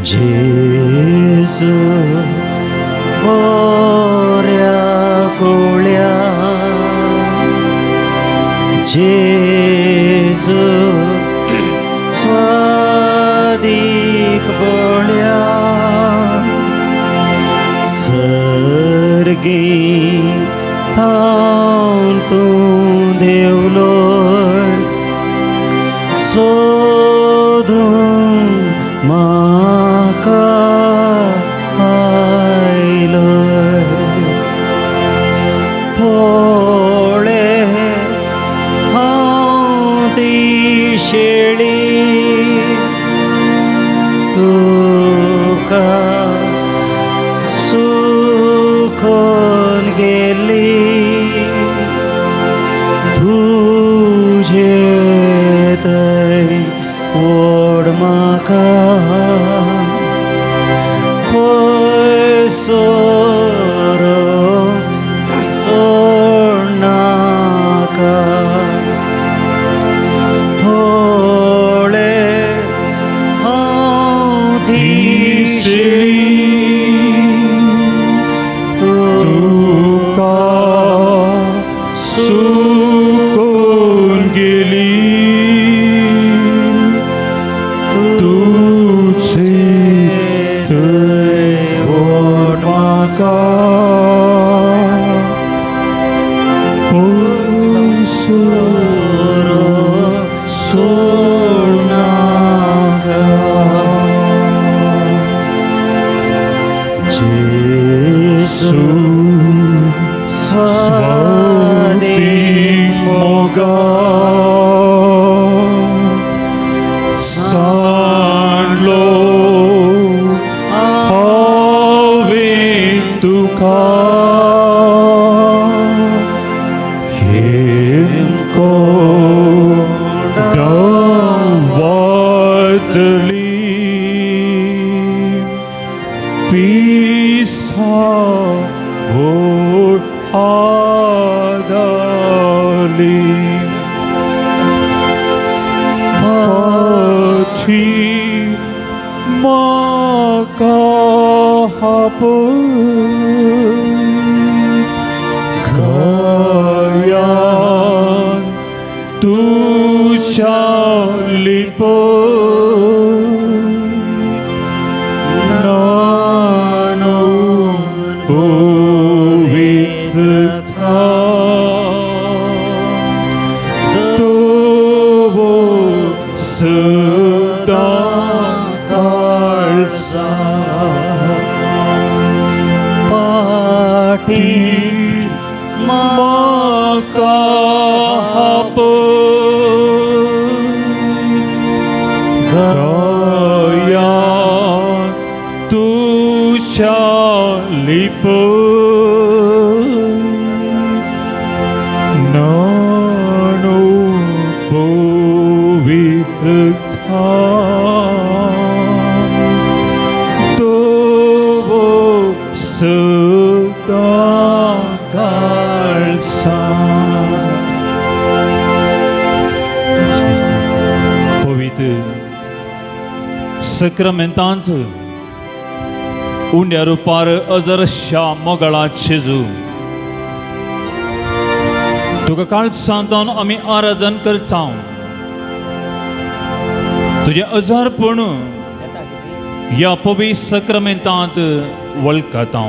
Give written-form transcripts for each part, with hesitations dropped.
जेजू बऱ्या कोळ्या, जेजू स्वादीक बोळ्या, सर्गी थावन तूं देवलोय सोदून म्हाका आयलोय. पोळे हांव ती शेळी तुका सुकोन गेली, तुजे थंय ओड म्हाका, पय सोरो सोडनाका. थोडे हांव ती शेळी तुका सुकून गेली, तुझे थंय ओड म्हाका, सोरो सोडनाका. जेजू स्वादीक मोगा, सांडलो हांवें तुका, हेमको वतली, पिसा ओड आदाली, पाठी म्हाका आपय, गयान तुज्या लिपय, नानो पवित्रता तूं सदां काळजा. पाठी म्हाका आपय, गयान तुज्या लिपय, नानो पवित्रता तूं सदां काळजा. पवित्र सक्रामेंतांत उंड्या रुपार अजरशा मोगळा जेजू, तुका काळसांतून आमी आराधन करता. तुजें अजारपण ह्या पवित्र सक्रामेंतांत वळखता.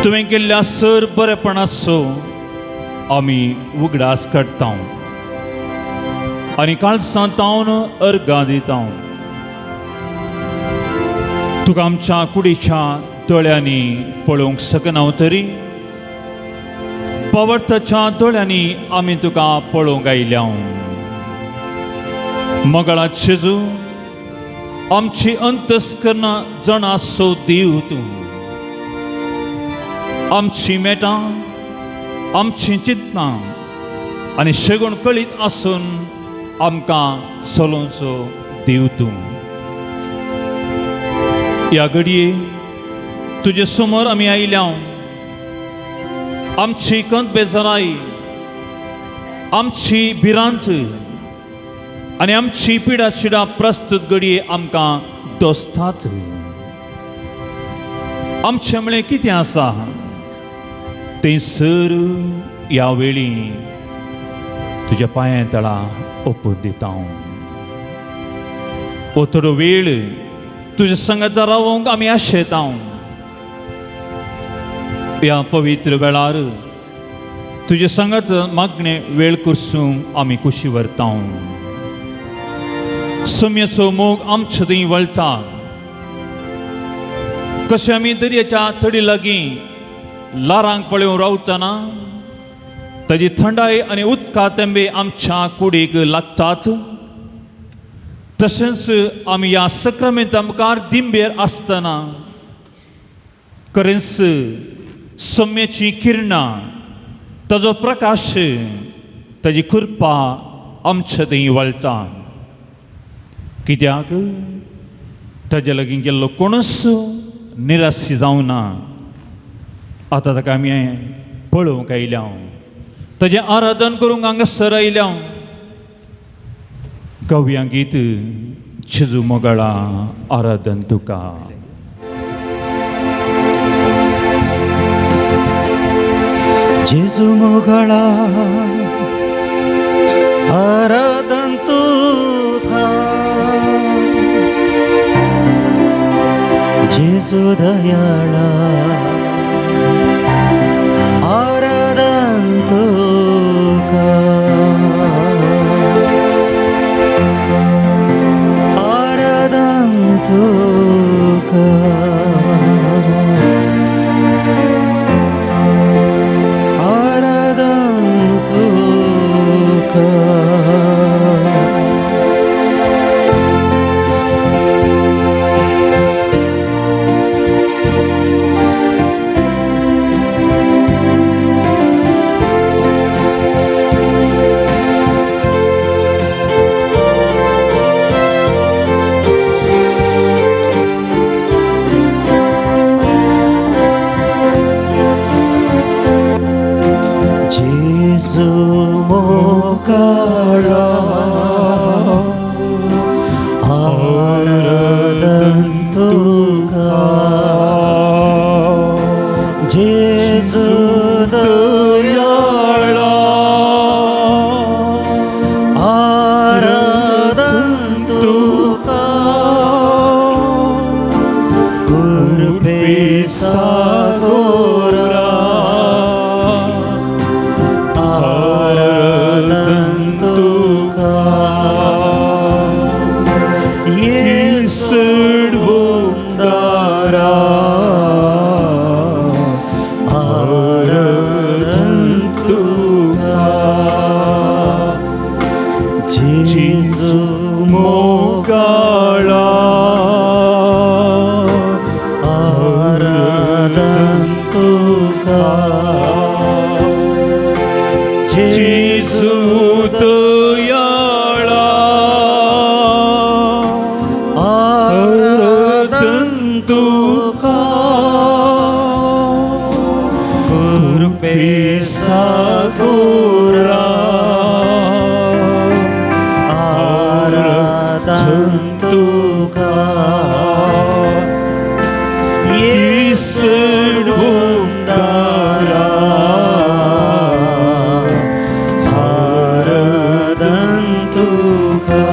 तुवें केल्ल्या सर बरेपणाचो आमी उगडास काडटा आनी काळसांतावन अर्गां दिता. तुका आमच्या कुडीच्या दोळ्यांनी पळोवंक शकना तरी पवर्ताच्या दोळ्यांनी आमी तुका पळोवंक आयल्या. मगळा जेजू, आमची अंतस्करणां जाणासो देव तूं. आमची मेटां, आमची चिंतनां आनी शेगूण कळीत आसून आमकां चलोवचो देव तूं. ह्या घडये तुजे समोर आमी आयल्या. आमची कंत बेजाराय, आमची भिरांत, आनी आमची पिडा शिडा प्रस्तुत घडये आमकां दोसतात. आमचें म्हळें कितें आसा तें सर ह्या वेळी तुज्या पांयां तळा ओपून दिता. हो थोडो वेळ तुज्या संगता रावोंक आमी आशेता. ह्या पवित्र वेळार तुजे संगत मागणे वेळ करसूंक आमी खुशी व्हरता. सम्याचो मोग आमचे थंय वळटा. कशें आमी दर्याच्या थडी लागीं लारांक पळोवन रावतना ताजी थंडाय आनी उदका तेंबे आमच्या कुडीक लागतात, तशेंच आमी ह्या सक्रामेंता मुखार दिंबेर आसतना खरेंच सम्याची किरणां, ताजो प्रकाश, ताजी कृपा आमच्या थंय वळटा. कित्याक ताजे लागीं गेल्लो कोणूच निराशी जावना. आतां ताका आमी पळोवंक आयल्या, ताजें आराधन करूंक हांगासर आयल्या. कवया गीत जेजू मोगाळा आराधन तुका. जेजू मोगाळा आराधन तुका, जेजू दयाळा आराधन तुका, आराधन तुका, आराधन तुका. जेजू मोगाळा आराधन तुका, जेजू दयाळा आराधन तुका, कृपे सागोरा आराधन तुका, येसडवुंदारा आराधन तुका, जेजू मोगाळा आराधन तुका, जेजू दयाळा आराधन तुका, कृपे सागोरा आराधन तुका, येसडवुंदारा आराधन तुका.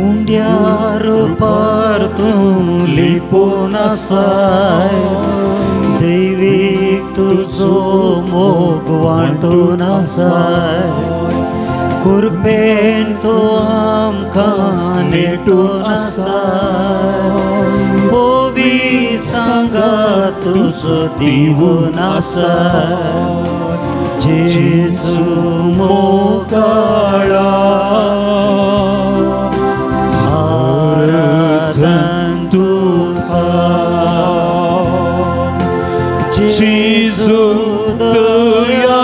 उंड्यार पार तूं लिपोन आसाय, दैवीक तुजो मोग वांटून आसाय, कुरपेन तूं आमकां नेटून आसाय, पोवी सांगा तुजो दिवून आसाय, जेजू मोगाळा आराधन तुका, जेजू दयाळा.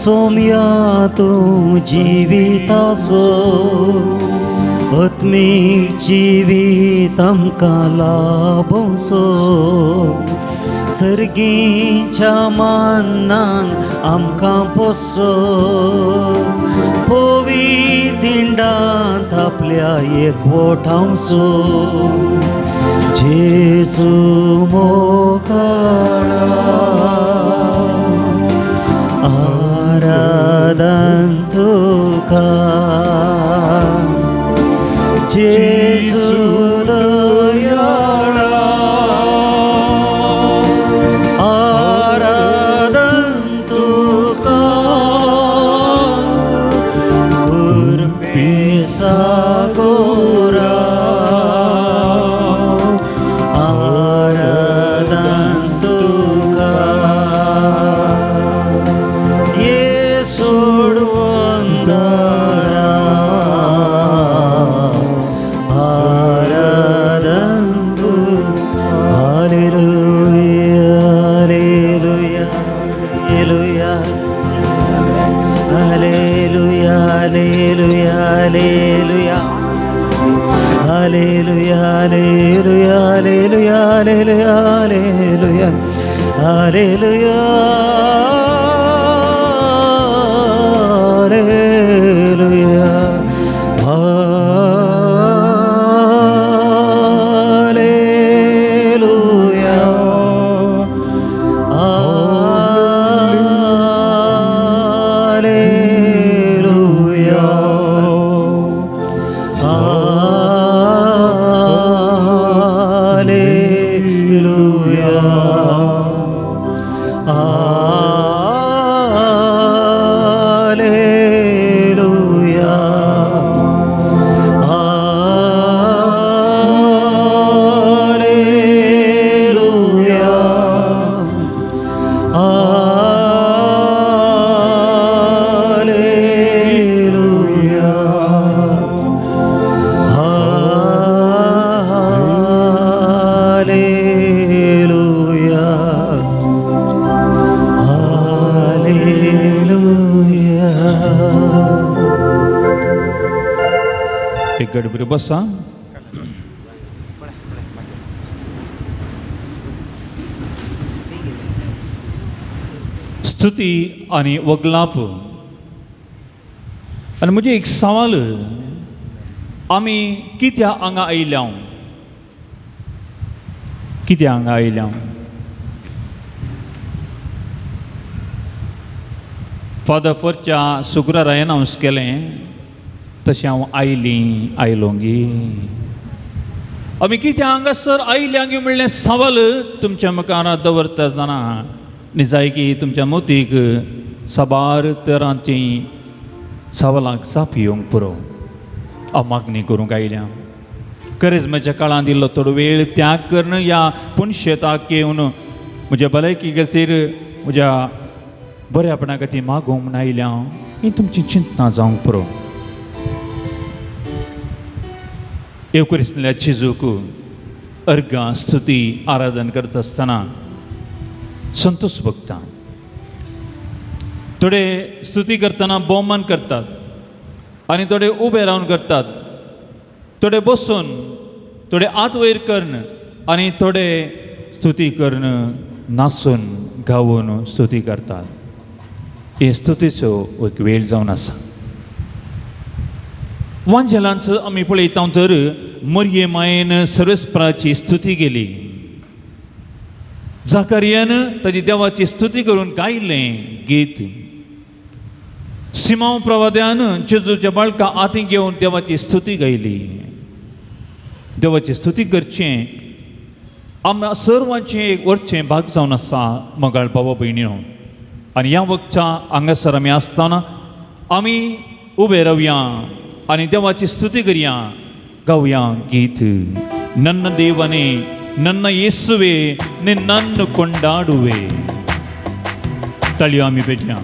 सोमया तूं जिविताचो आत्मीक जिवीत आमकां लाभोवचो सर्गीच्या मानान आमकां पोसो पवी दिंडांत आपल्या एकवटावचो जेजू मोगाळा आराधन तुका जेजू दयाळा आराधन तुका कुरपेसा गोरा आराधन तुका ये सोडवंदरा आराधन hallelujah hallelujah hallelujah hallelujah hallelujah hallelujah hallelujah hallelujah hallelujah hallelujah hallelujah hallelujah hallelujah hallelujah hallelujah hallelujah hallelujah hallelujah hallelujah. एक गडबडी बसा. स्तुती आनी वगलाप. आनी म्हजें एक सवाल, आमी कित्या हांगा आयल्या? कित्या हांगा आयल्या? फादर फोरच्या शुक्रारा अनावंस केलें तशें हांव आयलीं आयलो गी. आमी कित्या हांगासर आयल्या गी म्हणलें सवाल तुमच्या मुखार दवरता आसतना निजाय की तुमच्या मोतीक साबार तरांची सवालांक जाप येवंक पुरो. हांव मागणी करूंक आयल्या करिज्माच्या काळांत इल्लो थोडो वेळ त्याग करून ह्या पुनशेताक येवन म्हज्या भलायकी खातीर म्हज्या बऱ्यापणा खातीर मागूंक म्हूण आयल्या ही तुमची चिंतना जावंक पुरो. येवक्रिस्तांतल्या जेजूक अर्गां स्तुती आराधन करता आसतना संतोष भोगता. थोडे स्तुती करतना भोवमान करतात आनी थोडे उबे रावन करतात, थोडे बसून, थोडे हात वयर करून आनी थोडे स्तुती करून नाचून गावून स्तुती करतात. हे स्तुतीचो एक वेळ जावन आसा. वांजेलांचो आमी पळयता तर मरये मायेन सर्वेस्पराची स्तुती केली, जाकारियान ताजी देवाची स्तुती करून गायलें गीत, सिमांव प्रवाद्यान जेजूच्या बाळका हातीं घेवन देवाची स्तुती गायली. देवाची स्तुती करचें आमकां सर्वांचें एक वरचें भाग जावन आसा मोगाळ बाबा भयणीनो. आनी ह्या वखच्या हांगासर आमी आसतना आमी उबे रावया आनी देवाची स्तुती करया, गावया गीत. नन्न देवने नन्न येसुवे निन्नನ್ನು ಕೊಂಡಾಡುವೆ. ताळयो आमी पेटया.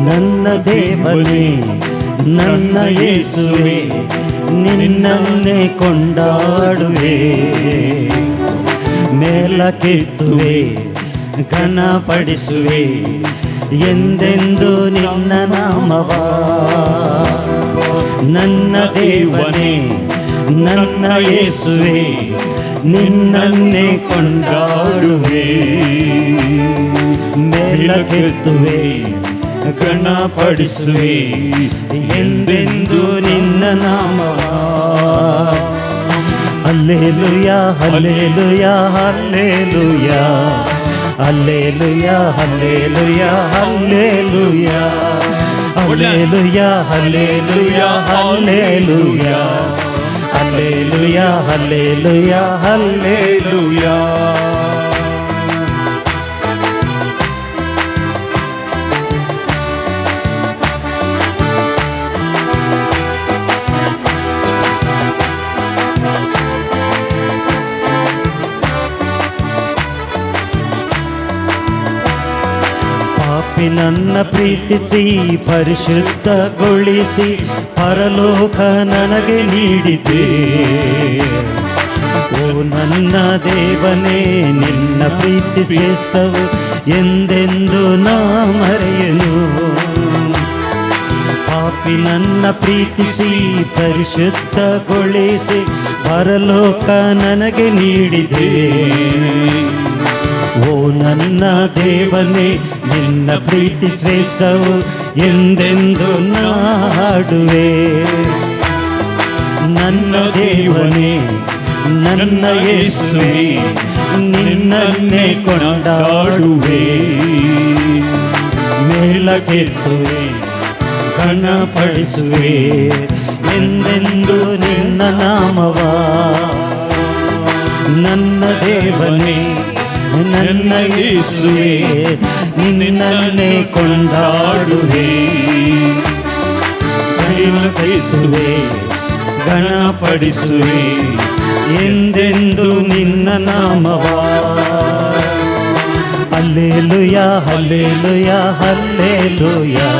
ನನ್ನ ದೇವನೇ, ನನ್ನ ಯೇಸುವೆ, ನಿನ್ನನ್ನೇ ಕೊಂಡಾಡುವೆ. ಮೇಲಕ್ಕೆತ್ತುವೆ, ಘನಪಡಿಸುವೆ ಎಂದೆಂದು ನಿನ್ನ ನಾಮವ. ನನ್ನ ದೇವನೇ, ನನ್ನ ಯೇಸುವೆ, ನಿನ್ನನ್ನೇ ಕೊಂಡಾಡುವೆ. ಮೇಲಕ್ಕೆತ್ತುವೆ, ಘನಪಡಿಸುವೆ ಎಂದೆಂದು ನಿನ್ನ ನಾಮವ. Hallelujah, hallelujah, hallelujah, hallelujah, hallelujah, hallelujah, hallelujah, hallelujah, hallelujah, hallelujah, hallelujah, hallelujah. ಪಾಪಿ ನನ್ನ ಪ್ರೀತಿಸಿ ಪರಿಶುದ್ಧಗೊಳಿಸಿ ಪರಲೋಕ ನನಗೆ ನೀಡಿದೆ. ಓ ನನ್ನ ದೇವನೇ, ನಿನ್ನ ಪ್ರೀತಿ ಶ್ರೇಷ್ಠವು ಎಂದೆಂದು ನಾ ಮರೆಯನು. ಪಾಪಿ ನನ್ನ ಪ್ರೀತಿಸಿ ಪರಿಶುದ್ಧಗೊಳಿಸಿ ಪರಲೋಕ ನನಗೆ ನೀಡಿದೆ. ಓ ನನ್ನ ದೇವನೇ, ನಿನ್ನ ಪ್ರೀತಿ ಶ್ರೇಷ್ಠವು ಎಂದೆಂದು ನಾಡುವೆ. ನನ್ನ ದೇವನೇ, ನನ್ನ ಯೇಸುವೆ, ನಿನ್ನನ್ನೇ ಕೊಂಡಾಡುವೆ. ಮೇಲಕ್ಕೆತ್ತುವೆ, ಘನಪಡಿಸುವೆ ಎಂದೆಂದು ನಿನ್ನ ನಾಮವ. ನನ್ನ ದೇವನೇ, ನನ್ನ ಯೇಸುವೆ, ನಿನ್ನನ್ನೇ ಕೊಂಡಾಡುವೆ. ಮೇಲಕ್ಕೆತ್ತುವೆ, ಘನಪಡಿಸುವೆ ಎಂದೆಂದು ನಿನ್ನ ನಾಮವ. Hallelujah, hallelujah, hallelujah,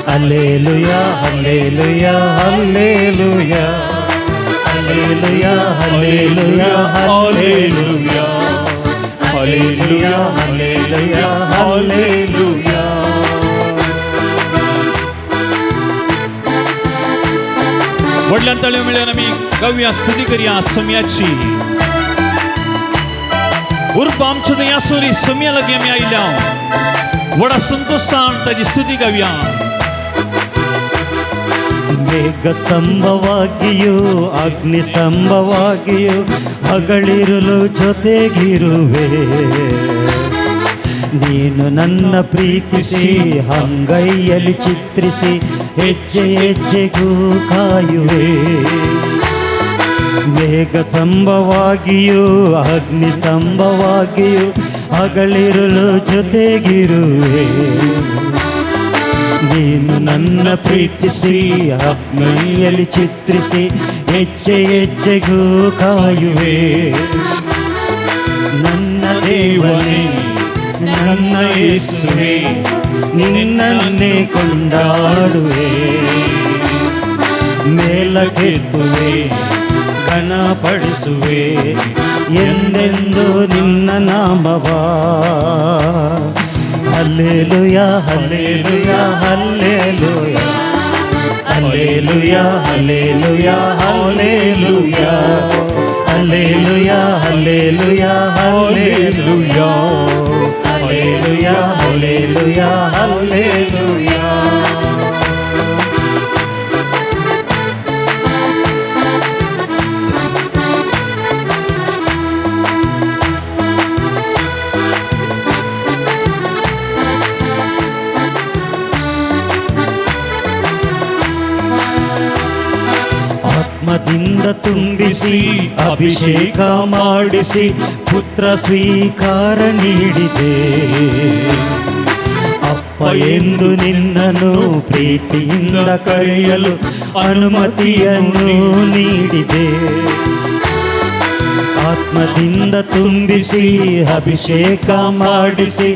hallelujah, hallelujah, hallelujah, hallelujah, hallelujah, hallelujah, hallelujah, hallelujah, hallelujah. व्हडल्यान ताळयो मेळ्यान आमी गावया, स्तुती करया सोम्याची. उर्बा आमच्या थंय आसुरी सोम्या लागीं आमी आयल्या. व्हडा संतोशान ताजी स्तुती गावया. ಮೇಘಸ್ತಂಭವಾಗಿಯೂ ಅಗ್ನಿಸ್ತಂಭವಾಗಿಯೂ ಹಗಲಿರುಳು ಜೊತೆಗಿರುವೆ. ನೀನು ನನ್ನ ಪ್ರೀತಿಸಿ ಅಂಗೈಯಲ್ಲಿ ಚಿತ್ರಿಸಿ ಹೆಜ್ಜೆ ಹೆಜ್ಜೆಗೂ ಕಾಯುವೆ. ಮೇಘಸ್ತಂಭವಾಗಿಯೂ ಅಗ್ನಿಸ್ತಂಭವಾಗಿಯೂ ಹಗಲಿರುಳು ಜೊತೆಗಿರುವೆ. ನೀನು ನನ್ನ ಪ್ರೀತಿಸಿ ಅಂಗೈಯಲ್ಲಿ ಚಿತ್ರಿಸಿ ಹೆಜ್ಜೆ ಹೆಜ್ಜೆಗೂ ಕಾಯುವೆ. ನನ್ನ ದೇವನೇ, ನನ್ನ ಯೇಸುವೆ, ನಿನ್ನನ್ನೇ ಕೊಂಡಾಡುವೆ. ಮೇಲಕ್ಕೆತ್ತುವೆ, ಘನಪಡಿಸುವೆ ಎಂದೆಂದು ನಿನ್ನ ನಾಮವ. Hallelujah, hallelujah, hallelujah, hallelujah, hallelujah, hallelujah, hallelujah, hallelujah, hallelujah, hallelujah, hallelujah, hallelujah. ಆತ್ಮದಿಂದ ತುಂಬಿಸಿ ಅಭಿಷೇಕ ಮಾಡಿಸಿ ಪುತ್ರ ಸ್ವೀಕಾರ ನೀಡಿದೆ. ಅಪ್ಪ ಎಂದು ನಿನ್ನನ್ನು ಪ್ರೀತಿಯಿಂದ ಕರೆಯಲು ಅನುಮತಿಯನ್ನು ನೀಡಿದೆ. ಆತ್ಮದಿಂದ ತುಂಬಿಸಿ ಅಭಿಷೇಕ ಮಾಡಿಸಿ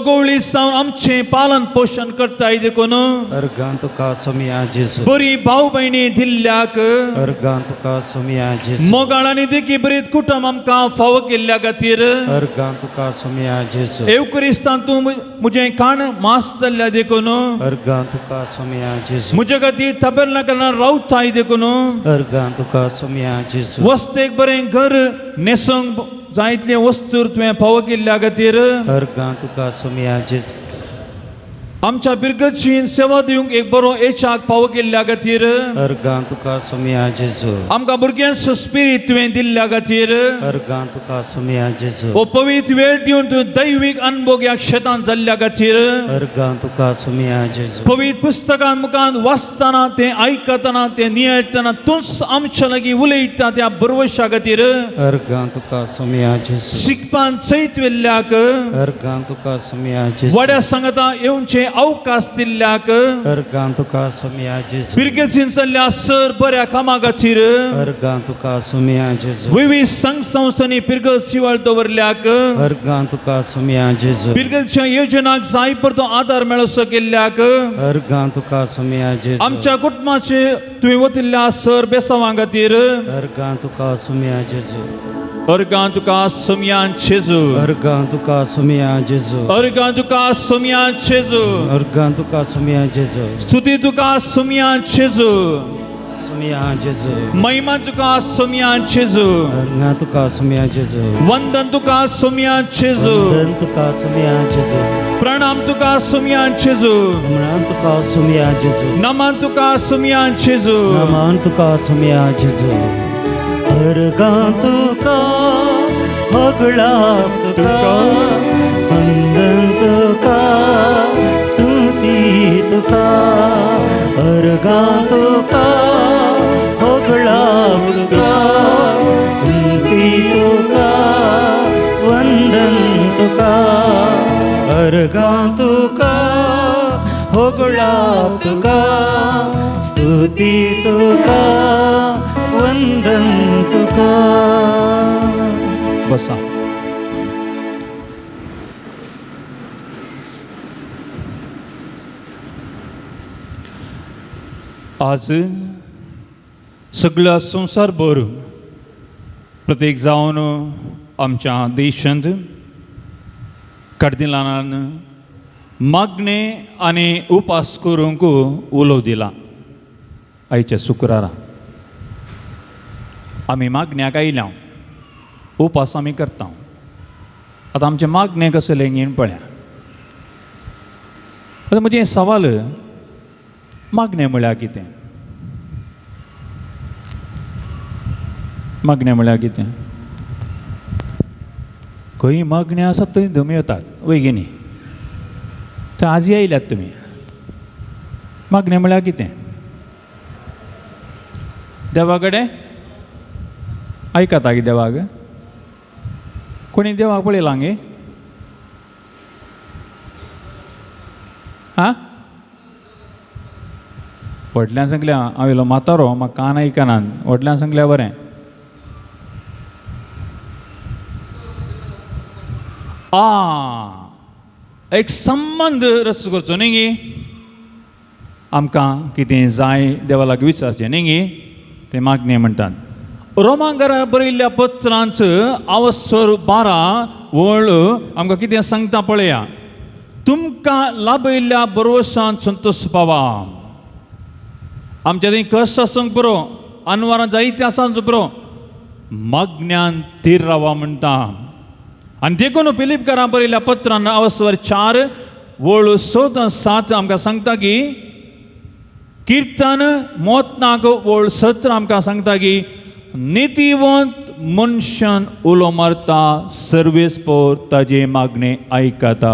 गोवळी सावन आमचें पालन पोशण करताय देखून अर्गां तुका सोमया जेजू बरी भाव भयणी दिल्ल्याक अर्गां तुका सोमया जेजू मोगाळ आनी देखी बरीत कुटुंब आमकां फावो केल्ल्या खातीर अर्गां तुका सोमया जेजू एवक्रिस्तान तूं म्हजें काण मास जाल्ल्या देखून अर्गां तुका सोमया जेजू म्हजे खातीर तबेरनाकलान रावताय देखून अर्गां तुका सोमया जेजू वस्तेक बरें घर न्हेसूंक जायतलें वस्तूर तुवें फावो केल्ल्या खातीर अर्गां तुका सोमया जेजू आमच्या बिरगचीन सेवा दिवंक एक बरो एचाक फावो केल्ल्या खातीर अर्गां तुका सोमया जेजू आमकां भुरग्यांचो स्पिरीत तुवें दिल्ल्या खातीर अर्गां तुका सोमया जेजू हो पवित्र वेळ दिवन तुवें दैवीक अनभोग ह्या शेतांत जाल्ल्या खातीर अर्गां तुका सोमया जेजू पवित्र पुस्तकान मुखान वाचतना तें आयकतना तें नियाळटना तूंच आमच्या लागीं उलयता त्या बरवशा खातीर अर्गां तुका सोमया जेजू शिकपान चैत वेल्ल्याक अर्गां तुका सोमया जेजू वड्या सांगता येवचे अवकाश दिल्ल्याक अर्गां तुका सोमया जेजू बिरगेचीन चल्ल्या सर बऱ्या कामा खातीर अर्गां तुका सोमया जेजू विविध संघ संस्थांनी पिरगल शिवाळ दवरल्याक अर्गां तुका सोमया जेजू पिरगलच्या योजनाक जाय परतो आदार मेळसो केल्ल्याक अर्गां तुका सोमया जेजू आमच्या कुटुंबाचे तुवें वतिल्ल्या सर बेसावां खातीर अर्गां तुका सोमया जेजू अर्गां तुका सोमयान छेजू अर्गां तुका सोमया जेजू अर्गां तुका सोमयान छेजू अर्गां तुका सोमया जेजू स्तुती तुका सोमयान छेजू सोमया जेजू महिमा तुका सोमयान छेजू अर्गां तुका सोमया जेजू वंदन तुका सोमयान छेजू वंदन तुका सोमया जेजू प्रणाम तुका सोमयान छेजू नमन तुका सोमया जेजू नमन तुका सोमयान छेजू नमन तुका सोमया जेजू अर्गां तुका होगळाप तुका चंदन तुका स्तुती तुका अर्गां तुका होगळाप तुका स्तुती तुका वंदन तुका अर्गां तुका होगळाप तुका स्तुती तुका वंदन तुका. बसा. आज सगळ्या संवसारभर प्रत्येक जावन आमच्या देशांत कार्दिनालान मागणे आनी उपास करूंक उलो दिला. आयच्या शुक्रारा आमी मागण्याक आयल्या, उपास आमी करता. आतां आमचें मागणें कसलें घेवन पळया. आतां म्हजें सवाल, मागणें म्हळ्यार कितें? मागणें म्हळ्यार कितें? खंय मागणें आसा थंय दम येतात वय गी न्ही? थंय आजी आयल्यात तुमी. मागणें म्हळ्यार कितें? देवा कडेन आयकता गी देवाक? कोणी देवाक पळयलां गे? आं, व्हडल्यान सांगल्या हांव येयलो म्हातारो, म्हाका कान आयकना. व्हडल्यान सांगल्या बरें. आं, एक संबंद रस करचो न्ही गी? आमकां कितें जाय देवा लागीं विचारचें न्ही गी? तें मागणें म्हणटात. रोमांकारां बरयल्ल्या पत्रांच अवसर 12 वळ आमकां कितें सांगता पळया. तुमकां लाभयल्ल्या बरोवसान संतोश पावा. आमच्या थंय कश्ट आसूंक पुरो, अनवरां जायतीं आसूंक पुरो, मागण्यान थीर रावा म्हणटा. आनी देखून फिलिपकारां बरयल्ल्या पत्रान अवसर 4 वळ 6 7 आमकां सांगता की किर्तन मोतनाक वळ 17 आमकां सांगता की नितीवंत मनशान उलो मारता, सर्वेस पोर ताजे मागणें आयकता.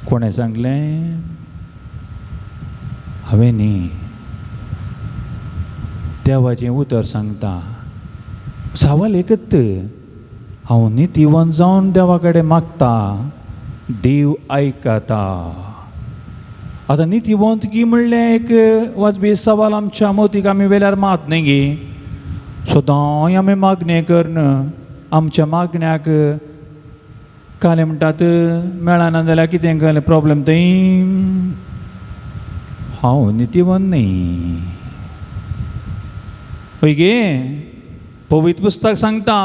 कोणें सांगलें? हांवें न्ही, देवाचें उतर सांगता. सवाल एकच, हांव नितीवंत जावन देवा कडेन मागता, देव आयकता. आतां नितीवंत की म्हणलें एक वाजबी सवाल आमच्या मोतीक आमी वेल्यार मात न्ही गी? सदांय आमी मागणें करन आमच्या मागण्याक कालें म्हणटात मेळना जाल्यार कितें कळ्ळें प्रॉब्लम थंय. हांव नितीवन न्ही. हय गे, पवित्र पुस्तक सांगता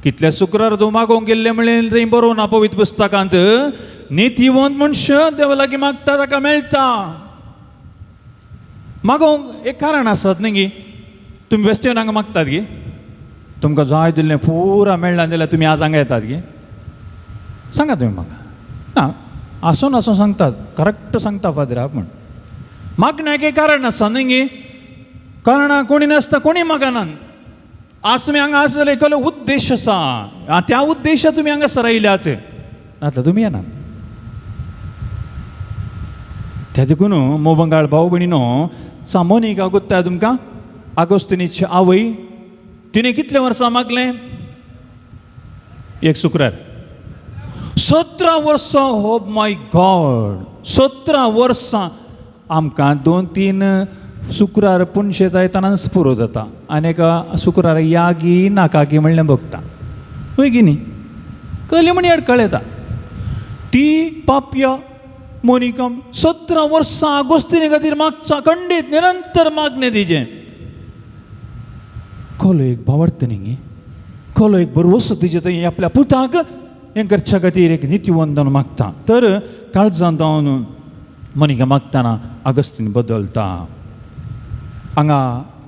कितले शुक्रार तूं मागोवंक गेल्ले म्हणलें थंय बरोवना पवित्र पुस्तकांत. नितीवंत मनशां देवा लागीं मागता ताका मेळटा. मागोवंक एक कारण आसत न्ही गी. तुमी बेश्टे हांगा मागतात गी, तुमकां जाय दिल्लें पुरा मेळना जाल्यार तुमी आज हांगा येतात गी? सांगा तुमी म्हाका. ना आसून आसून सांगतात, करेक्ट सांगता फादरा म्हण. मागण्याक एक कारण आसा न्ही गी. कारणां कोणी नासता, कोणी मागनात. आज तुमी हांगा आसा जाल्यार एकलो उद्देश आसा, त्या उद्देशा तुमी हांगा सरायल्यात, नातल्यार तुमी येनात. त्या देखून मोबंगाळ भाव भयणीनो, सामोनिका गुत्ता तुमकां आगोस्तिनीची आवय, तिणें कितले वर्सां मागलें? एक शुक्रार 17 वर्सां. हो my God, 17 वर्सां. आमकां 2-3 शुक्रार पुनशेत येतनाच पुरो जाता आनी एका शुक्रार यागी नाकागी म्हणलें बघता. हय की न्ही? कळ्ळें म्हण अडकळ येता. ती पापया मोनिका 17 वर्सां आगोस्तिनी खातीर मागचा, खंडीत निरंतर मागणें तिजें. कोलो एक भावार्थ न्ही, कोलो एक बरवसो तिजे थंय आपल्या पुताक हें करच्या खातीर एक नितीवंदन मागता. तर काळजांत जावन मोनिका मागतना आगस्तीन बदलता. हांगा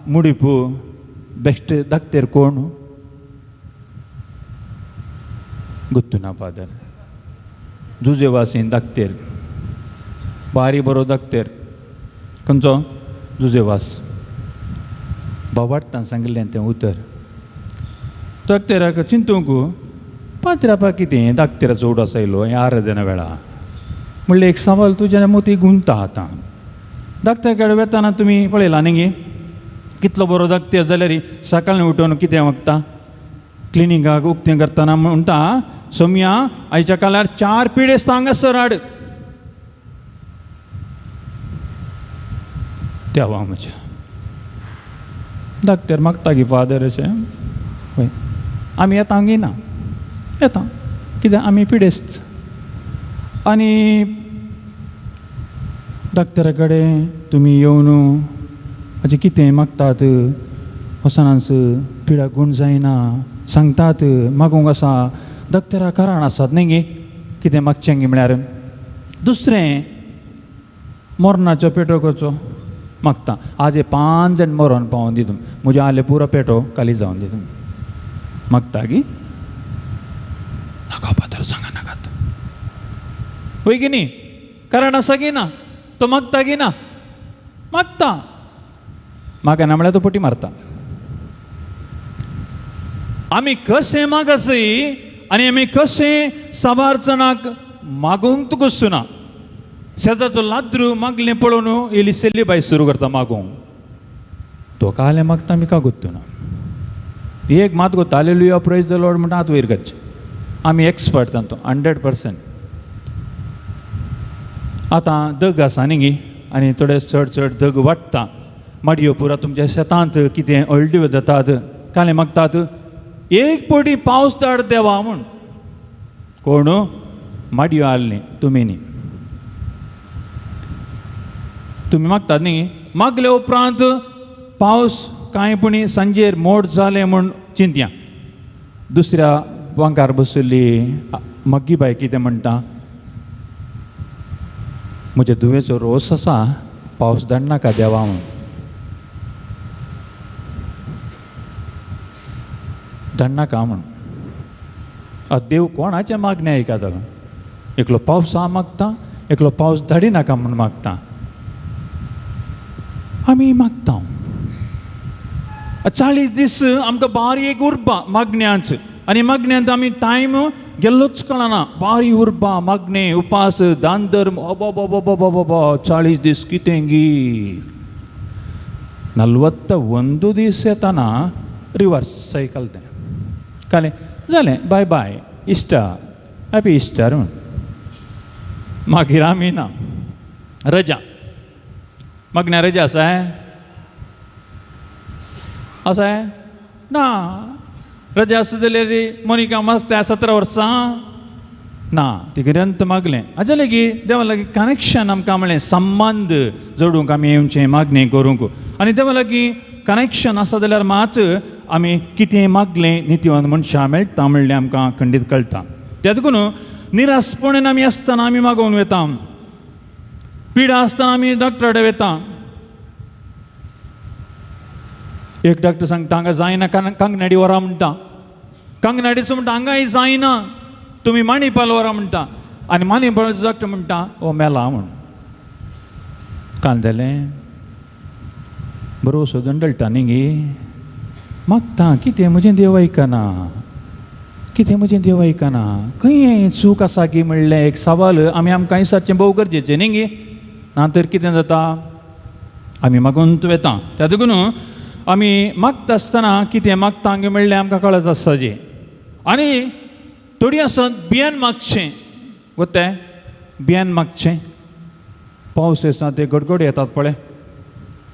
मुडीप बेश्ट धाकतेर कोण गुत्तुना फादर, जुजेवासीन धाकतेर, बारी बरो धाकतेर. खंयचो? जुजेवास. बाबार्तान सांगिल्लें तें उतर. धाकतेराक चिंतूंक पात्रापा कितें धाकतेराचो उडास आयलो हें आराधना वेळा म्हणलें एक सवाल तुज्या मोती गुंता. आतां धाकट्या कडेन वेताना तुमी पळयला न्ही गे, कितलो बरो धाकतेर जाल्यार सकाळीं उठून कितें मागता क्लिनिकाक उक्तें करतना म्हणटा, सोमया आयच्या काळार 4 पिडेस्त हांगासर हाड. देवा म्हज्या, धाकटेर मागता गी फादर अशें. हय, आमी येता गी ना येता, कित्याक आमी पिडेस्त. आनी डाक्टरा कडेन तुमी येवन अशें कितें मागतात, वचनास पिडा गूण जायना सांगतात, मागूंक आसा डाक्टरा कारण आसात न्ही गे कितें मागचें गी म्हळ्यार. दुसरें मरणाचो पेटो करचो मागता, आज हे 5 जाण मरोन पावोन दिता, म्हज्या आले पुरो पेटो खाली जावन दिता मागता गी. नाका पात्र सांगा नाकात. हय की न्ही? कारण आसा की ना? तो मागता की ना? मागता. मागना म्हळ्यार तो पटी मारता. आमी कशें मागसय आनी आमी कशें साबार जाणांक मागूंक तुका ना. शेजारचो लाद्रू मागलें पळोवन येयली सेल्ली बाय सुरू करता मागूंक. तो कालें मागता आमी का गोत्तू ना. एक मात गोत्ता हालेलुया प्रेज the Lord म्हणटा हात वयर करचें. आमी एक्सपर्ट तांतू 100%. आतां दग आसा न्ही गी, आनी थोडे चड चड दग वाडटा. माडयो पुरा तुमच्या शेतांत कितें अळड्यो जातात, कालें मागतात एक पटी पावस धाड देवा म्हूण. कोण माडयो हाडली तुमी न्ही, तुमी मागतात न्ही. मागले उपरांत पावस कांय पुणी सांजेर मोड जालें म्हूण चिंतया. दुसऱ्या बांकार बसली मग्गी बाय कितें म्हणटा, म्हज्या धुवेचो रोस आसा, पावस धाडनाका देवा म्हूण. धाडनाका म्हूण. आतां देव कोणाचें मागणें आयकतलो? एकलो पावसा मागता, एकलो पावस धाडिनाका म्हूण मागता. आमी मागता 40 दीस आमकां बारी एक उर्बा मागण्यांच, आनी मागण्यांत आमी टायम गेल्लोच कळना. बारी उर्बा मागणें, उपास, दान धर्म, अबाबाबाबाबाबा 40 दीस कितें गी. 41 दीस येतना रिवर्स सायकल तें कालें जालें, बाय बाय इश्टा, हॅपी इश्टर म्हूण. मागीर आमी ना रजा मागण्या रजा आसा आसा ना. रजा आसा जाल्यार मोनिका मस्त 17 वर्सां ना ती गिरेंत मागलें हाज्या लागीं देवा लागीं कनेक्शन आमकां म्हणलें संबंद जोडूंक आमी येवचें मागणें करूंक आनी देवा लागीं कनेक्शन आसा जाल्यार मात आमी कितें मागलें नितीवान मनशां मेळटा म्हणलें आमकां खंडीत कळटा. त्या देखून निराशपणान आमी आसतना आमी मागोवन वता, पिडा आसतना आमी डॉक्टरा कडेन वता. एक डॉक्टर सांगता हांगा जायना, कांगनाडी व्हरा म्हणटा, कांगनाडीचो म्हणटा हांगाय जायना, तुमी माणिपाल व्हरा म्हणटा, आनी माणिपालाचो डॉक्टर म्हणटा हो मेला म्हूण. काल जालें बरो सोदून डळटा न्ही गे, मागता कितें म्हजें देव आयकना, कितें म्हजें देव आयकना, खंय चूक आसा की म्हणलें एक सवाल आमी आमकां विचारचें भोव गरजेचें न्ही गे. ना तर कितें जाता आमी मागून वता. त्या देखून आमी मागता आसतना कितें मागता गे म्हणलें आमकां कळत आसता. आनी थोडीं आसत बियान मागचें, गोते बियान मागचें, पावस आसतना ते गडगड येतात पळय,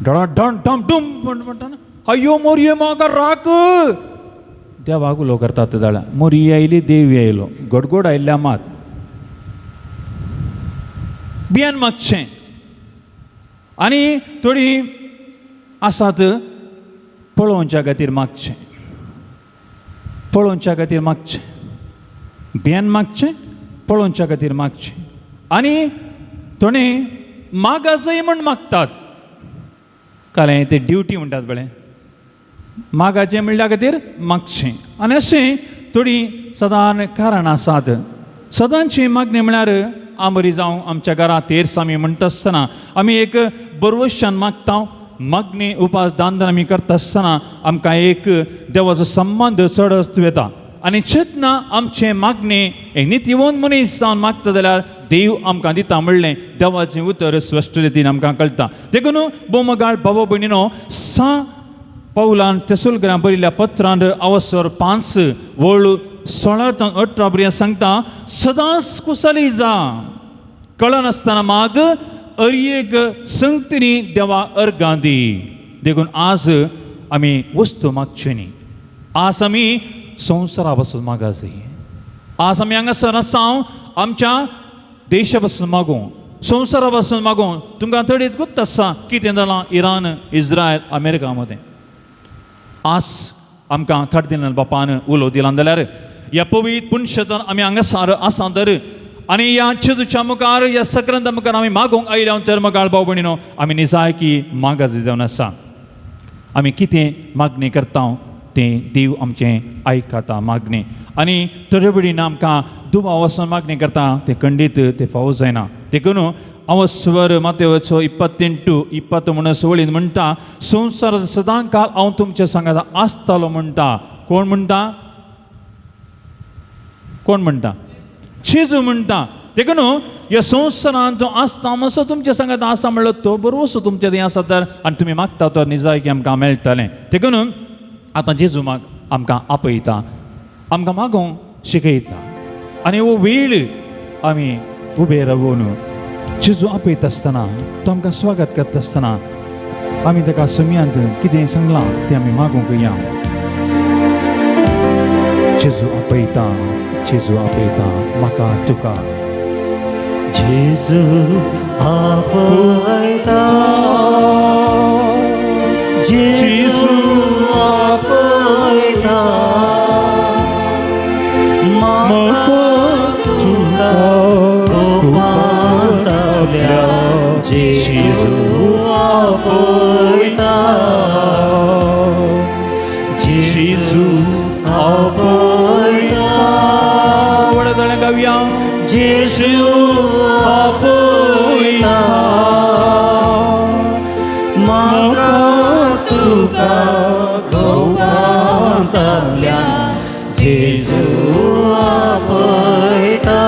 डडा डण डम डुम म्हणटा ना, अय्यो मोरये म्हाका राख, देवाक उलो करतात ते जाल्यार मोरये आयली देवी आयलो गडगड आयिल्ल्या मात बियान मागचें. आनी थोडीं आसात पळोवच्या खातीर मागचें, पळोवच्या खातीर मागचें, बियान मागचें, पळोवच्या खातीर मागचें. आनी थोडे मागासय म्हण मागतात, काल ते ड्युटी म्हणटात पळय, मागाचें म्हणल्या खातीर मागचें. आनी अशें थोडीं सदां कारणां आसात. सदांची मागणी म्हळ्यार आमरी जावं आमच्या घरा तेर्स आमी म्हणटा आसतना आमी एक बरवशान मागता, मागणी उपास दान आमी करता आसतना आमकां एक देवाचो संबंद चड येता. आनी जेन्ना आमचें मागणें एक नितीवंत मनीस जावन मागता जाल्यार देव आमकां दिता म्हणलें देवाचें उतर स्पश्ट रितीन आमकां कळटा. देखून बोमगाळ बाबा भयणीनो सा पावलान तेसुलग्रां बरयल्ल्या पत्रान अवसर 5 वळ 16 18 पर्यंत सांगता, सदांच कुसली जा, कळनासतना माग अरयेक संगतिनी देवा अर्गां दी. देखून आज आमी वस्तू मागच्यो न्ही, आज आमी संवसारा पासून मागा जाय. आज आमी हांगासर आसा आमच्या देशा पासून मागूं, संवसारा पासून मागूं. तुमकां थोडीच गुप्त आसा कितें जालां इराण इस्रायल अमेरिका मदें. आज आमकां कार्दिनाल बापान उलो दिला जाल्यार ह्या पवित्र पुनशेतान आमी हांगासर आसा तर आनी ह्या जेजूच्या मुखार ह्या सक्रांता मुखार आमी मागूंक आयल्या तर मुखार भाव भयणीनो आमी निजायकी मागास जावन आसा. आमी कितें मागणी करता तें देव आमचें आयकता मागणें. आनी थोडे बडीन आमकां दुबाव वचून मागणी करता तें खंडीत तें फावो जायना. देखून अवस्वर मातेवचो 28 20 वळीन म्हणटा, संवसार सदां काल हांव तुमच्या सांगाता आसतालो म्हणटा. कोण म्हणटा? कोण म्हणटा? जेजू म्हणटा. देखून ह्या संवसारांत तो आसता मातसो तुमच्या सांगाता आसा म्हणलो तो बरोसो तुमच्या थंय आसा तर आनी तुमी मागता तर निजायकी आमकां मेळटलें. देखून आतां जेजू माग आमकां आपयता, आमकां मागूंक शिकयता आनी हो वेळ आमी उबे रावून जेजू आपयता आसतना तो आमकां स्वागत करता आसतना आमी ताका सम्यांत कितें सांगलां तें आमी मागूंक या. जेजू आपयता, जेजू आपयता म्हाका तुका. जेजू आपयता, जेजू आपयता, म्हाका तुका गोपांतल्या जेजू आपयता, जेजू आपयता, वडदळ्या गावया, जेजू आपयता, म्हाका तुका गोपांतल्या जेजू आपयता.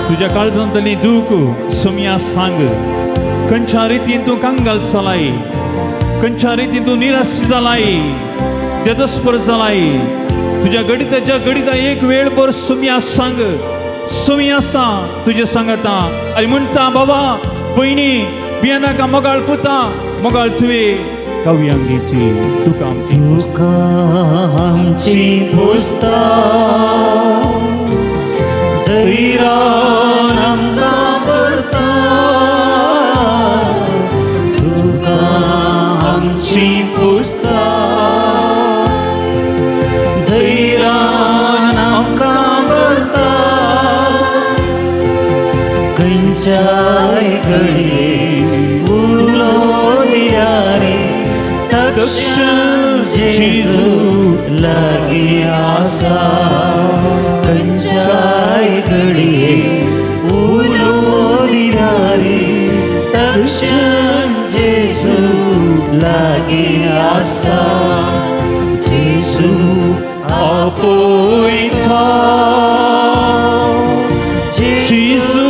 तुज्या काळजांतली दूख सोम्या सांग, खंयच्या रितीन तूं कंगाल जालाय, खंयच्या रितीन तूं निराश जालाय, तेदस्पर जालाय, तुज्या गणिताच्या गणिता एक वेळ भर सोम्या सांग. सोमी आसा तुजे सांगता आनी म्हणटा, बाबा भयणी भियेनाका, मोगाळ पुता मोगाळ तुवें कवयांगेची तुका आमची तुका आमची पुस्ता दैव धैर्यान आमकां भरता. खंयच्याय घडये उलो दिल्यार तक्षण जेजू लागीं आसा. खंयच्याय घडये उलो दिल्यार तक्षण जेजू लागीं आसा. जेजू आपयता, जेजू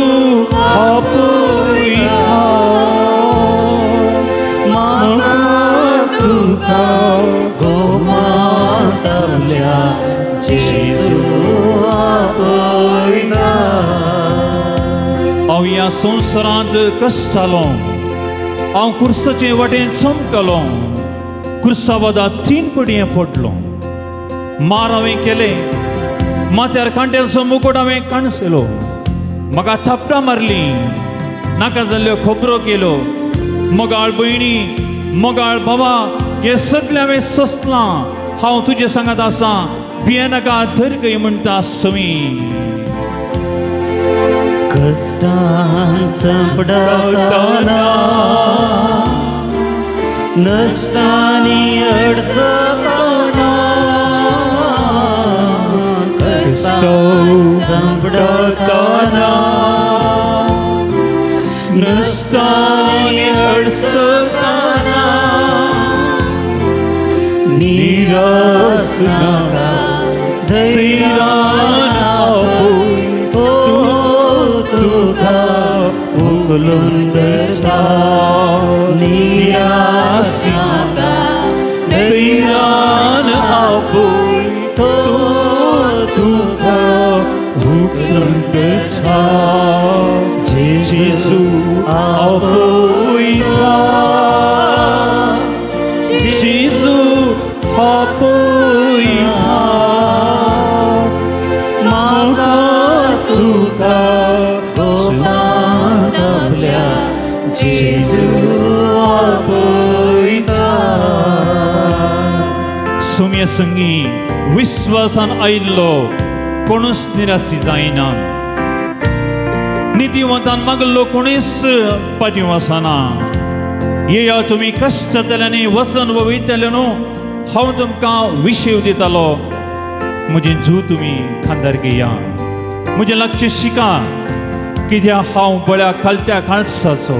आपयता, म्हाका तुका गोमातल्या जेजू आपयता. हांव ह्या संवसारांत कसतालो, हांव कुर्साचे वाटेन चमकलो, कुर्सा वादा तीन पडये पडलो. मार हांवें केले, माथ्यार कांट्याचो मुकुट हांवें काणसलो, म्हाका थापटां मारली, नाका जाल्ल्यो खबरो केल्यो. मोगाळ भयणी, मोगाळ बाबा, हें सगळें हांवें सोंसलां. हांव तुजे सांगात आसा, भियेनाका, धैर्य घे म्हणटा समी. कश्टान सांपडटाना, नसतानी अडचताना, कश्टान सांपडटाना, नसतानी अडचताना, निरास नाका, धैर्यान आपोय, तो तुका उखलून धरता. निरास नाका, धैर्यान आपोय, तो तुका उखलून धरता. जेजू आपयता, जेजू आपयता, म्हाका तुका गोपांतल्या जेजू आपयता. सुम्या संगी विश्वासान आयिल्लो कोणूच निराशी जायना. नितीवंतान मागल्लो कोणीच फाटीं वचना. येया तुमी कश्ट जातले, वचन वयतले न्हू, हांव तुमकां विशेव दितालो. म्हजें जू तुमी खांदार घेया, म्हजें लागचें शिका, कित्याक हांव बळ्या खालत्या काळसाचो.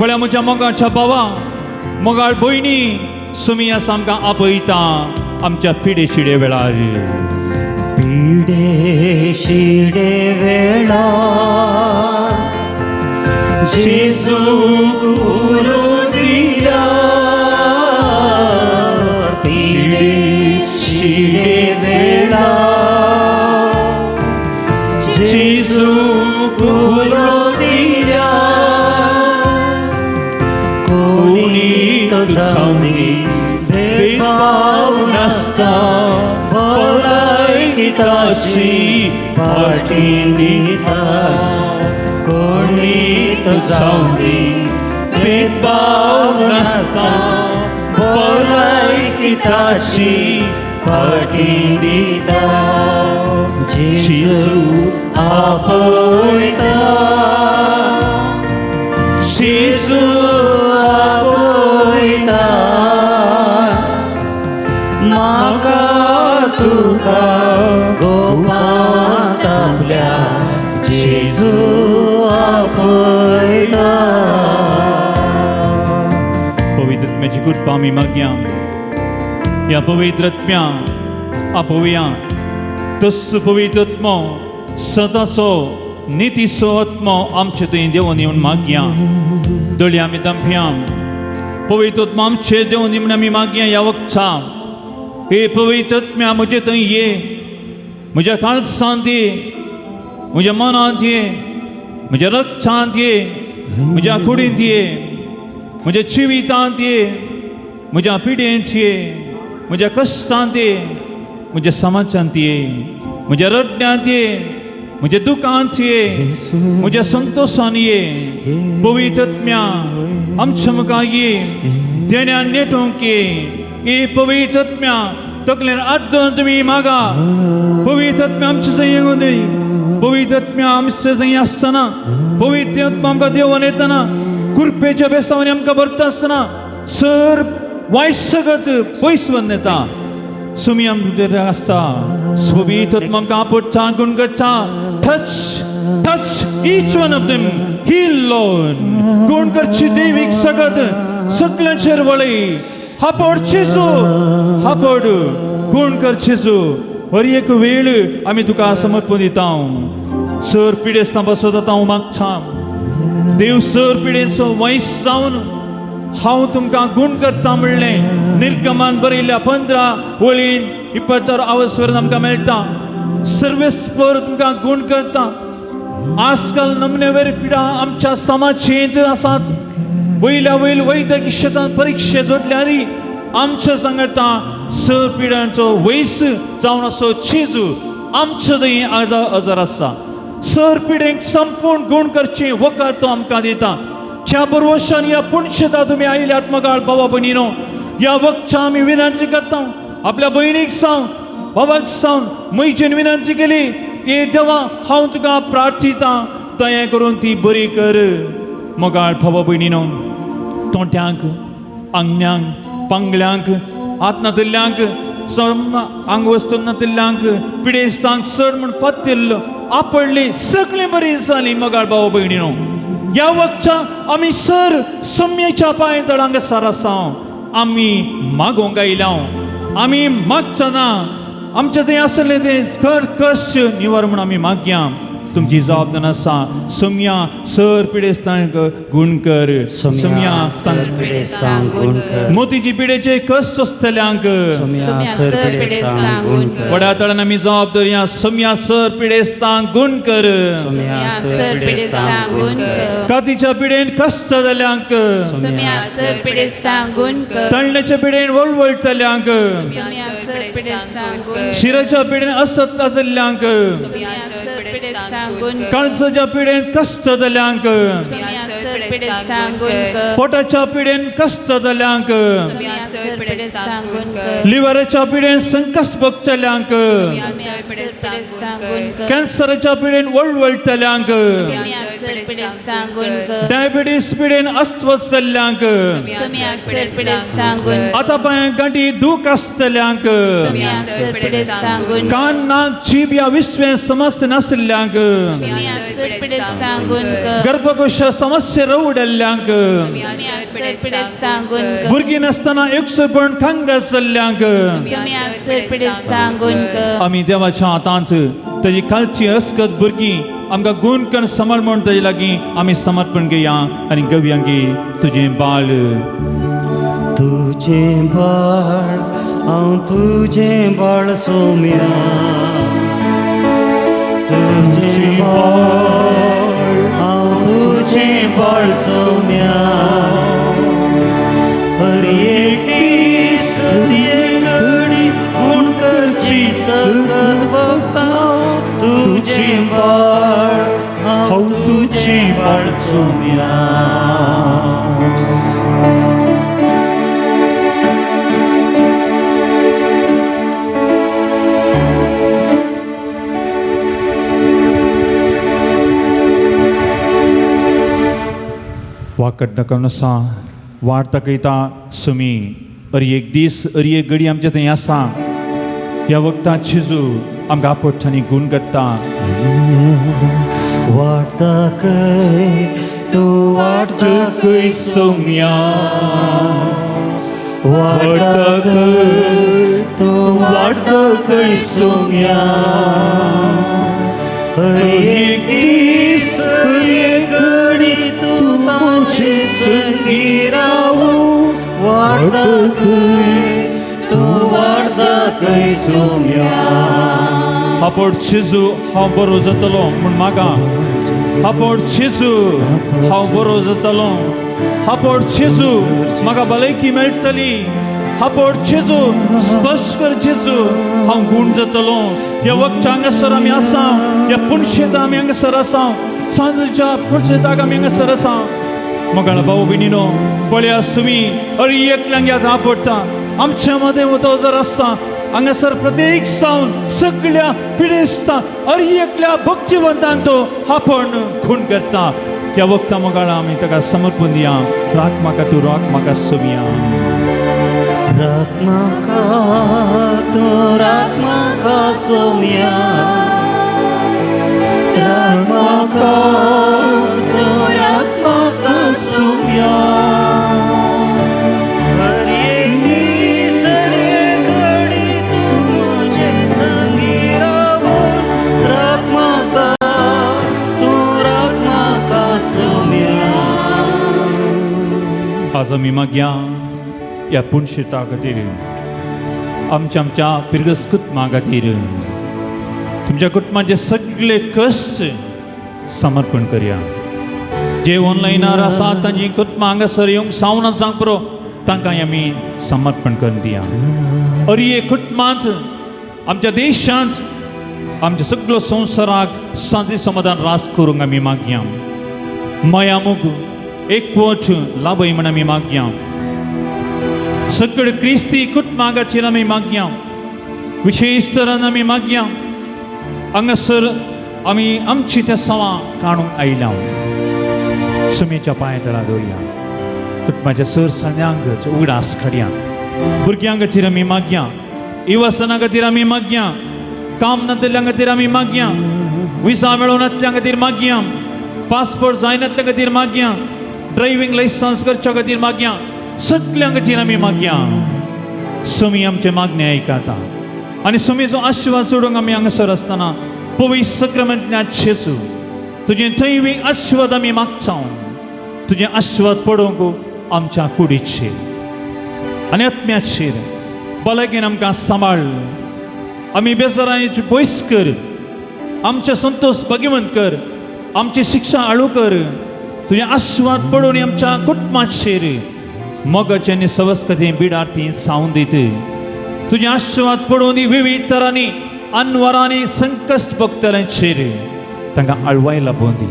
बळ्या म्हज्या मोगाच्या भावा, मोगाळ भयणी, सुमी आसा आमकां आपयता आमच्या पिडे शिडे वेळार. पिडे शिडे वेळा जेजूक उलो दिला. पिडे शिडे वेळा जेजूक उलो दिला. कोणी तो जावनी भेदभाव नासता, भलायकी ताची फाटी दिता. कोणी तो जावनी भेदभाव नासता, भलायकी ताची फाटी दिता. जेजू आपयता, जेजू आपयता, म्हाका तुका गोपांतल्या जेजू आपयता. पवित्र आत्म्याची कृपा आमी मागया. ह्या पवित्र आत्म्या आपोवया. तस पवित्र आत्मो सदाचो नितीचो आत्मो आमचे थंय देवून येवन मागया. दोळे आमी दमप्या. पवित्र आत्मो आमचे देवून म्हूण आमी मागया ह्या वखता. हे पवित्र आत्म्या म्हजे थंय ये, म्हज्या काळसांत ये, म्हज्या मनांत ये, म्हज्या रक्तांत ये, म्हज्या कुडींत ये, म्हज्या जिवितांत ये, म्हज्या पिड्येंत ये, म्हज्या कश्टांत ये, म्हज्या समाजांत ये, म्हज्या रडण्यांत ये, म्हज्या दुखांत ये, म्हज्या संतोशान ये. पवित्र आत्म्या आमच्या मुखार ये, देण्यान नेटूंक ये. हे पवित्र आत्म्या तकलेन हात दवरून तुमी मागा. पवित्र आत्म्या आमचे थंय येवूं दी. पवित्र आत्म्या आमचे थंय आसतना, पवित्र आत्मा आमकां देवून येतना, कृपेच्या बेसांवांनी आमकां भरता आसतना सर वायट सगळत पयस वचून येता. सुमी आमचे आसता. पवित्र आत्मा आमकां आपडटा, गुण करता. Touch, touch each one of them. Heal, Lord. गुण करची देवीक सगळत सगळ्यांचेर वळय. हापोड चेजू, हापोड गुण कर चेजू. हर एक वेळ आमी तुका समर्पण दिता. सर पिडेस्तां पासत आतां हांव मागता देव, सर पिडेचो वयस जावन हांव तुमकां गुण करता म्हणलें निर्गमान बरयल्ल्या 15 वळीन 26 आवसवर आमकां मेळटा. सर्वेस्पर तुमकां गुण करता. आजकाल नमनेवेर पिडा आमच्या समाजेंत आसात. वयल्या वयल वैद्यकी क्षेत्रांत परिक्षे जोडल्यार आमच्या सांगता सर पिडांचो वयस जावन असो चेजू आमच्या थंय अजर आसा. सर पिडेंक संपूर्ण गुण करचे वखद तो आमकां दिता. ह्या बरवशान ह्या पुणशेता तुमी आयल्यात मगाळ बाबा भयणीनो. ह्या वखच्या आमी विनंती करता. आपल्या भयणीक सांग, बाबाक सांग, म्हयजेन विनंती केली, ए देवा, हांव तुका प्रार्थिता, तयें करून ती बरी कर. मोगाळ बाबा भयणीनो, तोंट्यांक, आंगण्यांक, पांगल्यांक, हात नातिल्ल्यांक, सम आंग वस्तू नातिल्ल्यांक, पिडेस्तांक चड म्हूण पत्तिल्लो आपडली, सगळीं बरी जाली. मोगाळ भाव भयणीनो, ह्या वखच्या आमी सर सम्येच्या पांय तळांक सर आसा. आमी मागोंक आयल्या, आमी मागचो ना. आमचें थंय आसलें तें कर कश्ट निवार म्हूण आमी मागया. तुमची जबाबदारी आसा. सोम्या सर पिडेस्तांक गुण कर. सोम्या सर पिडेस्तांक गुण कर. मोतीची पिडेचे कश्ट सोंसतल्यांक. सोम्या सर पिडेस्तांक गुण कर. वड्या तळान आमी जबाबदारी. सोम्या सर पिडेस्तांक गुण कर. सोम्या सर पिडेस्तांक गुण कर. कातीच्या पिडेन कश्ट जाल्यांक. सोम्या सर पिडेस्तांक गुण कर. तळण्याच्या पिडेन वळवळटल्यांक. सोम्या सर पिडेस्तांक गुण कर. शिराच्या पिडेन असत आशिल्ल्यांक. सोम्या सर पिडेस्तांक गुण कर. काळजाच्या पिडेन कश्ट जाल्यांक. सोम्या सर पिडेस्तांक गुण कर. पोटाच्या पिडेन कश्ट जाल्यांक. सोम्या सर पिडेस्तांक गुण कर. लिव्हराच्या पिडेन संकश्ट भोगतल्यांक. सोम्या सर पिडेस्तांक गुण कर. कॅन्सराच्या पिडेन वळवळटल्यांक. सोम्या सर पिडेस्तांक गुण कर. डायबिटीस पिडेन अस्वस्थ जाल्ल्यांक. सोम्या सर पिडेस्तांक गुण कर. आतां पांय गांठी दूख आसतल्यांक. सोम्या सर पिडेस्तांक गुण कर. कान, नाक, जीब या विश्वें समस्या नाशिल्ल्यांक. सोम्या सर पिडेस्तांक गुण कर. गर्भकोश समस्या रवडल्ल्यांक. सोम्या सर पिडेस्तांक गुण कर. भुरगीं नासतना एकसुरपण कांगार जाल्ल्यांक. सोम्या सर पिडेस्तांक गुण कर. आमी देवाच्या हातांत ताजी कालची अस्कत भुरगीं आमकां गुण करून सांबाळ म्हूण ताजे लागीं आमी समर्पण घेया आनी गवयांगी तुजें बाळ. तुजें बाळ हांव, तुजें बाळ सोम्या, तुजें बाळ हांव, तुजें बाळ सोम्या. हर एक दीस, हर एक घडी गुण करची सकत बघता. तुजें बाळ हांव, तुजें बाळ सोम्या. वाकट नका आसा, वाट दाखयता सुमी. अरी एक दीस, अरी एक घडी आमच्या थंय आसा. ह्या वखदां चिजू आमकां आपडटा आनी गुण करता. वाट दाखय तूं, वाट दाखय सोम्या. वाट दाखय तूं, वाट दाखय सोम्या. हर एक दीस, हर एक घडी तूं तांचे संगी रावूं. वाट दाखय तूं, वाट दाखय सोम्या. हापोड चिजू, हांव बरो जातलो म्हूण मागा. हापोड चिजू, हांव बरो जातलो. हापोड चिजू, म्हाका भलायकी मेळटली. हापोड चिजू, स्पश्ट कर चिजू, हांव गूण जातलो. ह्या वखच्या हांगासर आमी आसा. ह्या पुणशेता आमी हांगासर आसा. सांजच्या पुणशेताक आमी हांगासर आसा. मोगाळ भाऊ भयणीनो, पळया सुमी अरे एकल्यांक याद आपडटा. आमच्या मदें तो जर आसा. हांगासर प्रत्येक सावन सगळ्या पिडेस्तां हर एकल्या भक्तिवंतांक तो आपण खून करता. ह्या वखदां मोगाळा आमी ताका समर्पण दिया. राख म्हाका तूं, राख म्हाका सोमिया. राख म्हाका तूं, राख म्हाका सोम्या, राख म्हाका तूं, राख म्हाका सोम्या. हर एक दीस हर एक घडी तूं म्हजे संगी रावून राख म्हाका तूं, राख म्हाका सोम्या. आज आमी मागया ह्या पुणशिता खातीर, आमच्या आमच्या पिरगस कुटुंबा खातीर, तुमच्या कुटुंबाचे सगळे कश्ट समर्पण करया. जे ऑनलायनार आसा तांची कुटुंबां हांगासर येवंक सावना जावंक पुरो, तांकां आमी समर्पण करून दिया. अरये कुटुंबांत, आमच्या देशांत, आमच्या सगळो संवसाराक शांती समाधान रास करूंक आमी मागया. मायामूग एकवट लाभय म्हण आमी मागया. सगळे क्रिस्ती कुटुंबाचेर आमी मागया. विशेश तरान आमी मागया हांगासर आमी आमची त्या सवां काडूंक आयल्या सुमेच्या पांय तळा दवरया. कुटुंबाच्या सर सन्यांक उगडास काडया. भुरग्यां खातीर आमी मागया, इवसना खातीर आमी मागया, काम नातल्या खातीर आमी मागया, विसा मेळोवनातल्या खातीर मागया, पासपोर्ट जायनातल्या खातीर मागया, ड्रायव्हींग लायसन्स करच्या खातीर मागया, सगल्यां खातीर आमी मागया. सुमी आमचे मागणे आयकता आनी सुमीचो आशिर्वाद सोडूंक आमी हांगासर आसतना पवित्र सक्रामेंतल्या जेजू तुजें थंय आशिर्वाद आमी मागता. तुजें आशिर्वाद पडोवंक आमच्या कुडीचेर आनी आत्म्याचेर. भलायकेन आमकां सांबाळ, आमी बेजारांची पयस कर, आमचे संतोष भगिवंत कर, आमची शिक्षा आळू कर. तुजें आशिर्वाद पडून आमच्या कुटुंबाचेर मोगाचे आनी सवस्कती बिडार्थी सावन दीत. तुजें आशिर्वाद पडून दी विविध तरांनी अनवरांनी संकश्ट भोगतल्यांचेर, तांकां आळवाय लाबोवन दी.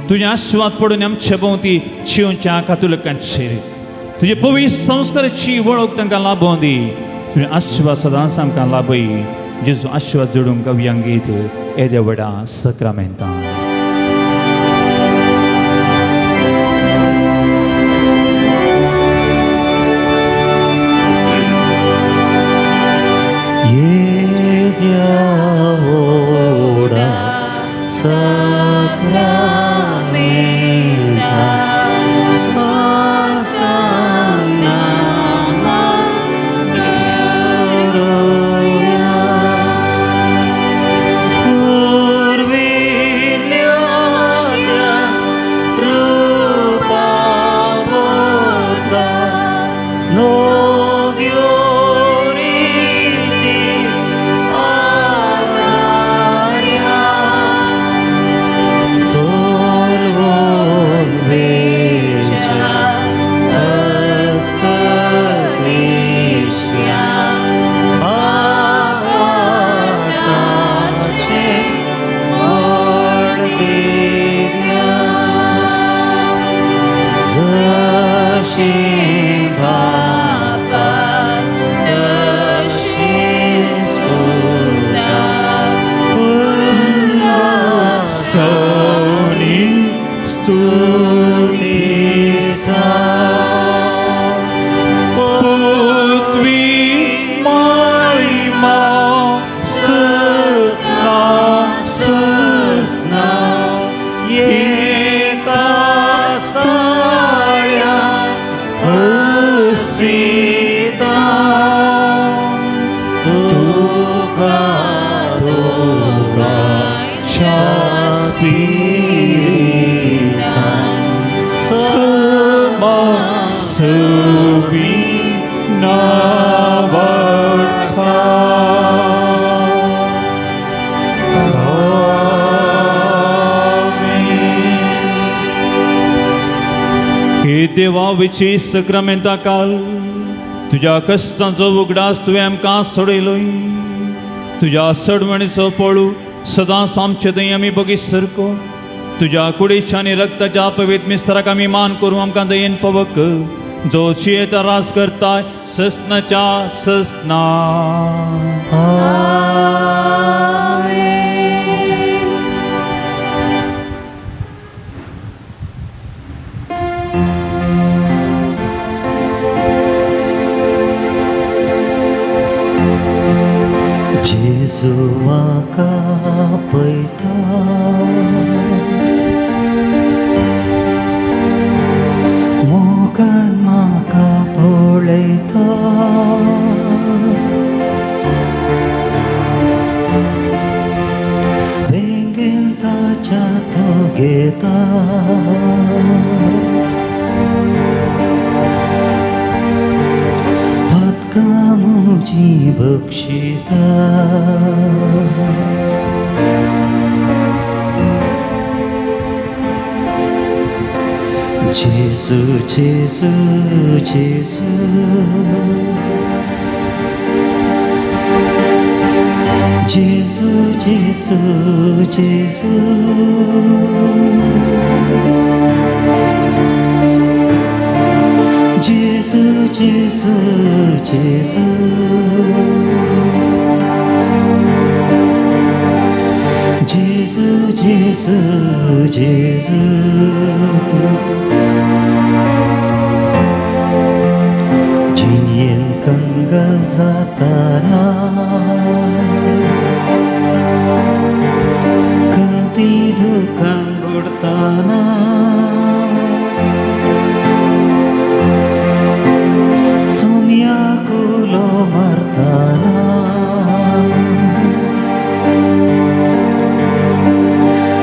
तुजें आशिर्वाद पडून आमचे भोंवती चिवच्या कातुलकांचेर, तुजे पवित्र संस्काराची वळख तांकां लाबोवन दी. तुजें आशिर्वाद सदांच आमकां लाभय. जेजू आशिर्वाद जोडूंक गवयांगीत येद्या व्हडा सक्रामेंतान. येद्या व्हडा सक्रामेंता साष्टांग नमन करुया. पुर्विल्ल्या त्या रुपा बदला नव्यो रिती आदार्या. सोलवून वेच्या अस्कलेश्या भावार्थाचे व्हड दिव्या. जशें बापाक तशेंच पुताक उल्हास सवनी स्तुती सा. पृथ्वी महिमा सजना सजना एका साळ्या हसीता. तुका दोगांच्या स्पिरितान समा सुवी नावार्था. हे देवा विची सक्रामेंता काल तुज्या कश्टांचो उगडास तुवें आमकां सोडयलोय. तुज्या सडवणीचो पळू सदांच आमचे थंय आमी बगीत सरको. तुज्या कुडीच्या आनी रक्ताच्या पवित्र मिस्तराक आमी मान करूं आमकां दयेन फावो कर. जो जियेता राज करताय ससनाच्या ससना. जेजू म्हाका पळयता मोगान म्हाका पळयता वेंगेन ताच्या तो घेता पातकां म्हजी बक्षिता जेजू जेजू जेजू जेजू जेजू जेजू जेजू जेजू जेजू जेजू जेजू जेजू जिणेन कंगाल जाताना कदी दुखान बुडताना सोम्या कुलो मारताना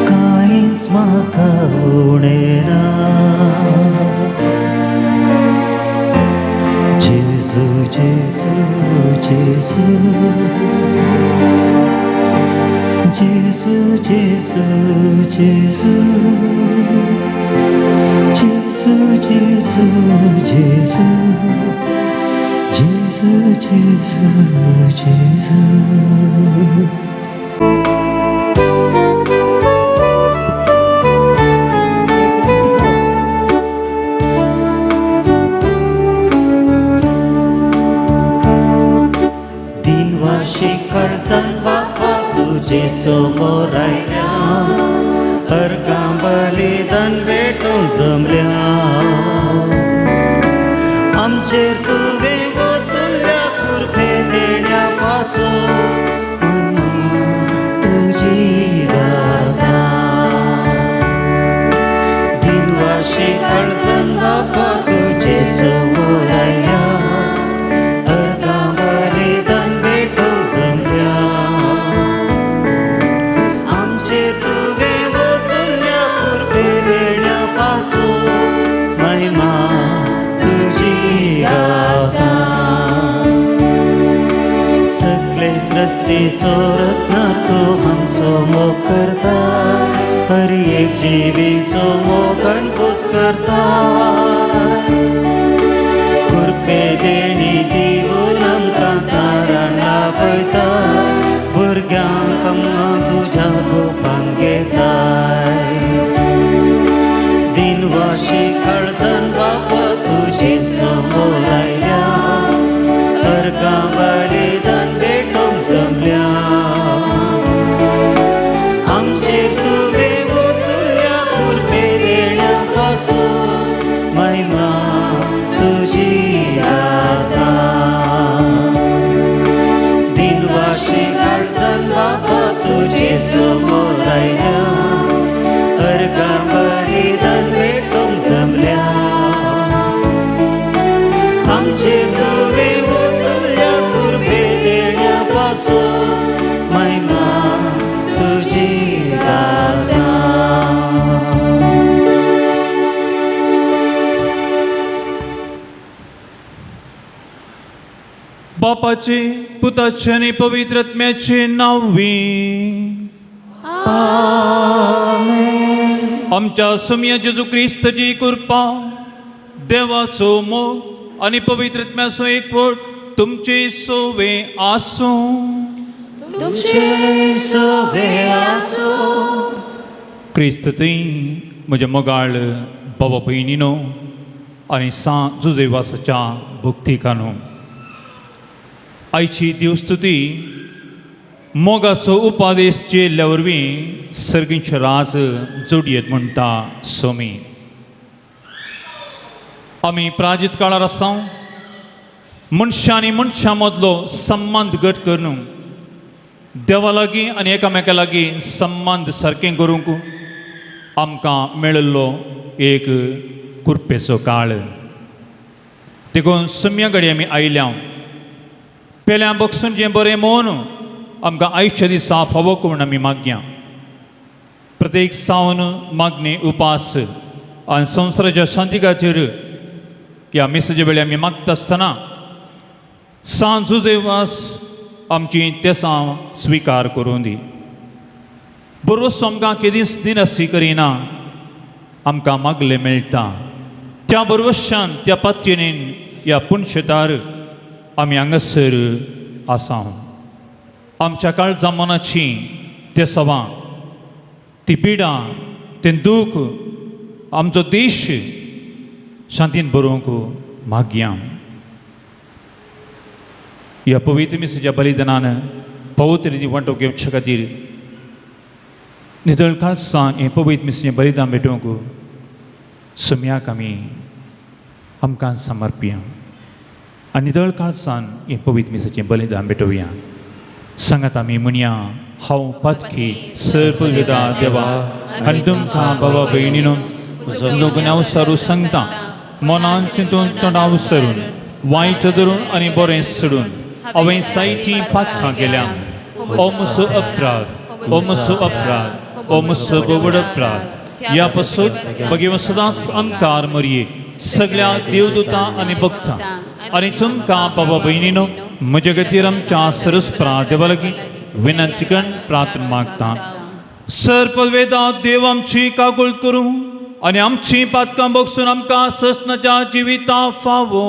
कांयच म्हाका उणें ना. जेजू जेजू जेजू जेजू जेजू जेजू जेजू जेजू जेजू जेजू जेजू जेजू. दिनवाशी खर्चान बापा तुजे समोर आयल्या अर्गां बलिदान भेटूंक जमल्या आमचेर तुवें ओतुल्ल्या कृपे देण्या पासून महिमा तुजी गाता. दिनवाशी खर्चान बापा तुजे समोर आयल्या अर्गां बलिदान भेटूंक जमल्या आमचेर तुवें ओतुल्ल्या कृपे देण्या पासून महिमा तुजी गाता. सगळे सृष्टीचो रचना तूं आमचो मोग करता हर एक जिवीचो मोगान खोस करता कृपे देणी दिवन आमकां तारण लाभयता भुरग्यांक आमकां तुज्या गोपान घेताय. दिनवाशी काळजान बापा तुजे समोर आयल्या अर्गां बलिदान भेटोवंक जमल्या आमचेर तुवें ओतुल्ल्या कृपे देण्या पासून महिमा तुजी गाता. दिनवाशी काळजान बापा तुजे समोर आयल्या अर्गां बलिदान भेटोवंक जमल्या आमचेर तुवें ओतुल्ल्या कृपे देण्या पासून महिमा तुजी गाता. बापाचे पुताचे आनी पवित्र आत्म्याचे नांवी. आमच्या सुमया जेजू क्रिस्ताची कृपा देवाचो मोग आनी पवित्र आत्म्याचो एकवट तुमचे सोवे आसूं. तुमचे सोवे आसूं. क्रिस्त थंय म्हज्या मोगाळ बाबा भयणीनो आनी सां जुजेवासाच्या भक्तिकानू. आयची देवस्तुती मोगाचो उपादेश जेल्ल्या वरवीं सर्गींचे राज जोडयेत म्हणटा सोमी. आमी प्राजीत काळार आसा. मनशां आनी मनशां मदलो संबंद घट करून देवा लागीं आनी एकामेका लागीं संबंद सारकें करूंक आमकां मेळिल्लो एक कुरपेचो काळ. देखून सम्या घडये आमी आयल्या पेल्या बक्षून जें बरें मोन आमकां आयच्या दिसा फावो करून आमी मागया. प्रत्येक सावन मागणी उपास आनी संवसाराच्या शांती खातीर ह्या मिसाच्या वेळी आमी मागता आसतना सांज जुजेवास आमची तेसां स्विकार करूं दी. बरोच आमकां केदीच दिनासी करिना, आमकां मागलें मेळटा. त्या बरवशान त्या पातयेन ह्या पुनशेतार आमी हांगासर आसा. आमच्या काळजा मनाची ते सवां ती पिडा तें दूख आमचो देश शांतीन बरोवंक मागया. ह्या पवित्र मिसाच्या बलिदानान पवित्र रिती वांटो घेवचे खातीर नितळ काळसान हें पवित्र मिसाचें बलिदान भेटोवंक सम्याक आमी आमकां समर्पया आनी नितळ काळसान हें पवित्र मिसाचें बलिदान भेटोवया. सांगात आमी म्हणया, हांव पातकी सर्व देवा आनी तुमकां बाबा भयणीनो म्हजो गुन्यांव सारू सांगता. मनान चिंतून तोंडाव सरून वायट धरून आनी बरें सोडून हांवें सायटी पातकां केल्या. ओ म्हजो अपराध, ओ म्हजो अपराध, ओ म्हजो गोवड अपराध. ह्या पासून भगेव सदांच आमकार मरये सगळ्या देवदूतां आनी भक्तां आनी तुमकां बाबा भयणीनो म्हज्या खातीर आमच्या सरस्परा देवा लागीं विनंती करून प्रार्थना मागता. सर पलवेदा देव आमची कागूळ करूं आनी आमची पातकां बगसून आमकां ससनाच्या जिविता फावो.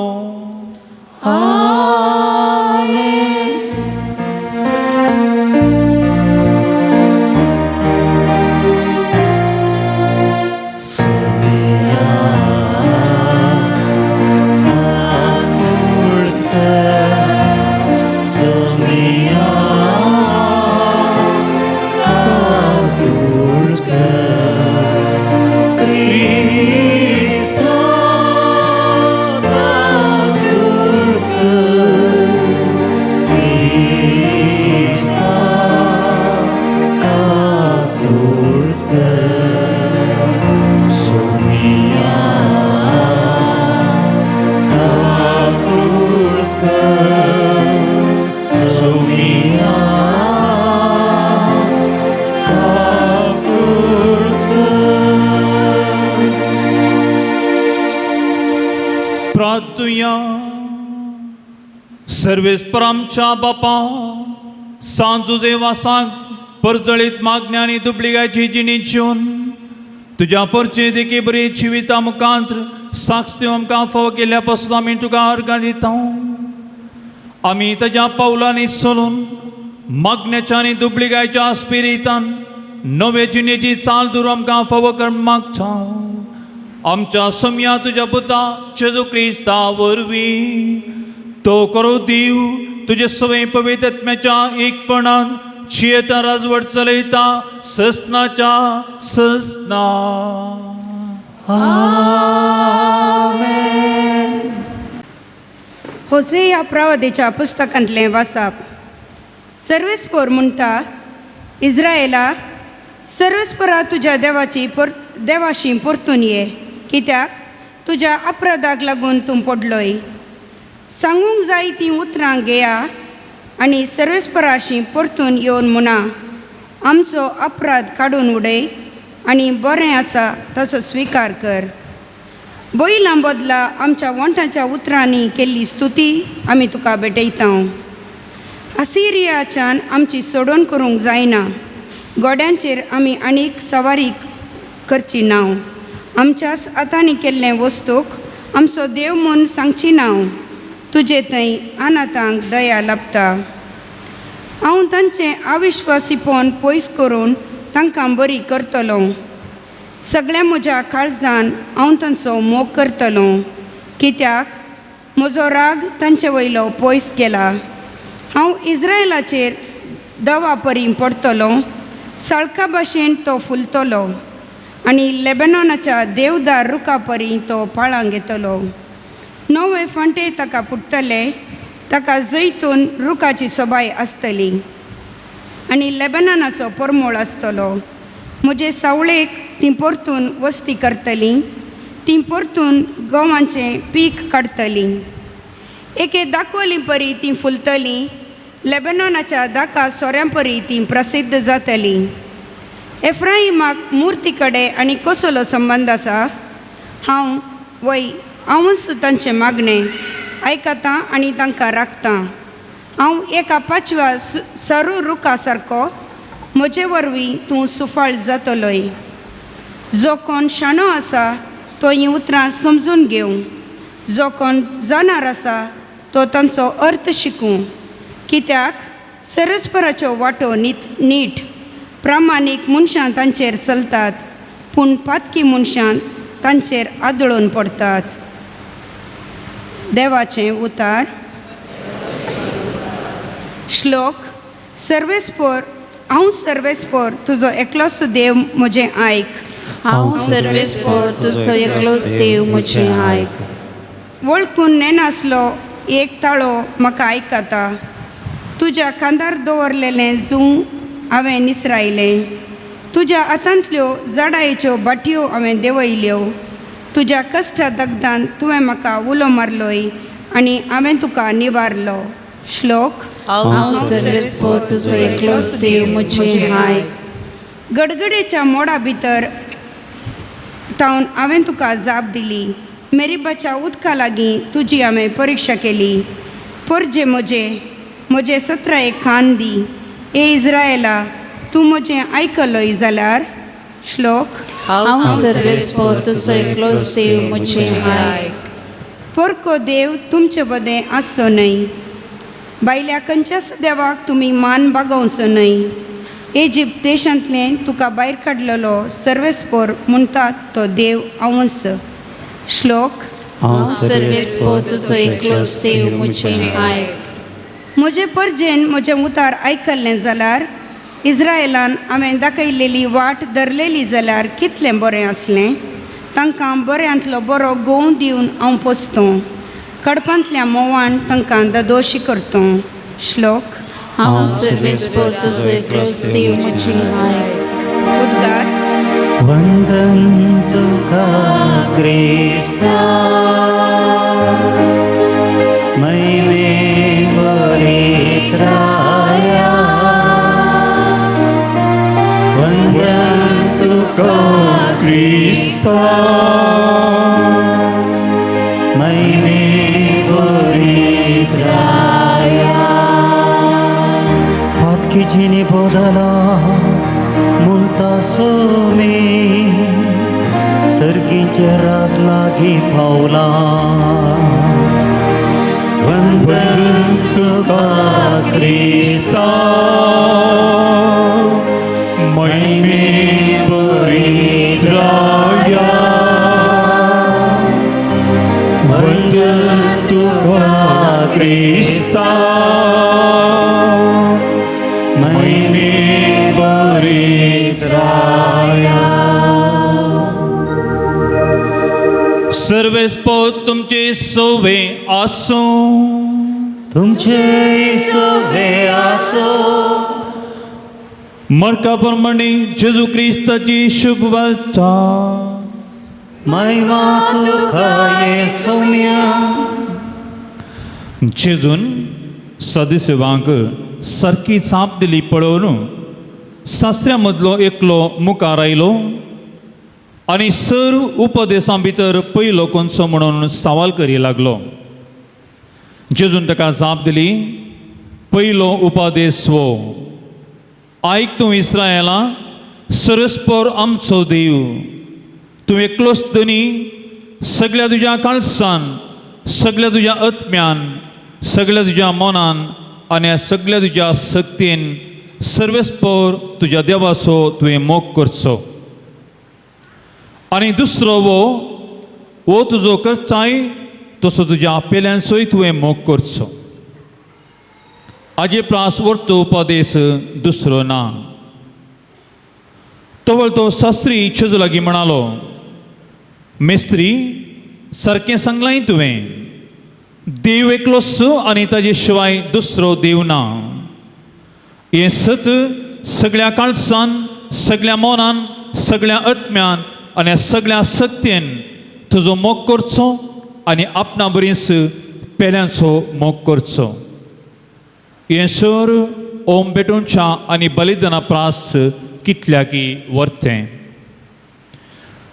क्रिस्ता काकूळ कर, क्रिस्ता काकूळ कर, सोमिया काकूळ कर, सोमिया काकूळ कर. प्रार्थुया. सर्वेस्पर आमच्या बापा सांजू वासाक परजळीत मागण्या आनी दुबलिगाची जिणी जिवन तुज्या परचे देखी बरी जिविता मुखांत साक्ष दिवं आमकां फावो केल्ल्या पासून आमी तुका अर्गां दिता. आमी ताज्या पावलांनी चलून मागण्याच्या आनी दुबलिगायच्या स्पिरितान नवे जिणेची चाल दवरून आमकां फावो कर मागता. आमच्या सम्या तुज्या पुता जेजू क्रिस्ता वरवीं तो करो दिव तुजे सवय पवित्र आत्म्याच्या एकपणान जियेता राजवट चलयता ससनाच्या ससना. होसे ह्या प्रवादेच्या पुस्तकांतलें वाचप. सर्वेस्पोर म्हणटा, इस्रायला सर्वेस्परा तुज्या देवाची पर देवाशी परतून ये, कित्याक तुज्या अपराधाक लागून तूं पडलोय. सांगूंक जाय तीं उतरां घेया आनी सर्वेस्पराशी परतून येवन म्हणा, आमचो अपराध काडून उडय आनी बरें आसा तसो स्विकार कर. बैलां बदला आमच्या वोंठाच्या उतरांनी केल्ली स्तुती आमी तुका भेटयता. असिरियाच्यान आमची सोडोवन करूंक जायना, गोड्यांचेर आमी आनीक सवारी करची ना. आमच्याच हातांनी केल्लें वस्तूक आमचो देव म्हूण सांगची ना. तुजे थंय अनाथांक दया लाबता. हांव तांचें अविश्वासीपण पयस करून तांकां बरी करतलो. सगळ्या म्हज्या काळजान हांव तांचो मोग करतलो. कित्याक म्हजो राग तांचे वयलो पयस गेला. हांव इज्रायलाचेर दवा परी पडटलो, सळका भाशेन तो फुलतलो आनी लेबनॉनाच्या देवदार रुखा परी तो पाळां घेतलो. नवे फांटे ताका पुट्टले, ताका जैतून रुखाची सोबाय आसतली आनी लेबनानाचो परमळ आसतलो. म्हजे सावळेक तीं परतून वस्ती करतलीं, तीं परतून गंवाचें पीक काडटलीं. एके दाखवली परी तीं फुलतलीं, लेबनॉनाच्या दाका सोऱ्यां परी तीं प्रसिद्ध जातलीं. एफ्राहिमाक मुर्ती कडेन आनी कसलो संबंद आसा? हांव वय हांवूच तांचें मागणें आयकतां आनी तांकां राखतां. हांव एका पाचव्या सरू रुखा सारको, म्हजे वरवीं तूं सुफळ जातलोय. जो कोण शाणो आसा तो हीं उतरां समजून घेवं, जो कोण जाणार आसा तो तांचो अर्थ शिकूं. कित्याक सरस्पराच्यो वाटो नीट प्रामाणीक मनशां तांचेर चलतात, पूण पातकी मनशां तांचेर आदळून पडटात. देवाचें उतार. श्लोक. सर्वेस्पोर, हांव सर्वेस्पोर तुजो एकलोच देव, म्हजें आयक. हांव सर्वेस्पोर तुजो एकलोच देव, म्हजें आयक. वळखून नेनासलो एक ताळो म्हाका आयकता. तुज्या खांदार दवरलेलें जूं हांवें निसरायलें, तुज्या हातांतल्यो जडायेच्यो बाटयो हांवें देंवयल्यो. तुज्या कश्टा दगदान तुवें म्हाका उलो मारलोय आनी हांवें तुका निवारलो. श्लोक. हांव सर्वेस्पोर तुजो एकलोच देव, म्हजें आयक. गडगडेच्या मोडा भितर तावन हांवें तुका जाप दिली, मेरीबाच्या उदका लागीं तुजी हांवें परिक्षा केली. परजे म्हजे म्हजे सत्राये कान दी, ए इज्रायला तूं म्हजें आयकलोय जाल्यार. श्लोक. हांव सर्वेस्पोर तुजो एकलोच देव, म्हजें आयक. पोरको देव तुमचे बदें आसचो न्हय, बायल्या खंयच्याच देवाक तुमी मान बागोवचो न्हय. इजिप्त देशांतलें तुका भायर काडलेलो सर्वेस्पोर म्हणटात तो देव हांवूच. श्लोक. हांव सर्वेस्पोर तुजो एकलोच देव, म्हजें आयक. म्हजे परजेन म्हजें उतार आयकल्लें जाल्यार, इज्रायलान हांवें दाखयलेली वाट धरलेली जाल्यार कितलें बरें आसलें. तांकां बऱ्यांतलो बरो गोंव दिवन हांव पोसतों, कडपांतल्या म्होंवान तांकां ददोशी करतों. श्लोक. हांव सर्वेस्पोर तुजो एकलोच देव, म्हजें आयक. उद्गार. वंदन तुका क्रिस्ता, महिमे बरित्राया. वंदन तुका क्रिस्ता, महिमे बरित्राया. पातकी बदला म्हणटा सोमी, सर्गीचे राज लागीं पावला. वंदन तुका क्रिस्ता, महिमे बरित्राया. वंदन तुका क्रिस्ता, महिमे बरित्राया. सर्वेस्पोर तुमचे सोवे आसूं. तुमचे सोवे आसो. मरका प्रमाणे जेजू क्रिस्ताची शुभ वार्ता. महिमा तुका येसोम्या. जेजून सदस्यवांक सारकी चाप दिली पळोवन सासऱ्या मदलो एकलो मुखार आयलो आनी सर उपदेसां भितर पयलो कोणसो म्हणून सवाल करी लागलो. जेजून ताका जाप दिली, पयलो उपदेस हो, आयक तूं इस्रायला, सरस्पर आमचो देव, तूं एकलोच धनी. सगळ्या तुज्या काळसान, सगळ्या तुज्या आत्म्यान, सगळ्या तुज्या मनान आनी सगळ्या तुज्या शक्तीन सर्वेस्पर तुज्या देवाचो तुवें मोग करचो. आनी दुसरो वो, वो तुजो करचाय तसो तुज्या पेल्यांचोय तुवें मोग करचो. आजे प्रास वर्तो उपदेश दुसरो ना. तवळ तो शास्त्री जेजू लागीं म्हणालो, मेस्त्री सारकें सांगलांय तुवें, देव एकलोच आनी ताजे शिवाय दुसरो देव ना. हें सत सगळ्या काळसान, सगळ्या मनान, सगळ्या आत्म्यान आनी सगळ्या शक्तीन तुजो मोग करचो आनी आपणा बरीच पेल्यांचो मोग करचो. हें सर ओम भेटोवच्या आनी बलिदाना प्रास कितल्याकी वर्तें.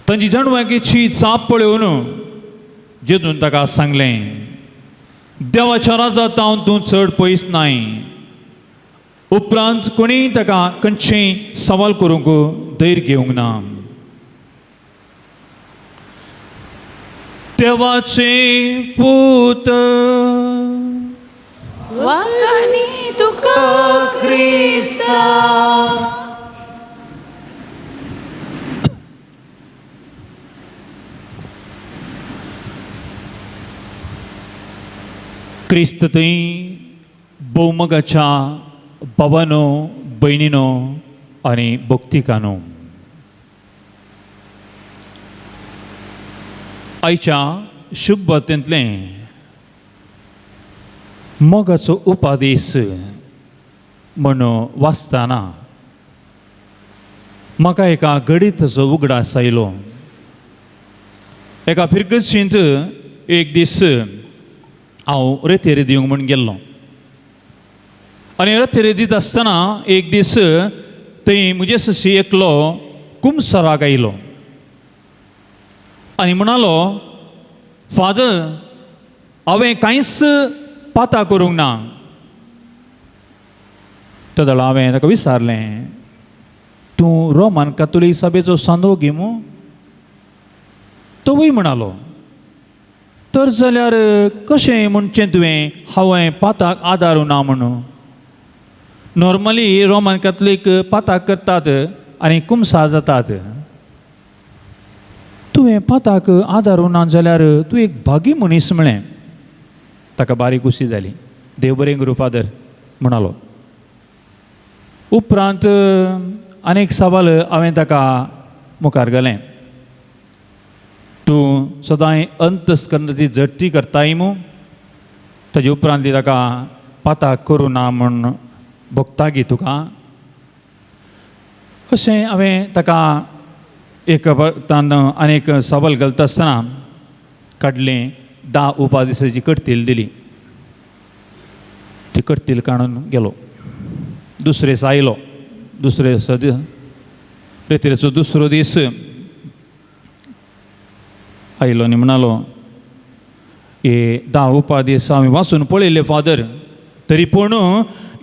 तांची जाणवायकेची जाप पळोवन जेजून ताका सांगलें, देवाच्या राजांत हांव तूं चड पयस नाय. उपरांत कोणीय ताका खंयचेंय सवाल करूंक धैर्य घेवंक ना. देवाचे पूत वाखाणी तुका क्रिस्ता. क्रिस्त थंय भोवमगाच्या बाबानो, भयणीनो आनी भक्तिकानो, आयच्या शुभतेंतलें मोगाचो उपादेश म्हण वाचतना म्हाका एका घडीताचो उगडास आयलो. एका फिरगशींत एक दीस हांव रेतेर दिवंक म्हूण गेल्लो आनी रतेर दिता आसतना एक दीस थंय म्हजे सशी एकलो कुमसराक आयलो आनी म्हणालो, फादर हांवें कांयच पाता करूंक ना. तेदोळा हांवें ताका विचारलें, तूं रोमन कातोलीक सभेचो सांदो गी मू? तोवूय म्हणालो, तर जाल्यार कशें म्हणचें तुवें हांवें पाताक आदारूं ना म्हणून? नॉर्मली रोमन कॅथलीक पाताक करतात आनी कुमसार जातात. तुवें पाताक आदारूं ना जाल्यार तूं एक भागी मनीस म्हळें. ताका बारीक खुशी जाली. देव बरें करूं फादर म्हणालो. उपरांत आनीक सवाल हांवें ताका मुखार घालें, तूं सदांय अंतस्कंदाची जडती करताय मू? ताजे उपरांत ताका पाताक करूं ना म्हूण भोगता गी तुका? अशें हांवें ताका एक तान आनीक सवाल घालता आसतना काडलें 10 उपादिसाची करतील दिली. ती करतील काडून गेलो. दुसरे दीस आयलो, दुसरे रेतिरेचो दुसरो दीस आयलो आनी म्हणालो, हे 10 उपादीस हांवें वाचून पळयले फादर, तरी पूण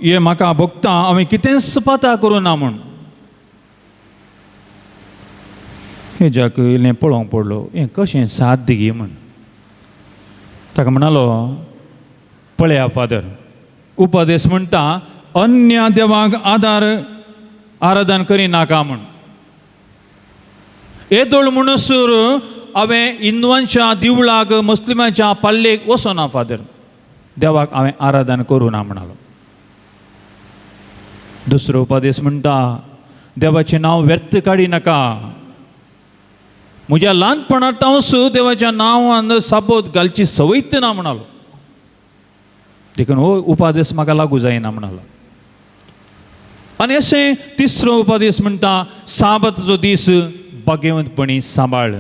हे म्हाका भोगता हांवें कितेंच पाता करूं ना म्हूण. हेज्याक इल्लें पळोवंक पडलो, हें कशें साध्य गी म्हूण. ताका म्हणालो, पळया फादर, उपदेश म्हणटा अन्य देवाक आदार आराधन करिनाका म्हूण. येदोळ म्हणसर हांवें हिंदवांच्या दिवळाक मुस्लिमांच्या पाल्लेक वचना फादर, देवाक हांवें आराधन करूं ना म्हणालो. दुसरो उपदेश म्हणटा देवाचें नांव व्यर्थ काडी नाका. म्हज्या ल्हानपणांत हांव देवाच्या नांवान साबोत घालची संवयत ना म्हणालो, देखून हो उपादेश म्हाका लागू जायना म्हणालो. आनी अशें तिसरो उपादेश म्हणटा साबाताचो दीस भाग्यवंतपणी सांबाळ.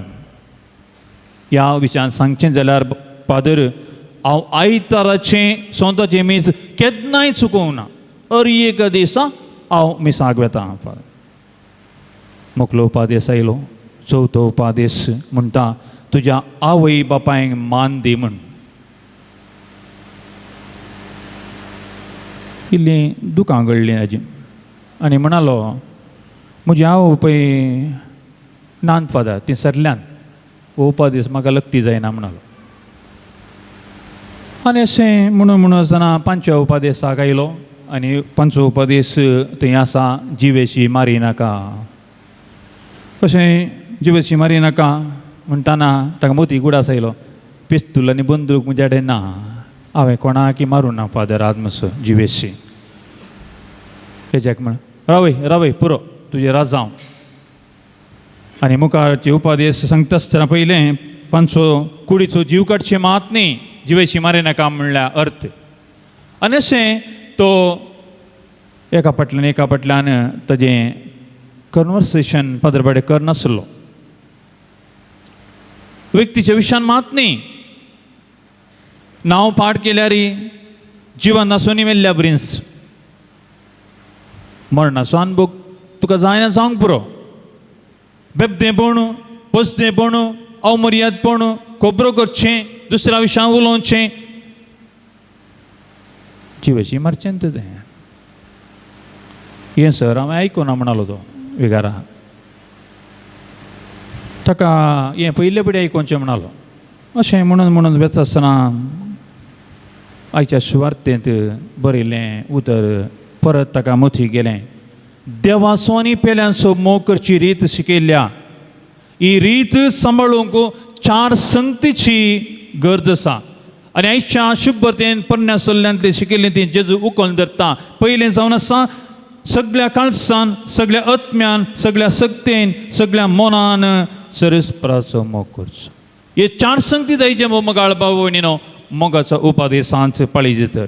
ह्या विशयान सांगचें जाल्यार फादर, हांव आयताराचें सोंताचें मीस केन्नाय चुकोवंक ना. अर एक दिसा हांव मिसाक वेता. फादर मोकलो उपादेश आयलो. चवथो उपादेश म्हणटा तुज्या आवय बापायक मान दी म्हूण. इल्लीं दुकां गळ्ळीं हाजी आनी म्हणालो, म्हजी आवय पळय नान फादर, ती सरल्यान हो उपादेश म्हाका लक्ती जायना म्हणालो. आनी अशें म्हणून म्हणून आसतना पांचव्या उपादेसाक आयलो आनी पांचवो उपदेश थंय आसा, जिवेशी मारी नाका. कशें जिवेशी मारी नाका म्हणटाना ताका मोती गुडास आयलो. पिस्तूल आनी बंदूक म्हज्या कडेन ना, हांवें कोणाकी मारूं ना फादर आदमसो जिवेशी. हेज्याक म्हण रावय रावय पुरो तुजें राजांव. आनी मुखारचे उपादेश सांगता आसतना पयलें पांचो कुडीचो जीव काडचें मात न्ही, जिवेशी मारी नाका म्हणल्यार अर्थ. आनी अशें तो एका फाटल्यान एका फाटल्यान ताजें कन्वर्सेशन फादर बाडे करनासलो. व्यक्तीच्या विशयान मात न्ही, नांव पाठ केल्यार जिवन नासून मेल्ल्या ब्रिन्स मरणाचो अनुभव तुका जायना जावंक पुरो. बेबदेंपण, पसदेंपण, अवमर्यादपण, खबरो करचें, दुसऱ्या विशयान उलोवचें, जिवेशी मारचें तें. हें सर हांवें आयकुना म्हणालो तो विगारा. ताका हें पयले पडी आयकोवचें म्हणालो. अशें म्हणून म्हणून वेता आसतना आयच्या सुवार्तेंत बरयलें उतर परत ताका मती गेलें. देवाचो आनी पेल्यांचो मोग करची रीत शिकयल्या. ही रीत सांबाळूंक चार संगतीची गरज आसा. आनी आयच्या शुभतेन परण्या सल्ल्यांतली शिकयल्ली ती जेजू उखल धरता. पयलें जावन आसा सगळ्या काळसान, सगळ्या आत्म्यान, सगळ्या सक्तेन, सगळ्या मनान सरस्पराचो मोग करचो. हे चार संगती आयचे मोगाळ भाव भयणीनो मोगाचो उपदेशांच पळयजे तर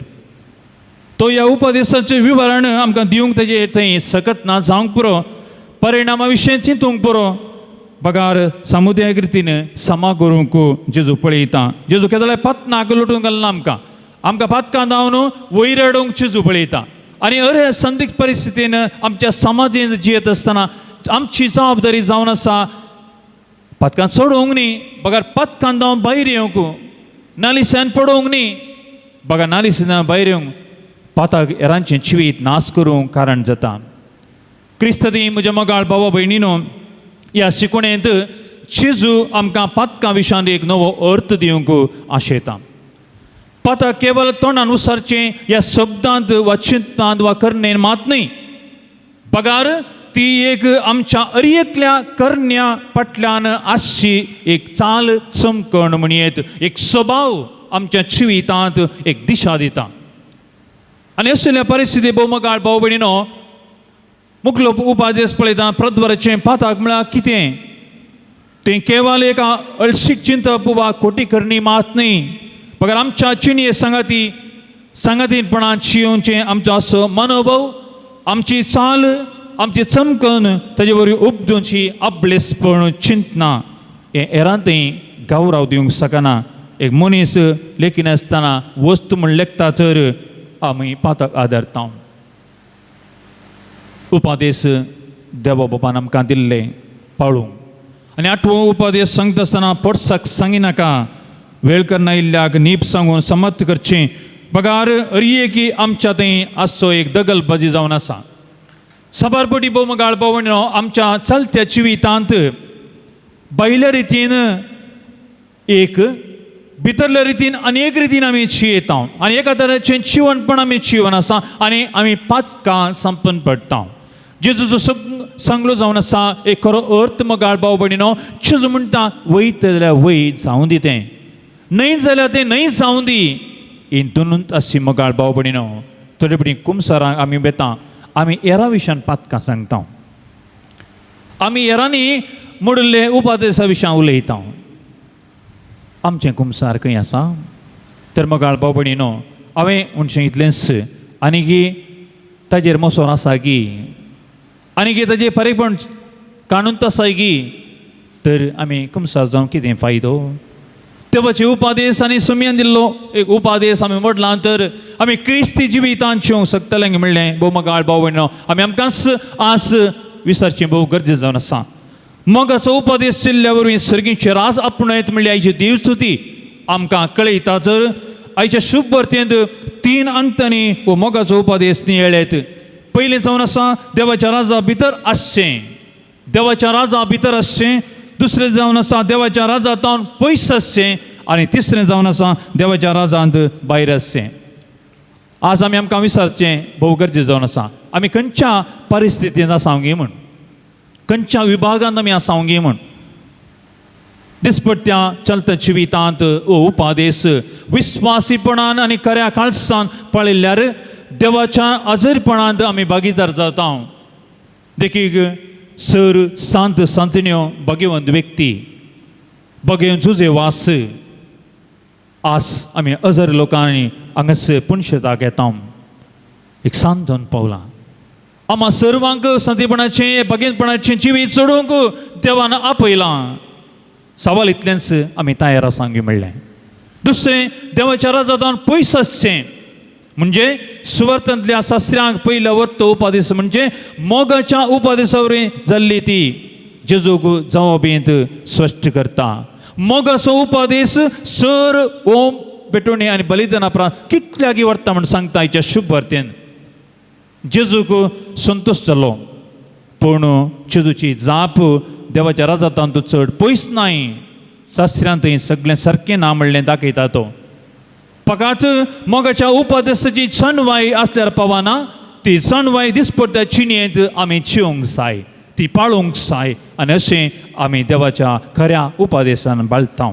तो ह्या उपदेशाचें विवरण आमकां दिवंक ताजे थंय सकत ना जावंक पुरो, परिणामा विशय चिंतूंक पुरो, बगार समुदायक रितीन समा करूंक जेजू पळयता. जेजू केदोळे पत्नाक लोटून घालना आमकां, आमकां पातकां धांवन वयर हाडूंक जेजू पळयता. आनी अरे संदिग्ध परिस्थितीन आमच्या समाजेंत जियेत आसतना आमची जबाबदारी जावन आसा पातकां चडोवंक न्ही, बगार पातकां धांवन भायर येवंक, नालिसान पडोवंक न्ही, बगार नालिसान भायर येवंक पाताक हेरांचें जिवीत नाश करूंक कारण जाता. क्रिस्तदी म्हज्या मोगाळ भावा भयणीनो, ह्या शिकवणेंत जेजू आमकां पातकां विशयांत एक नवो अर्थ दिवंक आशेता. पातक केवल तोंडान उसारचें ह्या शब्दांत वा चिंतनांत वा करणेन मात न्ही, बगार ती एक आमच्या अरयेंतल्या करण्या फाटल्यान आसची एक चाल चमकण म्हणयेत, एक स्वभाव आमच्या जिवितांत एक दिशा दिता. आनी असल्या परिस्थिती भोवमगाळ भाव भयणीनो मुखलो उपादेश पळयता. प्रद्वराचें पाताक म्हळ्यार कितें? तें केवल एक अळशीक चिंतप वा खोटी करणी मात न्ही, बगर आमच्या चिणये सांगाती सांगातीपणान शियोवचें आमचो असो मनोभव, आमची चाल, आमची चमकन, ताजे वरवीं उपदुची आपलेसपण चिंतना हें हेरांतय गौराव दिवंक शकना. एक मनीस लेखिनासतना वस्तू म्हण लेखता तर आमी पातक आदारता. उपादेश देवा बापान आमकां दिल्ले पाळूंक. आनी आठवो उपादेश सांगता आसतना पोटसाक सांगिनाका, वेळ करना इल्ल्याक नीप सांगून समत करचें, बगार अरये की आमच्या थंय आसचो एक दगलबाजी जावन आसा. साबारपटी भोवमगाळ भावणो आमच्या चलत्या जिवितांत भायल्या रितीन एक, भितरल्या रितीन आनी एक रितीन आमी जियेता आनी एका तरेचें जिवनपण आमी जिवन आसा आनी आमी पातकां संपन्न पडटा. जेजूचो सांगलो जावन आसा एक खरो अर्थ मोगाळ भाव भयणीनो. जेजू म्हणटा वयता जाल्यार वय जावं दी, तें न्हय जाल्यार तें न्हय जावं दी. हितूनच आसची मोगाळ भाव भयणीनो थोडे पटी कुमसारांक आमी वेता, आमी हेरां विशयान पातकां सांगता, आमी हेरांनी मोडिल्ले उपादेसा विशयान उलयता. आमचें कुमसार खंय आसा? तर मोगाळ भाव भयणीनो हांवें म्हणचें इतलेंच. आनी की ताजेर मोसोर आसा की आनी की ताजेर फारीकपण काणून आसाय की तर आमी कुमसार जावन कितें फायदो? देवाचे उपादेश आनी सुमयान दिल्लो एक उपादेश आमी मोडला तर आमी क्रिस्ती जिवितान जिवंक शकतले म्हणलें भोव मोगाळ भाव भयणीनो आमी आमकांच आस विसरचें भोव गरजेचें जावन आसा. मोगाचो उपदेश दिल्ल्या वरवीं सर्गीचे राज आपणायत म्हणल्यार आयची देवस्तुती आमकां कळयता. जर आयच्या शुभ भरतेंत तीन अंतांनी हो मोगाचो उपदेश नियळ्यात. पयलें जावन आसा देवाच्या राजा भितर आसचें, देवाच्या राजा भितर आसचें. दुसरें जावन आसा देवाच्या राजा तावन पयस आसचें आनी तिसरें जावन आसा देवाच्या राजांत भायर आसचें. आज आमी आमकां विचारचें भोव गरजेचें जावन आसा आमी खंयच्या परिस्थितींत आसा म्हूण, खंयच्या विभागांत आमी आसा म्हूण. दिसपट्ट्या चलता जिवितांत हो उपादेस विस्वासीपणान आनी खऱ्या काळसान पळयल्यार देवाच्या आजरपणांत आमी भागीदार जाता. देखीक सर सांत सांतन्यो भाग्यवंत व्यक्ती भाग्यवंत जुजे वास आज आमी अजर लोकांनी हांगासर पुनशेताक येता एक सांत्वन पावलां. आमा सर्वांक सांतेपणाचें भाग्यपणाचें जिवीत चडोवंक देवान आपयलां. सवाल इतलेंच आमी तयार आसा म्हणलें. दुसरें देवाच्या राजादान पयस आसचें म्हणजे सुवार्थांतल्या सासऱ्यांक पयल्या वर्त उपादेस म्हणजे मोगाच्या उपादेसा वरवीं जाल्ली ती जेजूक जवाबींत स्पश्ट करता. मोगाचो उपादेस सर ओम पेटोवणी आनी बलिदाना उपरांत कितल्यागी व्हरता म्हूण सांगता हिच्या शुभ वार्तेन. जेजूक संतोश जालो पूण जेजूची जाप देवाच्या राजातांत चड पयस नाय सासऱ्यांत थंय सगळें सारकें ना म्हणलें दाखयता तो. पकाच मोगाच्या उपादेसाची सणवाय आसल्यार पावना ती सणवाय दिसपडत्या चिणयेंत आमी चिवंक जाय ती पाळूंक जाय आनी अशें आमी देवाच्या खऱ्या उपादेसान बाळता.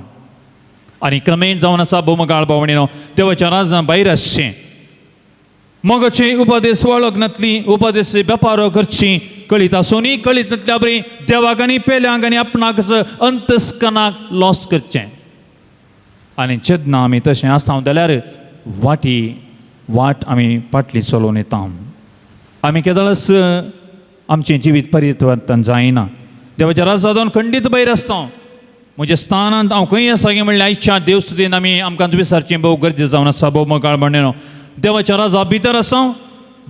आनी क्रमेण जावन आसा भोवमगाळ भावणीनो देवाच्या राजां भायर आसचें मोगाचे उपादेस वळख नातली उपादेस वेपार करची कळीत आसूनय कळीत नातल्या बरी देवाक आनी पेल्यांक आनी आपणाक अंतस्कनाक लॉस करचें. आनी जेन्ना आमी तशें आसता जाल्यार वाटी वाट आमी फाटली चलोवन येता. आमी केदळच आमचें जिवीत परिवर्तन जायना. देवाच्या राजादोन खंडीत भायर आसता. म्हज्या स्थानांत हांव खंय आसा की म्हणल्यार आयच्या देवस्तुतीन आमी आमकां विचारचें भोव गरजें जावन आसा. भोव मगाळ म्हणणें देवाच्या राजा भितर आसा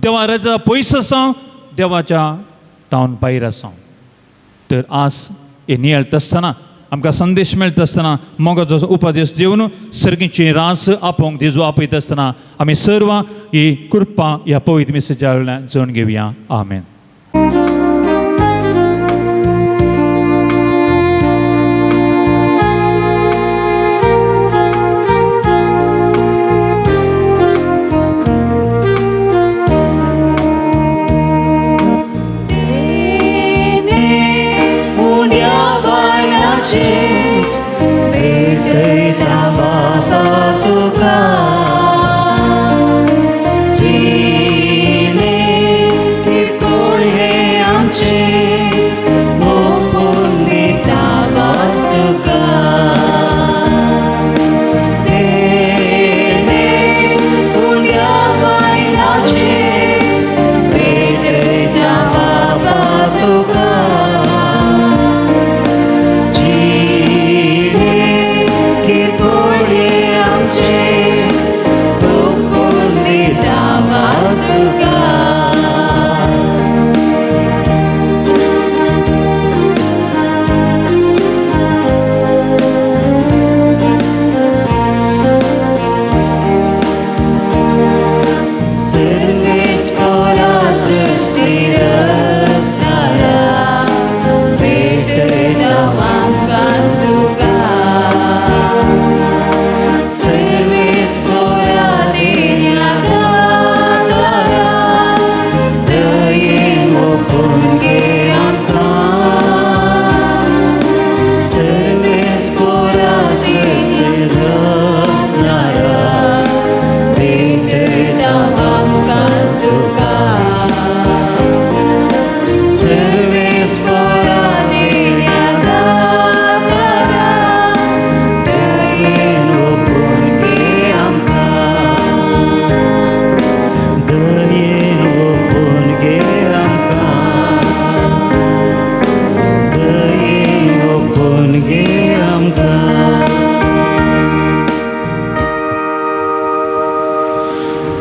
देवा राजा पयस आसा देवाच्या तावन भायर आसा. तर आज हे नियाळटा आसतना आमकां संदेश मेळटा आसतना मोगाचो उपदेश दिवन सर्गीची रास आपोवंक जेजू आपयता आसतना आमी सर्वां ही कृपा ह्या पवित्र मिसाच्या वयल्यान जण घेवया. आमेन.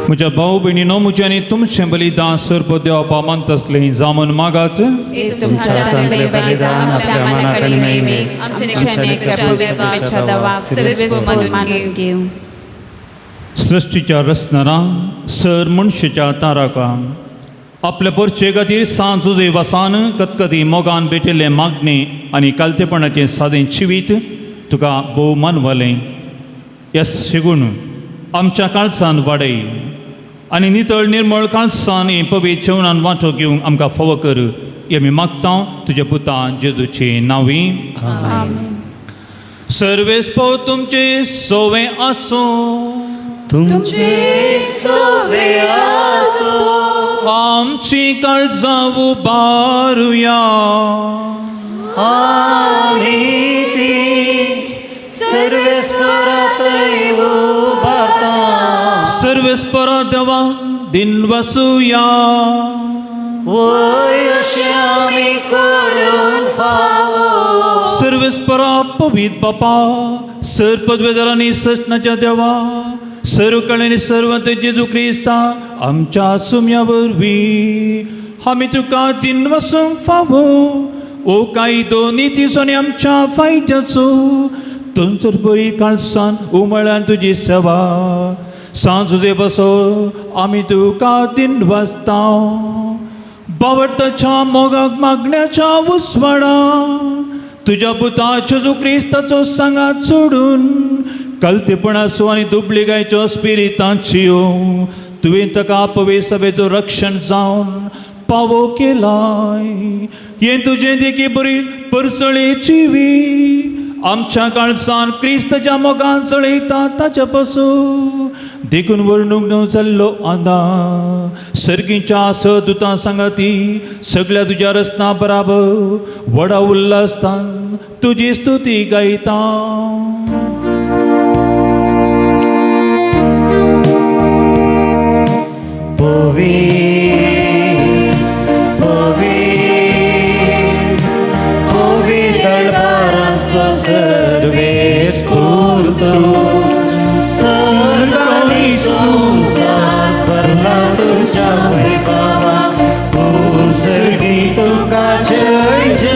म्हज्या भाव भयणीनो म्हजें आनी तुमचें बलिदान सर्व देवा मानतसलें जामून मागात. तुमच्या हातांतलें बलिदान आपल्या मनाक आनी महिमेक आमच्या शुभेच्छा देवाक सर्वेस्पोर मानून घेवं. सृश्टीच्या रचणारा सर मनशाच्या तारका आपल्या परचे खातीर सांज जुजे वासान कतकती मोगान भेटिल्लें मागणें आनी कालतेपणाचें सादें जिवीत तुका भोव मानवलें. यस शेगूण आमच्या काळसान वाडय आनी नितळ निर्मळ काळसान हे पवित्र जेवणान वांटो घेवंक आमकां फावो कर हे आमी मागता तुज्या पुता जेजूचे नांवी. आमेन. सर्वेस्पोर तुमचे सोवे आसूं. तुमचे सोवे आसो. आमची काळजां उबारुया. आमी ती सर्वेस्परातय उबारता. सर्वेस्परा देवा दिन वसुया. वय अशें आमी करून फावो. सर्वेस्परा पवित बापा, सर पदवेदारांनी सचनाच्या देवा, सर्व कळ्यांनी सर्व जेजू क्रिस्ता आमच्या सुम्या वरवीं आमी तुका दिन वसूंक फावो. ओ कायदो नितीचो आनी आमच्या फायद्याचो तुमचो बरी काळसान उमळ्यान तुजी सेवा सांजुजे बसो आमी तुका दिन वाचता. बावडताच्या मोगाक मागण्याच्या उस्वाडा तुज्या पुता जेजू क्रिस्ताचो सांगात सोडून कलतेपणाचो आनी दुबळिकायच्यो स्पिरितांच्यो तुवें ताका पवे सभेचो रक्षण जावन पावो केलाय. हें तुजें देखी बरी परसळी जिवी आमच्या काळसान क्रिस्ताच्या मोगान चळयता ताच्या पासून देखून वर्णूंक न्हू जाल्लो आंदा सर्गीच्या सदुतां सांगाती सगळ्या तुज्या रचना बराबर व्हडा उल्हासान तुजी स्तुती गायता. पवी पवी पवी दळपारांचो सर्वेस्पोर तूं, सर्गांनी संवसार भरला तुज्या वैभवा, सर्गी तुका जय जय.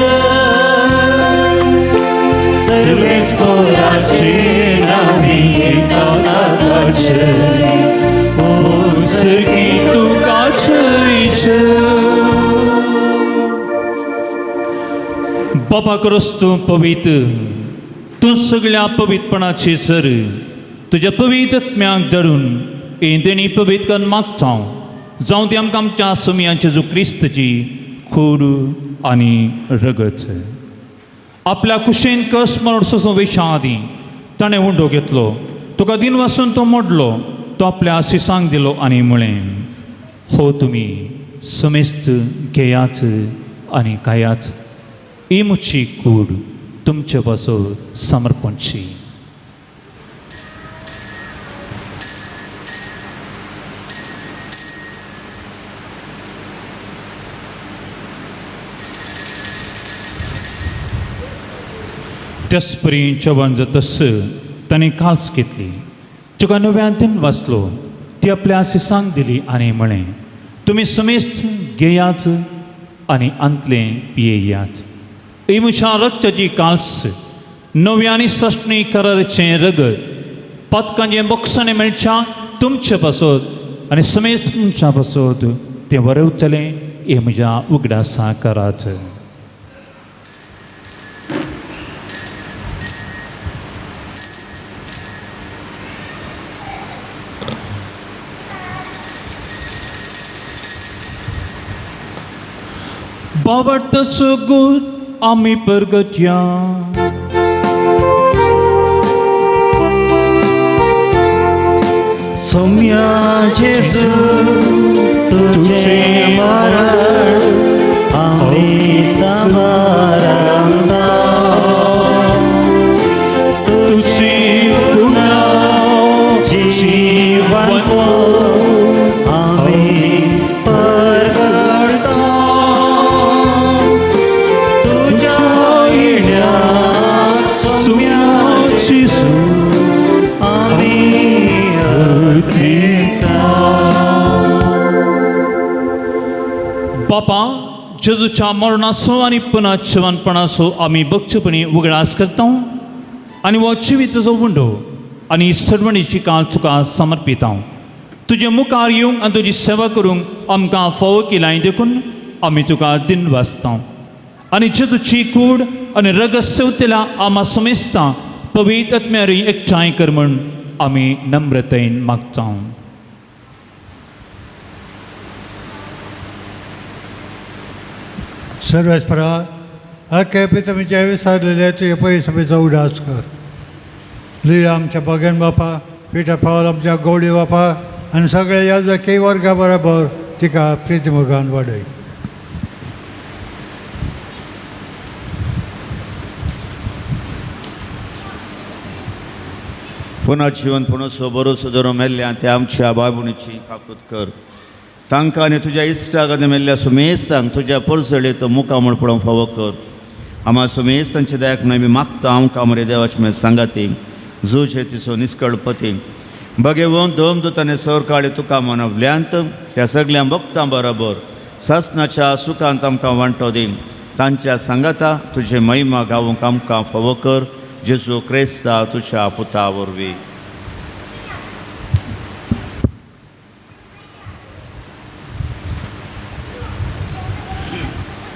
सर्वेस्पोराचे नामी येता जय, सर्गी तुका जय जय. बाबा क्रिस्तू पवित तूं सगळ्या पवितपणाची सर तुज्या पवित आत्म्याक धरून येंदेणी पवित करून मागता हांव. जावं ती आमकां आमच्या सुमयांचे जेजू क्रिस्तची कूड आनी रगत. आपल्या कुशीन कस मरण सोसूं वयच्या आदीं ताणें उंडो घेतलो, तुका दिन वासून तो मोडलो, तो आपल्या शिसांक दिलो आनी म्हळें, हो तुमी समेस्त घेयात आनी खायात, ही म्हजी कूड तुमचे पासून समर्पणची. त्याच परी जेवण जातस ताणें काल्स घेतली, तुका नव्यान दिन वाचलो, ती आपल्या शिसांक दिली आनी म्हळें, तुमी समेस्त घेयात आनी आंतलें पियेयात, ही म्हज्या रक्ताची काल्स नव्या आनी सस्णी कराराचें रगत पदकांचें बक्षाणें मेळच्या तुमचे पासत आनी समेस्त तुमच्या पासत तें वरवतलें, हें म्हज्या उगडासा करात. बाबडतचो गुण आमी परगटया. सोम्या जेजू तुझे मरण आमी समारंभा, तुझी पुन्हा जीवन आमी परगटता, तुझ्या येण्याक सोम्या जेजू आमी अर्पिता. बापा जेजूच्या मरणाचो आनी पुनः जिवनपणाचो आमी बगचेपणी उगडास करता आनी हो जिविताचो उंडो आनी सरवणीची काळ तुका समर्पिता. तुजे मुखार येवंक आनी तुजी सेवा करूंक आमकां फावो केलाय देखून आमी तुका दिन वाचता आनी जेजूची कूड आनी रगत सेवतेल्या आमा समेस्ता पवित्र आत्म्यारी एकठांय कर म्हूण आमी नम्रतेन मागता. सर्वेस्परा हा खेपे तुमी ज्या विसरलेले तुजे पयशे सभेचो उडास कर. लुया आमच्या बगेन बापा, पिटर पावल आमच्या गौडी बापा आनी सगळ्या याजकी वर्गा बरोबर तिका प्रितीमुगान वाडय. पुनः जीवन पुनः बरोसो धरून मेल्ल्या त्या आमच्या बायबुणीची काकूत कर. तांकां आनी तुज्या इश्टाक आनी मेल्ल्या सुमेस्तांक तुज्या परसळीत मुखामळ म्हूण पळोवंक फावो कर. आमा सुमेस्तांच्या दयाक न्हय आमी मागता आमकां मरे देवाचे मेळ सांगाती झूज तिचो निस्कळपती बगेवन दोम दुताने सौरकाळी तुका मनवल्यांत त्या सगळ्या भक्तां बरोबर सासनाच्या सुखांत आमकां वांटो दी. तांच्या सांगाता तुजे महिमा गावूंक आमकां फावो कर. जेजू क्रिस्ता तुज्या पुता वरवीं.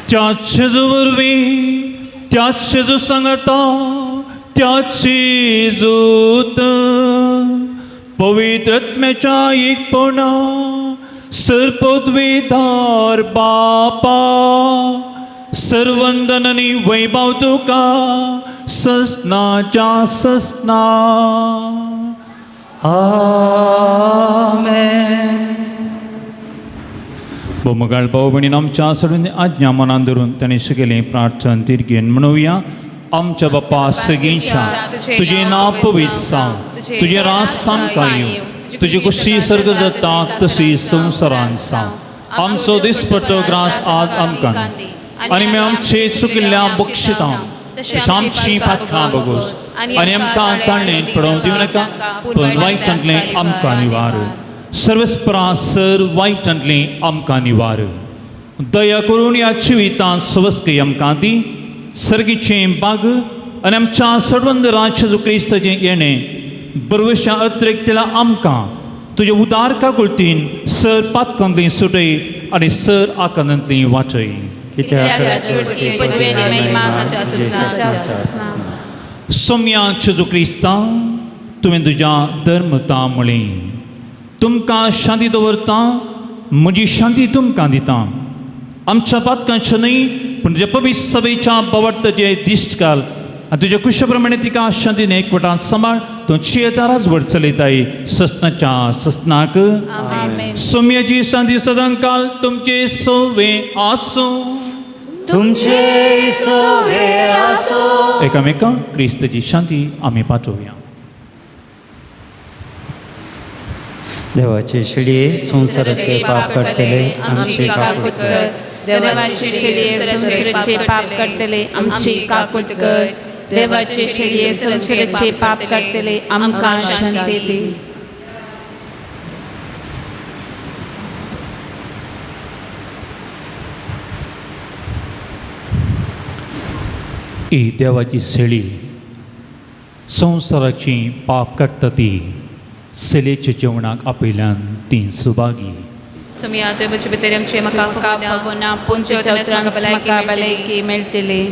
त्याच जेजू वरवीं, त्याच जेजू सांगता, त्याच जेजूत पवित्र आत्म्याच्या एकपणा सर्पद्वेधार बापा सर्वंदन आनी वैभव तुका ससनाच्या ससना. आमेन. बोमगाळ भाव भयणीन आमच्या सर्वांनी आज्ञा मनान धरून ताणें शिकयलें प्रार्थन तिरगेन म्हणुया. आमच्या बापा सगळींच्या तुजें नांव पवित्र जावं, तुजें राज सामकां येवं, तुजी कुशी सर्ग जाता तशी संवसारान जावं. आमचो दिसपट्टो ग्रास आज आमकां दी आनी आमी आमचे चुकिल्ल्या बक्षितां तशें आमची पातकां बगोस आनी आमकां ताणें पडोवंक दिवं नाका पूण वायटांतलें आमकां निवार. सर्वस्परा सर वायटांतलें आमकां निवार. दया करून ह्या जिवितांत सवस्की आमकां दी. सर्गीचें बाग आनी आमच्या सर्वंद राज क्रिस्ताचें येणें बरवशा अतिरिक्तला आमकां तुज्या उदार काकुळतीन सर पातकांतली सुटय आनी सर आकांतांतली वाचय. सोम्या जेजू क्रिस्ता तुवें तुज्या धर्मता म्हळी तुमकां शांती दवरता, म्हजी शांती तुमकां दिता. आमच्या पातकांचे न्हय पूण तुज्या पवित्र सभेच्या बावडताचे दिश्ट घाल आनी तुज्या कुशा प्रमाणे तिका शांतीन एकवटान सांबाळ. तूं चियेता राजवट चलयताय ससनाच्या ससनाक. सोम्याची शांती सदांकाल तुमचे सोवे आसूं. तुमचे सोवे आसूं. एकामेका क्रिस्ताची शांती आमी पाठोवया. देवाचे शेळये संवसाराचे पाप काडटले आमची काकूत कर. देवाचे शेळये संवसाराचे पाप काडटले आमची काकूत कर. देवाचे शेळये संवसाराचे पाप काडटले आमकां शांती दी. ही देवाची शेळी संवसाराची पाप काडटा ती सेलेच्या जेवणाक आपयल्यान ती सुभागी. सोम्या तुवें म्हजे भितर आमचे म्हाका फावना पूण तुज्या उतरान म्हाका भलायकी मेळटली.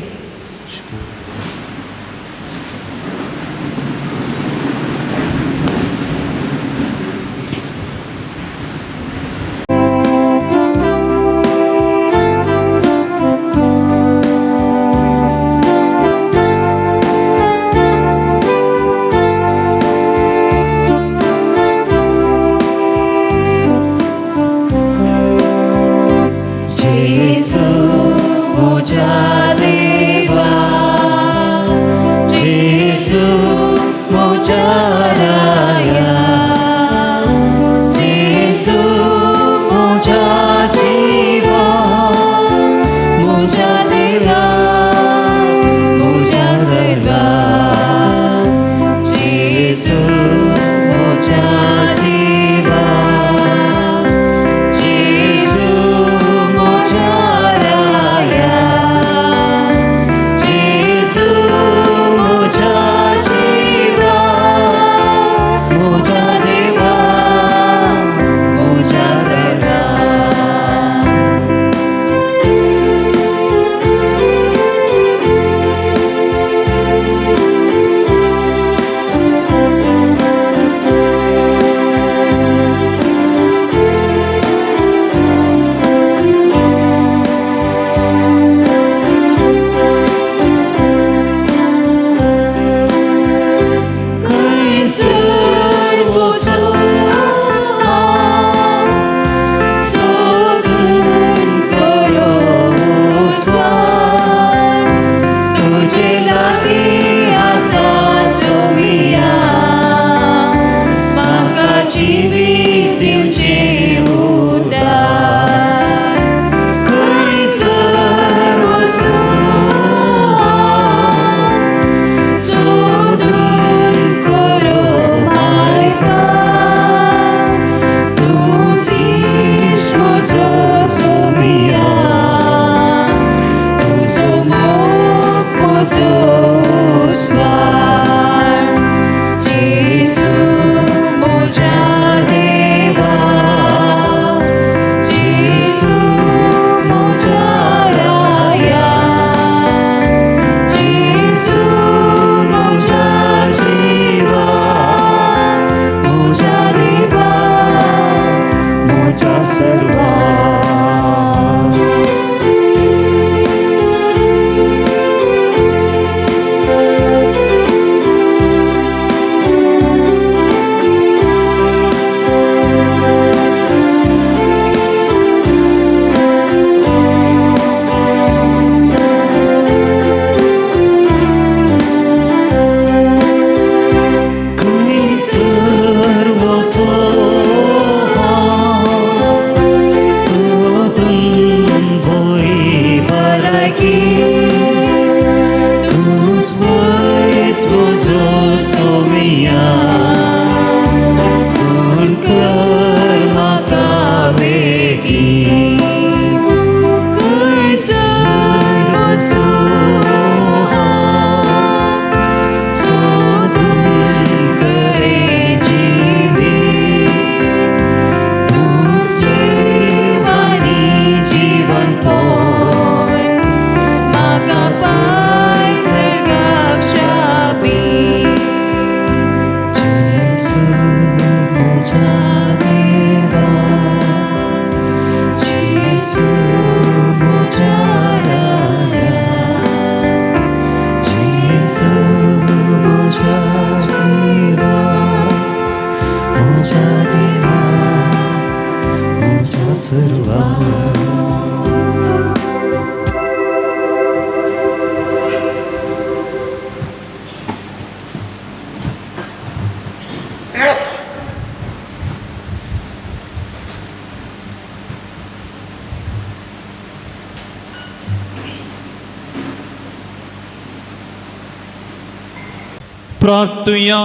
प्रार्थुया.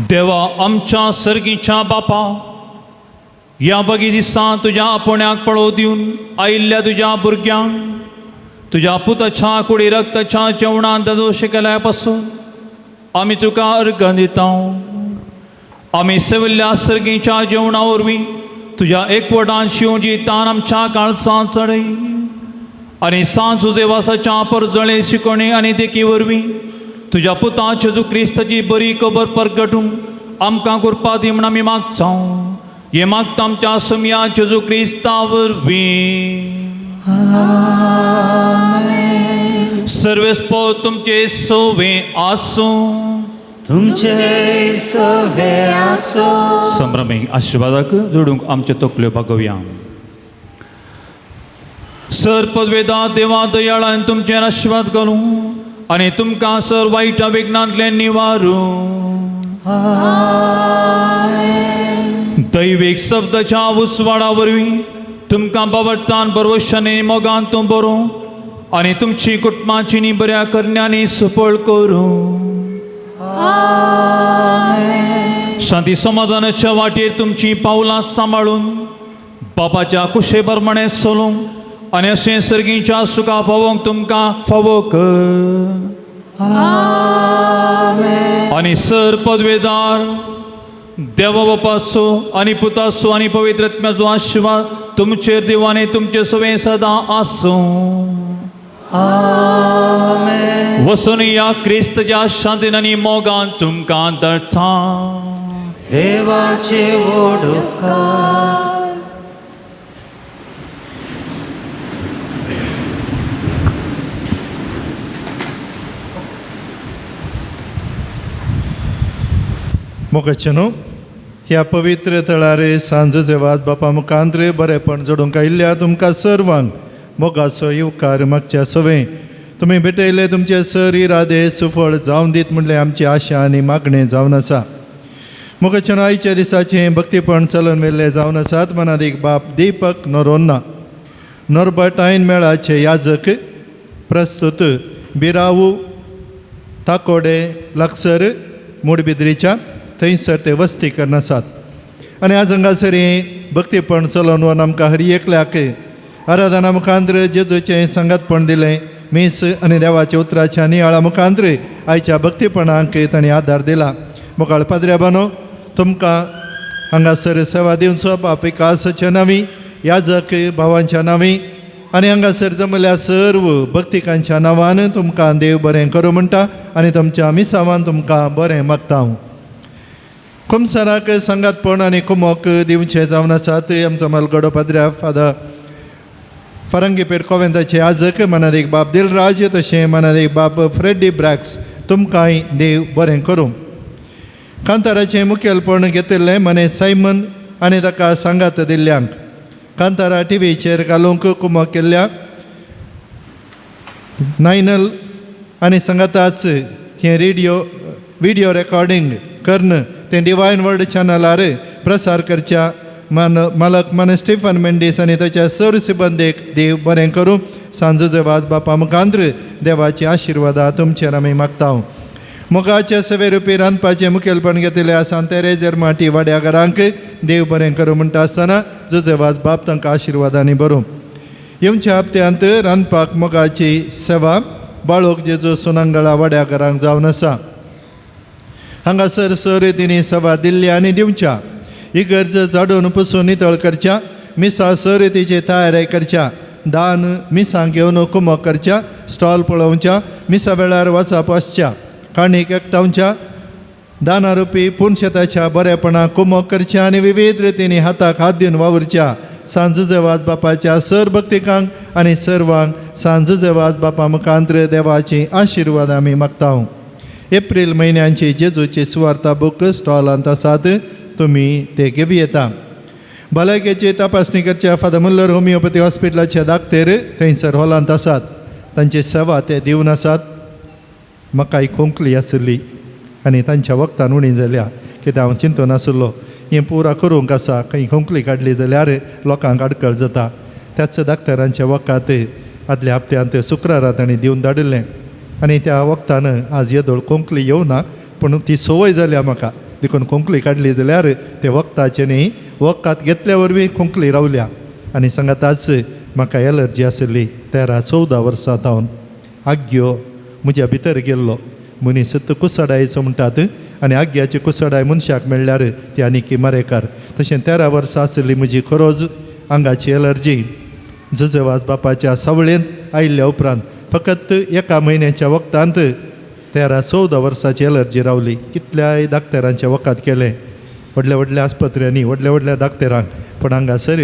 देवा आमच्या सर्गीच्या बापा, ह्या बगी दिसा तुज्या आपोण्याक पळोव दिवन आयिल्ल्या तुज्या भुरग्यांक तुज्या पुताच्या कुडी रक्ताच्या जेवणांत दोश केल्या पासून आमी तुका अर्घ दिता. आमी सेविल्ल्या सर्गीच्या जेवणा वरवीं तुज्या एकवटान शिंवची तान आमच्या काळजांत चडय आनी सांज देवासाच्या परजळे शिकवणी आनी देखी वरवीं तुज्या पुता जेजू क्रिस्ताची बरी खबर परगटूंक आमकां कृपा दी म्हूण आमी मागता. हें मागता आमच्या सोमया जेजू क्रिस्ता वरवीं. सर्वेस्पोर तुमचे सोवे आसूं. तुमचे सवे आसो. संभ्रमीक आशिर्वादाक जोडूंक आमच्यो तकल्यो बागोवया. सर पदवेदा देवा दयाळान तुमचेर आशिर्वाद घालूं आनी तुमकां सर वायट विघ्नांतलें निवारूं. दैवीक शब्दाच्या उजवाडा वरवीं तुमकां बाबडटान बरवशांनी मोगान तूं बरोवं आनी तुमची कुटुंबाची नी बऱ्या करण्यांनी सुपळ करूं. शांती समाधानाच्या वाटेर तुमची पावलां सांबाळून बापाच्या कुशे प्रमाणे चलूंक आनी अशें सर्गीच्या सुखा पावोवंक तुमकां फावो कर. आनी सर पदवेदार देवा बापाचो आनी पुताचो आनी पवित्र आत्म्याचो आशिर्वाद तुमचेर देवाने तुमचे सवें सदां आसूं. वसून ह्या क्रिस्तच्या शांतीन आनी मोगान तुमकां दळटा. देवाचे वोडुपकार. मोगाचें न्हू ह्या पवित्र थळार सांज जेवाज बापा मुखांत बरेपण जोडूंक आयिल्ल्या तुमकां सर्वांक मोगाचो येवकार मागच्या सवें. तुमी भेटयले तुमचे सर इरादे सुफळ जावन दीत म्हणलें आमची आशा आनी मागणें जावन आसा. मोगाचें आयच्या दिसाचें भक्तीपण चलून व्हेल्लें जावन आसात मनादीक बाप दीपक नोरोन्ना नॉर्बर्ट आयन मेळाचे याजक प्रस्तुत बिरावू ताकोडे लागसर मोडबिद्रीच्या थंयसर ते वस्ती करून आसात. आनी आज हांगासर हें भक्तीपण चलोवन व्हरून आमकां हर एकल्याक आराधना मुखांत्र जेजूचें सांगातपण दिलें. मीस आनी देवाच्या उतराच्या नियाळा मुखांत्र आयच्या भक्तीपणाक तांणी आदार दिला. मोगाळ पाद्र्या बानो तुमकां हांगासर सेवा दिवचो बाप विकासाच्या नांवी याजक भावांच्या नांवी आनी हांगासर जमल्या सर्व भक्तिकांच्या नांवान तुमकां देव बरें करूं म्हणटा आनी तुमच्या मिसावान तुमकां बरें मागता हांव. कुमसाराक सांगातपण आनी कुमोक दिवचें जावन आसात आमचो मालगडो पाद्र्या फादर फारंगीपेठ कोवेंताचे आजक मनादीक बाप दिलराज तशें मनादीक बाप फ्रेडी ब्रॅक्स तुमकांय देव बरें करूं. कांताराचें मुखेलपण घेतिल्लें मने सायमन आनी ताका सांगात दिल्ल्यांक कांतारा टिवीचेर घालूंक कुमक केल्ल्या नायनल आनी सांगाताच हें रेडियो विडियो रेकॉर्डिंग करून तें डिवायन वर्ल्ड चॅनलार प्रसार करच्या मान मालक मान स्टिफन मेंडीस आनी ताच्या सर सिबंदेक देव बरें करूं. सांजो वाज बापा मुखांत्र देवाची आशिर्वादा तुमचेर आमी मागता. मोगाचे सवे रुपी रांदपाचें मुखेलपण घेतिल्लें आसा तेरेजर माटी वाड्या घरांक देव बरें करूं म्हणटा आसतना जुजेवाज बाप तांकां आशिर्वादांनी बरोवं. येवच्या हप्त्यांत रांदपाक मोगाची सेवा बाळोक जेजू सोनांगळा वाड्या घरांक जावन आसा. हांगासर सर तिणी सेवा दिल्ली आनी दिवच्या इगर्ज झाडून पुसून नितळ करच्या मिसां सर तिची तयारी करच्या दान मिसां घेवन कुमक करच्या स्टॉल पळोवच्या मिसा वेळार वचप आसच्या काणीक एकठांवच्या दानारुपी पुनशेताच्या बरेपणा कुमक करच्या आनी विविध रितींनी हाताक हात दिवन वावुरच्या. सांज जेवाज बापाच्या सर भक्तिकांक आनी सर्वांक सांज जेवाज बापा मुखांत्र देवाची आशिर्वाद आमी मागता. एप्रील म्हयन्यांची जेजूची सुवार्ता बूक स्टॉलांत आसात तुमी ते घेवं येता. भलायकेची तपासणी करच्या फादर मुल्लर होमिओपॅथी हॉस्पिटलाचे दाक्तेर थंयसर हॉलांत आसात. तांची सेवा ते दिवन आसात. म्हाकाय खोंकली आसली आनी तांच्या वखदान उणी जाल्या कित्याक हांव चिंतून आसलो हें पुरा करूंक आसा खंय खोंकली काडली जाल्यार लोकांक आडखळ जाता. त्याच डाक्टरांचें वखद आदल्या हप्त्यांत शुक्रारा तांणी दिवन धाडिल्लें. आनी त्या वखदान आज येदोळ खोंकली येवना पूण ती संवय जाल्या म्हाका देखून खोंकली काडली जाल्यार ते वखदाचें न्ही वखद घेतल्या वरवीं खोंकली रावल्या. आनी सांगाताच म्हाका एलर्जी आशिल्ली 13-14 वर्सां जावन आग्यो म्हज्या भितर गेल्लो मनीस कुसडायचो म्हणटात आनी आग्याची कुसडाय मनशाक मेळ्ळ्यार ती आनीकी मरेकार. तशें 13 वर्सां आशिल्ली म्हजी खरोज आंगाची एलर्जी जजवाज बापाच्या सावळेंत आयिल्ल्या उपरांत फकत एका म्हयन्याच्या वखदांत 13-14 वर्सांची एलर्जी रावली. कितल्याय डाक्टरांचें वखद केलें व्हडल्या व्हडल्या आस्पत्र्यांनी व्हडल्या व्हडल्या डाक्टरांक पूण हांगासर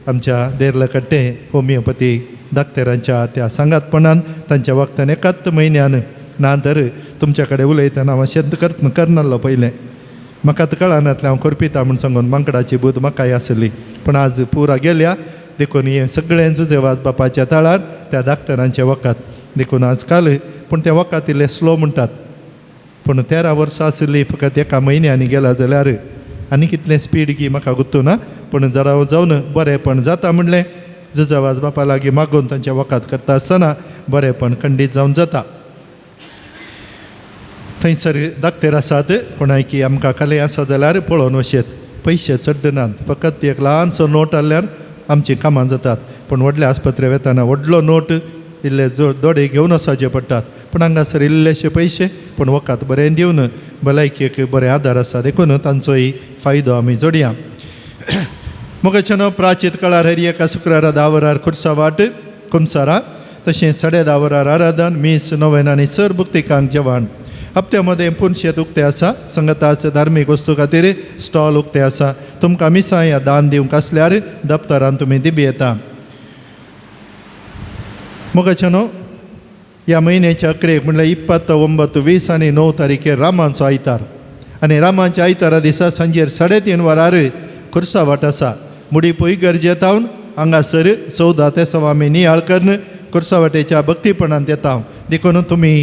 आमच्या देर्लकट्टे होमियोपथी डाक्टरांच्या त्या सांगातपणान तांच्या वखदान एकाच म्हयन्यान ना तर तुमच्या कडेन उलयतना हांव शेत करनासलो पयलें म्हाका आतां कळनातलें हांव करपिता म्हूण सांगून मांकडाची बूद म्हाकाय आसली पूण आज पुरा गेल्या देखून हें सगळें जुजेवाज बापाच्या तळार त्या डाक्टरांचें वखद देखून आज काल पूण तें वखद इल्लें स्लो म्हणटात पूण 13 वर्सां आशिल्ली फकत एका म्हयन्यांनी गेला जाल्यार आनी कितलें स्पीड की म्हाका गुत्तू ना पूण जरा जावन बरेंपण जाता म्हणलें जुजवाज बापा लागीं मागून तांचें वखद करता आसतना बरेंपण खंडीत जावन जाता. थंयसर डाक्टर आसात कोणायकी आमकां कले आसा जाल्यार पळोवन वशेत पयशे चड नात फकत एक ल्हानसो नोट आहल्यार आमचीं कामां जातात पूण व्हडल्या आस्पत्रे वेतना व्हडलो नोट इल्ले दोडे घेवन वचचे पडटात पूण हांगासर इल्लेशे पयशे पूण वखद बरें दिवन भलायकेक बरें आदार आसा देखून तांचोय फायदो आमी जोडया. मोगाच्यानो प्राचीत काळार हर एका शुक्रारा 10 वरार खुर्सावाट कुमसारा तशें 10:30 वरार आराधन मीस नोवेन आनी सर भुक्तिकांक जेवण. हप्त्या मदें पुनशेत उक्तें आसा संगताच धार्मीक वस्तू खातीर स्टॉल उक्तें आसा. तुमकां मिसां या दान दिवंक आसल्यार दप्तरान तुमी दिबी येता. मोगाच्यानो ह्या म्हयन्याच्या अकरेक म्हणल्यार 29, 20 आनी 9 तारखेर रामांचो आयतार आनी रामांच्या आयतारा दिसा सांजेर 3:30 वरार खुर्सावाट आसा. मुडी पय गरजेतावन हांगासर 14 तेसांव आमी नियाळ करून खुर्सावाटेच्या भक्तीपणान येता देखून तुमी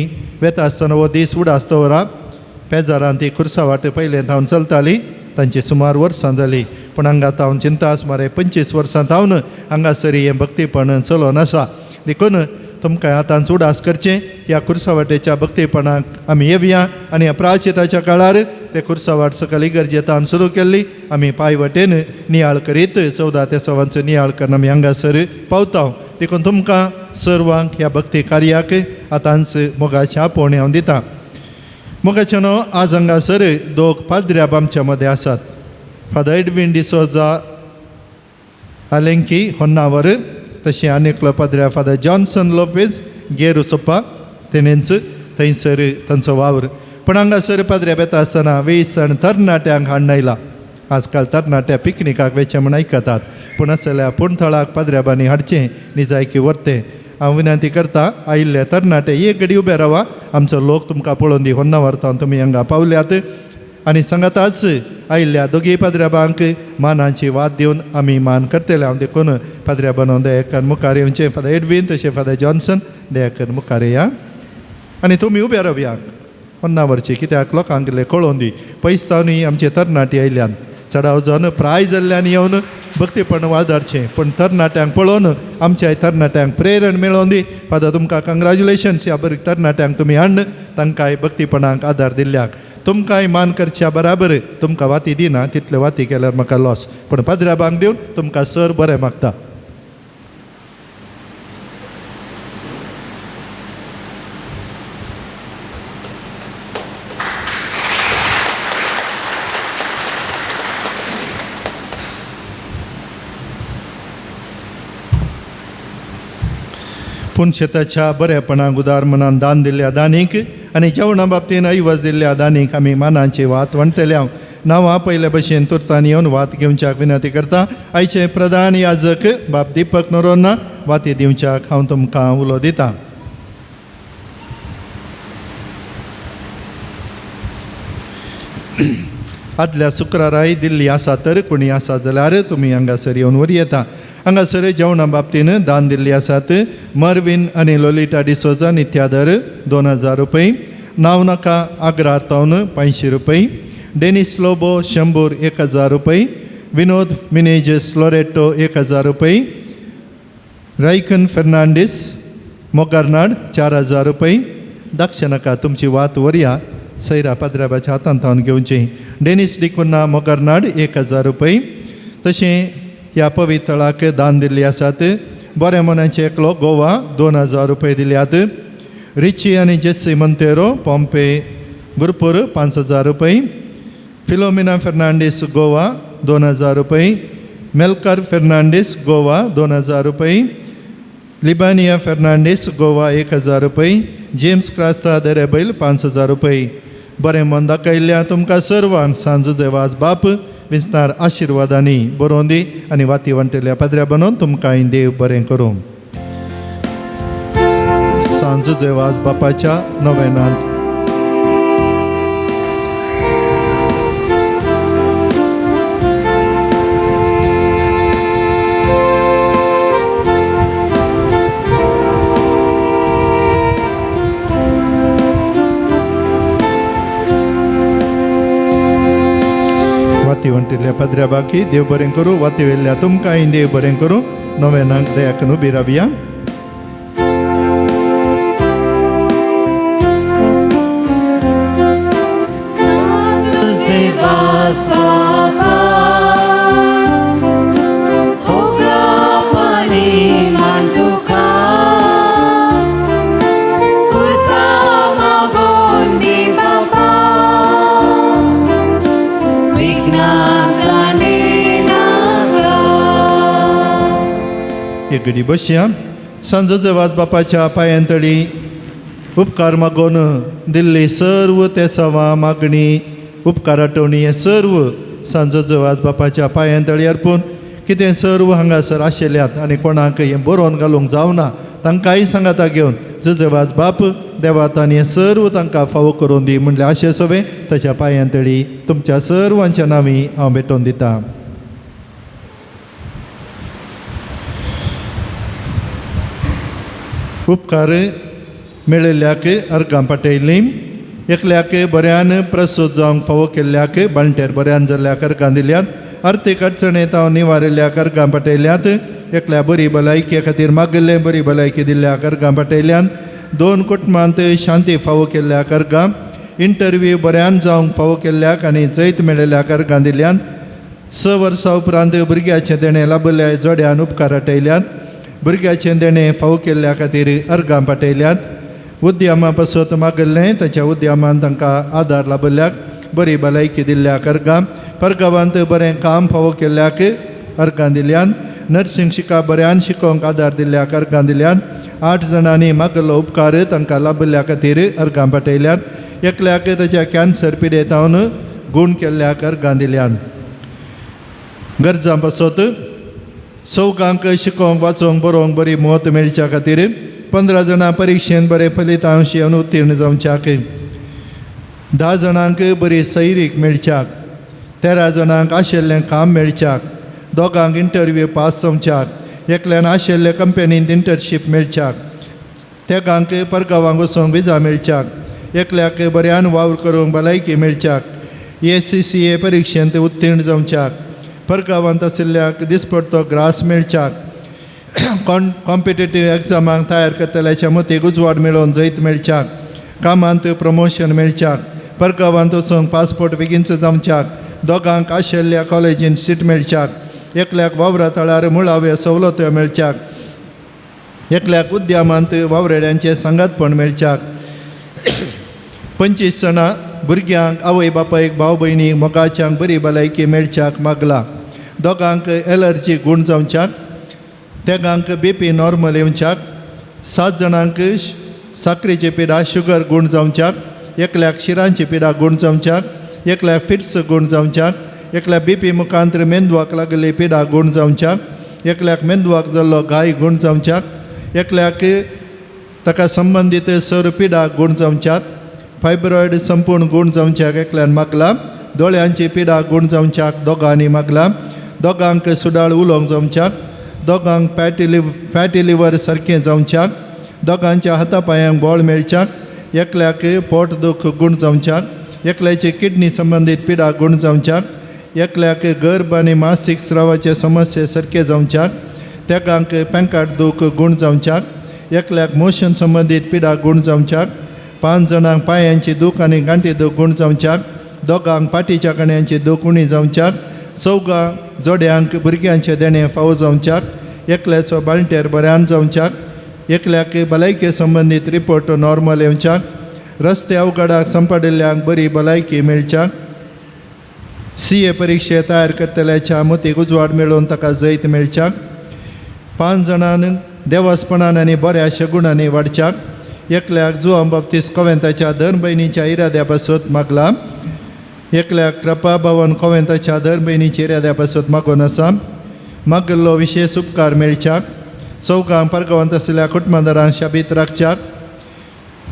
वेता आसतना हो दीस उडास दवरा. पेजारान ती खुर्सावाट पयलें थावन चलताली तांची सुमार वर्सां जाली पूण हांगा तावन चिंता सुमार 25 वर्सां थावन हांगासर हें भक्तीपण चलोन आसा देखून तुमकां आतां उडास करचें ह्या खुर्सावाटेच्या भक्तीपणाक आमी येवया आनी ह्या प्राचिताच्या काळार ते खुर्सावाट सकयल इगर्जेतान सुरू केल्ली आमी पांय वटेन नियाळ करीत 14 तेसावांचो नियाळ करून आमी हांगासर पावता देखून तुमकां सर्वांक ह्या भक्ती कार्याक आतांच मोगाचें आपोवणें हांव दिता. मोगाचें न्हू आज हांगासर दोग पाद्र्याब आमच्या मदें आसात. फादर एडवीन डिसोजा आलेंकी होन्नावर तशें आनी एकलो पाद्र्या फादर जॉन्सन लोपेज गेरुसोप्पा तेणेंच थंयसर तांचो वावर पूण हांगासर पाद्र्याब येता आसतना 20 जाण तरणाट्यांक हाडून आयला. आजकाल तरणाट्या पिकनिकाक वेचें म्हूण आयकतात पूण आसल्यार पूण थळाक पाद्र्याबांनी हाडचें निजायकी व्हरतें. हांव विनंती करता आयिल्ले तरणाटे एक घडी उबे रावा आमचो लोक तुमकां पळोवन दी होन्नावर तुमी हांगा पावल्यात आनी सांगाताच आयिल्ल्या दोगी पाद्र्याबांक मानाची वाद दिवन आमी मान करतले. हांव देखून पाद्र्याबान दयाकर मुखार येवचें फादर एडवीन तशें फादर जॉन्सन दयाकर मुखार येया आनी तुमी उबे रावया होन्नावरची कित्याक लोकांक इल्लें कळोवन दी पयस जावनूय आमचे तरणाटी आयल्यान चडाव जावन प्राय जाल्ल्यान येवन भक्तीपण वादारचें पूण तरणाट्यांक पळोवन आमच्या तरणाट्यांक प्रेरण मेळोवन दी. फादर तुमकां कंग्रेच्युलेशन्स ह्या बरी तरणाट्यांक तुमी हाडून तांकांय भक्तीपणाक आदार दिल्ल्याक तुमकांय मान करच्या बराबर तुमकां वाती दिना तितले वाती केल्यार म्हाका लॉस पूण पाद्र्याबांक दिवन तुमकां सर बरें मागता. पूण शेताच्या बरेपणाक उदार मनान दान दिल्ल्या दानीक आनी जेवणा बाबतीन ऐवज दिल्ल्या दानीक आमी मानाची वात वणटले. हांव नांवां पयले भशेन तुर्तान येवन वात घेवच्याक विनंती करता. आयचे प्रधान याजक बाब दीपक नोरोन्ना वाती दिवच्याक हांव तुमकां उलो दिता. आदल्या शुक्राराय दिल्ली आसा तर कोणी आसा जाल्यार तुमी हांगासर येवन व्हरी येता. हांगासर जेवणा बाबतीन दान दिल्ली आसात मर्विन आनी लोलिटा डिसोजा नित्यादर 2000 रुपये, नांव नाका आग्रार तावन 500 रुपये, डेनिस लोबो 100 1000 रुपये, विनोद मिनेजस लोरेटो 1000 रुपये, रायकन फेर्नांडीस मोगारनाड 4000 रुपये, दाखशें नाका, तुमची वात वरया सैरा पाद्राबाच्या हातांत थावन घेवची. डेनिस डिकुन्ना मोगरनाड 1000 रुपये. तशें ह्या पवित्रळाक दान दिल्ली आसात. बऱ्या मनाचे एकलो गोवा 2000 रुपये दिल्यात. रिची आनी जेसी मंतेरो पॉम्पे गुरपूर 5000 रुपये. फिलोमिना फेर्नांडीस गोवा 2000 रुपये. मेलकर फेर्नांडीस गोवा 2000 रुपये. लिबानिया फेर्नांडीस गोवा 1000 रुपये. जेम्स क्रास्ता दरेबैल 5000 रुपये. बरें मन दाखयल्ल्या तुमकां सर्वांक सांजू वाज बाप विस्तार आशिर्वादांनी बरोवन दी आनी वाती वण्टेल्या पाद्र्या बनोवन तुमकां देव बरें करूं. सांजू वाज बापाच्या नवेनांत. वाती वण्टिल्ल्या पाद्र्या बाकी देव बरें करूं. वाती वेल्ल्या तुमकांय देव बरें करूं. नवेनांक दयाकन उबी रावया. एक घडी बसया. सांजोचो वाज बापाच्या पांयांतळी उपकार मागून दिल्ली सर्व तेसावां मागणी उपकार आठवणी हे सर्व सांजोचो वाज बापाच्या पांयांतळी अर्पून कितें सर्व हांगासर आशिल्ल्यात आनी कोणाक हें बरोवन घालूंक जावना तांकांय सांगाता घेवन जुजेवाज बाप देवातान हें सर्व तांकां फावो करून दी म्हणल्यार आशे सगळें ताच्या पांयांतळी तुमच्या सर्वांच्या नांवी हांव भेटोवन दितां. उपकार मेळिल्ल्याक अर्गां पाटयलीं. एकल्याक बऱ्यान प्रसूत जावंक फावो केल्ल्याक बाळंटेर बऱ्यान जाल्ल्याक अर्गां दिल्यात. आर्थीक अडचणेंत हांव निवारिल्ल्याक अर्गां पाटयल्यात. एकल्या बरी भलायके खातीर मागिल्लें बरी भलायकी दिल्ल्याक अर्गां पाटयल्यात. 2 कुटुंबांत शांती फावो केल्ल्याक अर्गां. इंटरव्यू बऱ्यान जावंक फावो केल्ल्याक आनी जैत मेळिल्ल्याक अर्गां दिल्यात. 6 वर्सां उपरांत भुरग्याचें देणें लाभिल्ल्या जोड्यान उपकार आटयल्यात. भुरग्याचें देणें फावो केल्ल्या खातीर अर्गां पाटयल्यात. उद्यमा पासत मागिल्लें ताच्या उद्यमान तांकां आदार लाभिल्ल्याक बरी भलायकी दिल्ल्याक अर्गां. परगांवांत बरें काम फावो केल्ल्याक अर्गां दिल्यात. नर्सिंग शिका बऱ्यान शिकोवंक आदार दिल्ल्याक अर्गां दिल्यात. 8 जाणांनी मागिल्लो उपकार तांकां लाभिल्ल्या खातीर अर्गां पाटयल्यात. एकल्याक ताच्या कॅन्सर पिडेतावन गूण केल्ल्याक अर्गां दिल्यात. गरजां पासत चौगांक शिकोवंक वाचोवंक बरोवंक बरी मत मेळच्या खातीर 15 जाणां परिक्षेन बरें फलितांश येवन उत्तीर्ण जावच्याक, 10 जाणांक बरी सैरीक मेळच्याक, 13 जाणांक आशिल्लें काम मेळच्याक, 2 इंटरव्यू पास जावच्याक, एकल्यान आशिल्ले कंपनींत इंटर्नशीप मेळच्याक, 3 परगांवांक वचूंक विजा मेळच्याक, एकल्याक बऱ्यान वावर करूंक भलायकी मेळच्याक, ACCA परिक्षेंत उत्तीर्ण जावच्याक, परगांवांत आशिल्ल्याक दिसपडतो ग्रास मेळच्याक, कॉम्पिटेटीव एग्जामांक तयार करतल्याच्या मतीक उजवाड मेळोवन जैत मेळच्याक, कामांत प्रमोशन मेळच्याक, परगांवांत वचूंक पासपोर्ट बेगीनच जावच्याक, 2 आशिल्ल्या कॉलेजींत सीट मेळच्याक, एकल्याक वावरा थळार मुळाव्यो सवलत्यो मेळच्याक, एकल्याक उद्यमांत वावरेड्यांचें सांगातपण मेळच्याक, 25 जाणां भुरग्यांक आवय बापायक भाव भयणीक मोगाच्यांक बरी भलायकी मेळच्याक मागला. 2 एलर्जी गूण जावच्याक, 3 BP normal येवच्याक, 7 जाणांक साकरेची पिडा शुगर गूण जावच्याक, एकल्याक शिरांची पिडा गूण जावच्याक, एकल्याक फिट्स गूण जावच्याक, एकल्याक BP मुखांतर मेंदवाक लागली पिडा गूण जावच्याक, एकल्याक मेंदवाक जाल्लो घाय गूण जावच्याक, एकल्याक ताका संबंदीत सर पिडा गूण जावच्याक, फायब्रॉयड संपूर्ण गूण जावच्याक एकल्यान मागला. दोळ्यांची पिडा गूण जावच्याक 2 मागला. 2 सुडाळ उलोवंक जावच्याक, 2 फॅटी लिवर सारकें जावच्याक, 2 हाता पांयांक बळ मेळच्याक, एकल्याक पोट दूख गूण जावच्याक, एकल्याची किडनी संबंदीत पिडा गूण जावच्याक, एकल्याक गर्भ आनी मासीक स्रावाचे समस्ये सारके जावच्याक, 3 पेंकाट दूख गूण जावच्याक, एकल्याक मोशन संबंदीत पिडा गूण जावच्याक, 5 जाणांक पांयांची दूख आनी गांठी दूख गूण जावच्याक, 2 पाटीच्या कण्यांची दूख उणी जावच्याक, 4 जोड्यांक भुरग्यांचें देणें फावो जावच्याक, एकल्याचो बाळंटेर बऱ्यान जावच्याक, एकल्याक भलायके संबंदीत रिपोर्ट नॉर्मल येवच्याक, रस्ते अवघडाक संपडिल्ल्यांक बरी भलायकी मेळच्याक, CA परिक्षे तयार करतल्याच्या मतीक उजवाड मेळोवन ताका जैत मेळच्याक, 5 जाणांक देवासपणान आनी बऱ्या शगुणांनी वाडच्याक, एकल्याक जुवां बाप्तीस कोवेंताच्या धर्म भयणीच्या इराद्या पासत मागला, एकल्याक कृपा भवन कोवेंताच्या धर्म भयणीच्या इराद्या पासत मागून आसा, मागिल्लो विशेश उपकार मेळच्याक, 4 परगांवांत आशिल्ल्या कुटुंबादारांक शाबीत राखच्याक,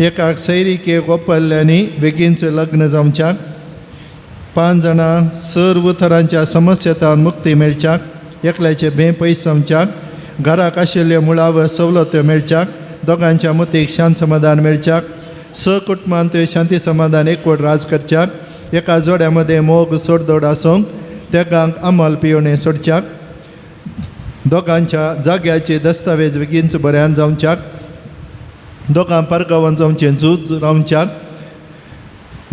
एकाक सैरिके गोपल्ल्यांनी बेगीनच लग्न जावच्याक, 5 जाणां सर्व थरांच्या समस्येंतल्यान मुक्ती मेळच्याक, एकल्याचे भें पयस जावच्याक, घराक आशिल्ल्यो मुळाव्यो सवलत्यो मेळच्याक, 2 मतीक शांत समाधान मेळच्याक, 6 कुटुंबांत शांती समाधान एकवट राज करच्याक, एका जोड्या मदें मोग सोडदोड आसूंक, तेगांक अमल पियोणे सोडच्याक, 2 जाग्याचे दस्तावेज बेगीनच बऱ्यान जावच्याक, 2 परगांवान जावचें झूज रावच्याक,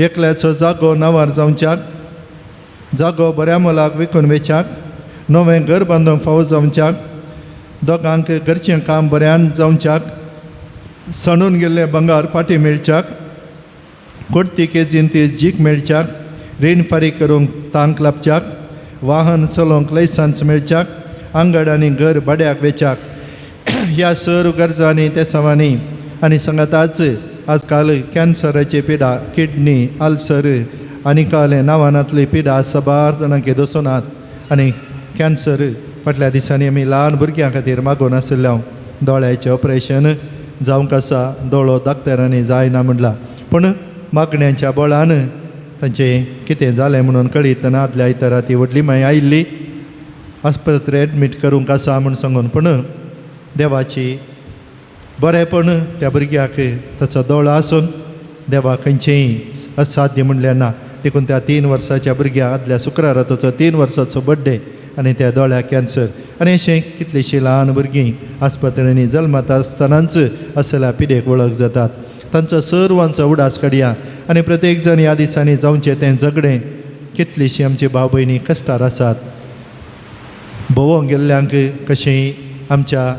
एकल्याचो जागो नांवार जावच्याक, जागो बऱ्या मोलाक विकून वेच्याक, नवें घर बांदूंक फावो जावच्याक, 2 घरचें काम बऱ्यान जावच्याक, सणून गेल्लें बंगार फाटीं मेळच्याक, कोडती केजीन ती जीक मेळच्याक, रीण फारीक करूंक तांक लाबच्याक, वाहन चलोवंक लायसन्स मेळच्याक, आंगड आनी घर भाड्याक वेच्याक. ह्या सर्व गरजांनी तेसांवांनी आनी सांगाताच आजकाल कॅन्सराची पिडा, किडनी, अल्सर आनी काले नांवानांतली पिडा साबार जाणांक दसोनात आनी कॅन्सर फाटल्या दिसांनी आमी ल्हान भुरग्यां खातीर मागून आशिल्ले हांव दोळ्याचें ऑपरेशन जावंक आसा, दोळो डॉक्टरांनी जायना म्हणला, पूण मागण्यांच्या बळान तांचें कितें जालें म्हणून कळयतना आदल्या आयतारा ती व्हडली माय आयिल्ली आस्पत्रे एडमीट करूंक आसा म्हूण सांगून, पूण देवाची बरेंपण त्या भुरग्याक ताचो दोळो आसून देवा खंयचेंय असाध्य म्हणलें ना. देखून त्या 3 वर्साच्या भुरग्या आदल्या शुक्रारा ताचो 3 वर्साचो बड्डे आनी त्या दोळ्याक कॅन्सर आनी अशें कितलींशीं ल्हान भुरगीं आस्पत्र्यांनी जल्मता आसतनाच असल्या पिडेक वळख जातात. तांचो सर्वांचो उडास काडया आनी प्रत्येक जण ह्या दिसांनी जावचें तें झगडें. कितलींशीं आमची भाव भयणी कश्टार आसात, भोंवोंक गेल्ल्यांक कशेंय आमच्या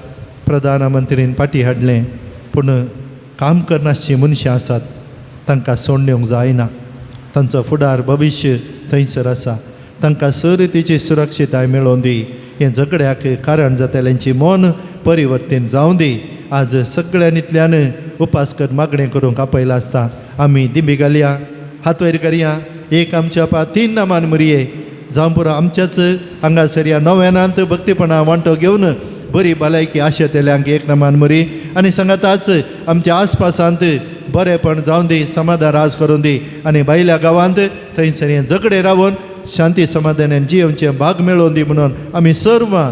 प्रधानमंत्रीन फाटीं हाडलें, पूण काम करनासचीं मनशां आसात तांकां सोडून दिवंक जायना. तांचो फुडार भविश्य थंयसर आसा, तांकां सर रितीची सुरक्षिताय मेळोवन दी. हें झगड्याक कारण जातल्यांची मन परिवर्तन जावं दी. आज सगळ्यांतल्यान उपास कर मागणें करूंक आपयलां आसता. आमी दिंबी घालया, हात वयर करया, एक आमच्या पा 3 नामान मुरये जावं पुरो. आमच्याच हांगासर ह्या नव्यानांत भक्तीपणा वांटो घेवन बरी भलायकी आशेतल्यांक एक नामान मुरी आनी सांगाताच आमच्या आसपासांत बरेंपण जावं दी, समाधान राज करूं दी आनी भायल्या गांवांत थंयसर हें झगडें रावन शांती समाधानान जियोवचें भाग मेळोवन दी म्हणून आमी सर्वां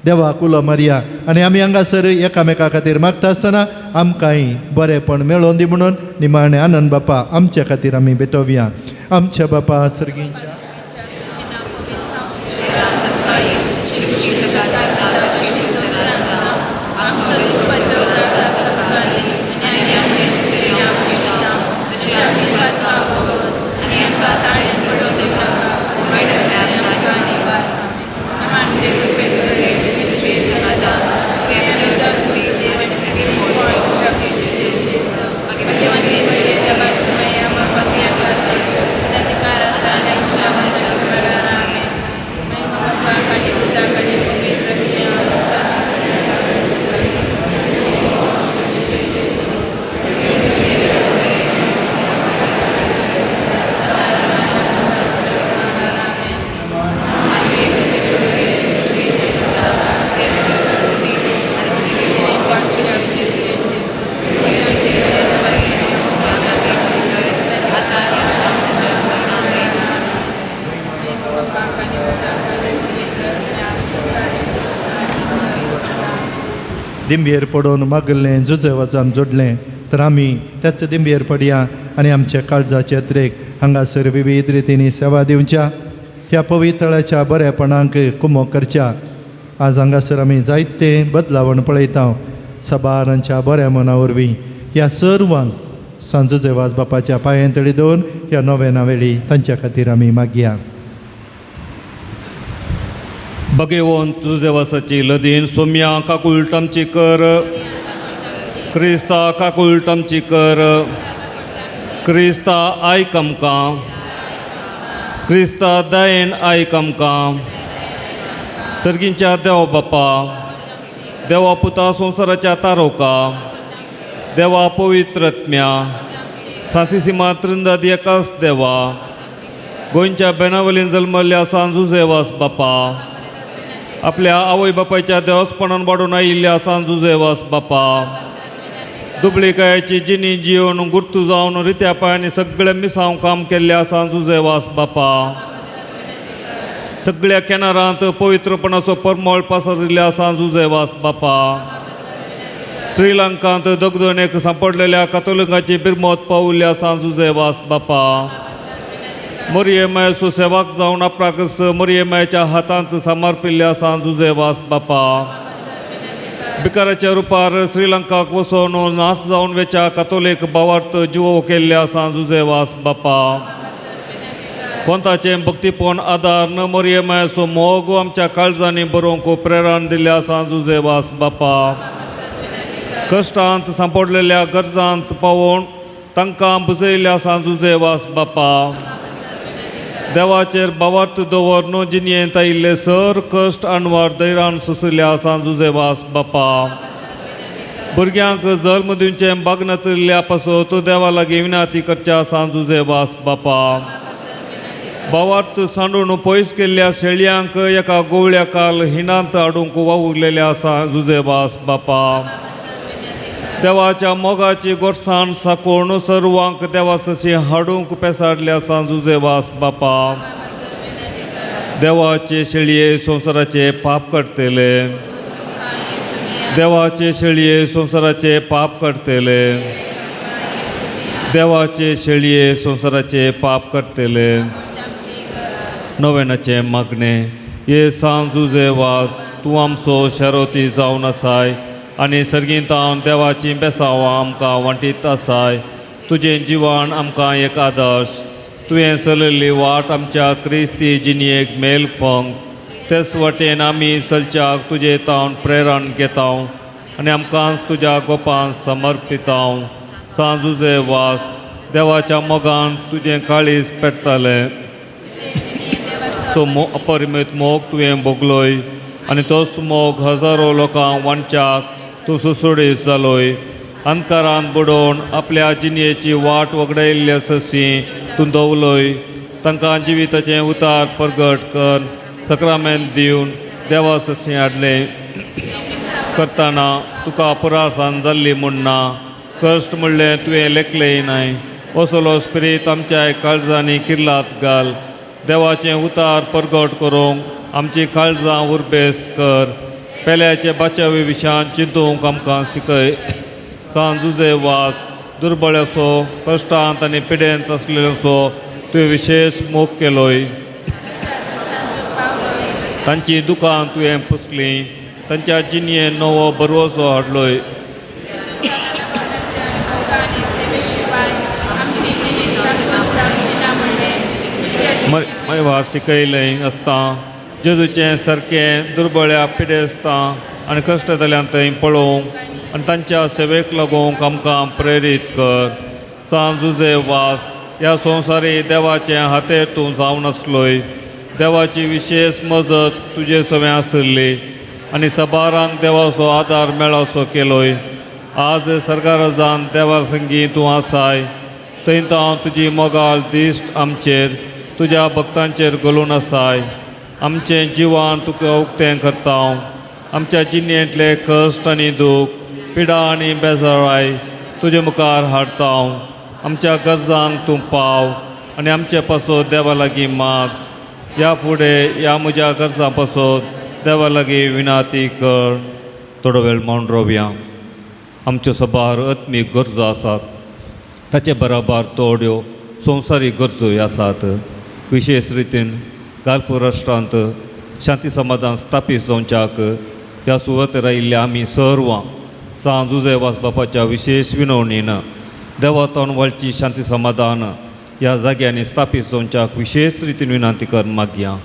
देवाक उलो मारया आनी आमी हांगासर एकामेका खातीर मागता आसतना आमकांय बरेंपण मेळोवन दी म्हणून निमाणें आनंद बापा आमच्या खातीर आमी भेटोवया. आमच्या बापा सर्गींच्या दिंबेर पडून मागलें जुजे वचान जोडलें तर आमी त्याच दिंबेर पडया आनी आमच्या काळजाचे अत्रेक हांगासर विविध रितींनी सेवा दिवच्या, ह्या पवित्रळाच्या बरेपणाक कुमो करच्या. आज हांगासर आमी जायते बदलावण पळयता साबारांच्या बऱ्या मना वरवीं. ह्या सर्वांक सांजुजे वाज बापाच्या पांयां तळी दवरून ह्या नोवेना वेळी तांच्या खातीर आमी मागया. बगेवन तुझेवासाची लदीन सोम्या काकुळट आमची कर, क्रिस्ता काकुळट आमची कर, क्रिस्ता आयक आमकां, क्रिस्ता दयेन आयक आमकां. सर्गींच्या देवा बापा, देवा पुता संवसाराच्या तारोका, देवा पवित्रत्म्या, सांतिसिमा त्रिंदाद एकाच देवा, गोंयच्या बेनावलीन जल्मल्ल्या सांजुजेवास बापा, आपल्या आवय बापायच्या देवस्पणान वाडून आयिल्ल्या सांजुजेवास बापा, दुबळीकायेची जिणी जिवन गुर्तू जावन रित्या पांयांनी सगळें मिसांव काम केल्ल्या सांजुजेवास बापा, सगळ्या केनारांत पवित्रपणाचो परमळ पसरिल्ल्या सांजुजेवास बापा, श्रीलंकांत दगदणेक सांपडलेल्या कातोलिकांची बिरमत पावल्ल्या सांजुजेवास बापा, मोरये मायेचो सेवाक जावन आपणाकच मोरये मायेच्या हातांत समर्पिल्ल्या सांजुजेवास बापा, भिकाराच्या रुपार श्रीलंकाक वचोन नास जावन वेच्या कातोलीक भावार्थ जिवो केल्ल्या सांजुजेवास बापा, कोंताचें भक्तीपण आदार न मोरये मायेचो मोग आमच्या काळजांनी बरोवंक प्रेरण दिल्ल्या सांजुजेवास बापा, कश्टांत सांपडलेल्या गरजांत पावोवन तांकां बुजयल्ल्या सांजुजेवास बापा, देवाचेर भावार्थ दवर न्हू जिणेंत आयिल्ले सर कश्ट अणवार दैरान सोंशिल्ल्या सांजुजेवास बापा, भुरग्यांक जल्म दिवचें बागनातिल्ल्या पासत देवा लागीं विनाती करच्या सांजुजेवास बापा, भावार्थ सांडून पयस केल्ल्या शेळयांक एका गोवळ्या काल हिणांत हाडूंक वावुरलेल्या सांजुजेवास बापा, देवाच्या मोगाची गोरसाण साकोवन सर्वांक देवासशी हाडूंक पेसाडल्या सांजुजेवास बापा, देवाचे शेळये संवसाराचे पाप काडटले, देवाचे शेळये संवसाराचे पाप काडटले, देवाचे शेळये संवसाराचे पाप काडटले. नव्यानाचें मागणें. हे सांजुजेवास, तूं आमचो शेरोती जावन आसाय आनी सर्गींतावन देवाची बेसांवां आमकां वांटीत आसाय. तुजें जिवन आमकां एक आदर्श, तुवें चलयल्ली वाट आमच्या क्रिस्ती जिणेक मेल फंग, तेच वाटेन आमी चलच्याक तुजे तावन प्रेरण घेता आनी आमकांच तुज्या गोपान समर्पिता. सांजुजेवास, देवाच्या मोगान तुजें काळीज पेटतालें, तो अपरिमीत मोग तुवें भोगलोय आनी तोच मोग हजारो लोकांक वांटच्याक तूं सुसुडीस जालोय. अंधकारान बुडोवन आपल्या जिणेची वाट वगडायल्ली सशी तूं दवलोय, तांकां जिविताचें उतार परगट कर सक्रामेंत दिवन देवा सशी हाडलें करतना तुका पुरासान जाल्ली म्हूण ना, कश्ट म्हणलें तुवें लेखलें नाय. असलो स्पिरीत आमच्या काळजांनी किर्लात घाल, देवाचें उतार परगट करूंक आमची काळजां उर्बेस्त कर, पेल्याचे बाचावे विशयान चिंतूंक आमकां शिकय. सांजुजेवास, दुर्बळ्याचो कश्टांत आनी पिडेंत आसलेल्यांचो तुवें विशेश मोग केलोय, तांची दुकां तुवें पुसलीं, तांच्या जिणेन नवो बरवसो हाडलोय. मयवा शिकयलें आसता जेजूचें सारकें दुर्बळ्या पिडेस्तां आनी कश्ट जाल्यान थंय पळोवंक आनी तांच्या सेवेक लागूंक आमकां प्रेरीत कर. सांजुजेवास, ह्या संवसारी देवाचें हातेर तूं जावन आसलोय, देवाची विशेश मजत तुजे सवें आशिल्ली आनी सबारांक देवाचो आदार मेळोसो केलोय. आज सरकाराजान देवा संगी तूं आसाय, थंय हांव तुजी मोगाळ दिश्ट आमचेर तुज्या भक्तांचेर घालून आसाय. आमचें जिवन तुका उक्तें करता, आमच्या जिणेंतले कश्ट आनी दूख, पिडा आनी बेजाराय तुजे मुखार हाडता. आमच्या गरजांक तूं पाव आनी आमचे पासत देवा लागीं माग. ह्या फुडें ह्या म्हज्या गरजां पासत देवा लागीं विनाती कर. थोडो वेळ मौन रावया. आमच्यो सबार आत्मीक गरजो आसात, ताचे बराबर थोड्यो संवसारीक गरजोय आसात. विशेश रितीन गाल्फ राष्ट्रांत शांती समाधान स्थापीत जावच्याक ह्या सुवातेर आयिल्ल्या आमी सर्वां सांजुजेवास बापाच्या विशेश विनवणीन देवातोन वळची शांती समाधान ह्या जाग्यांनी स्थापीत जावच्याक विशेश रितीन विनंती कर मागया.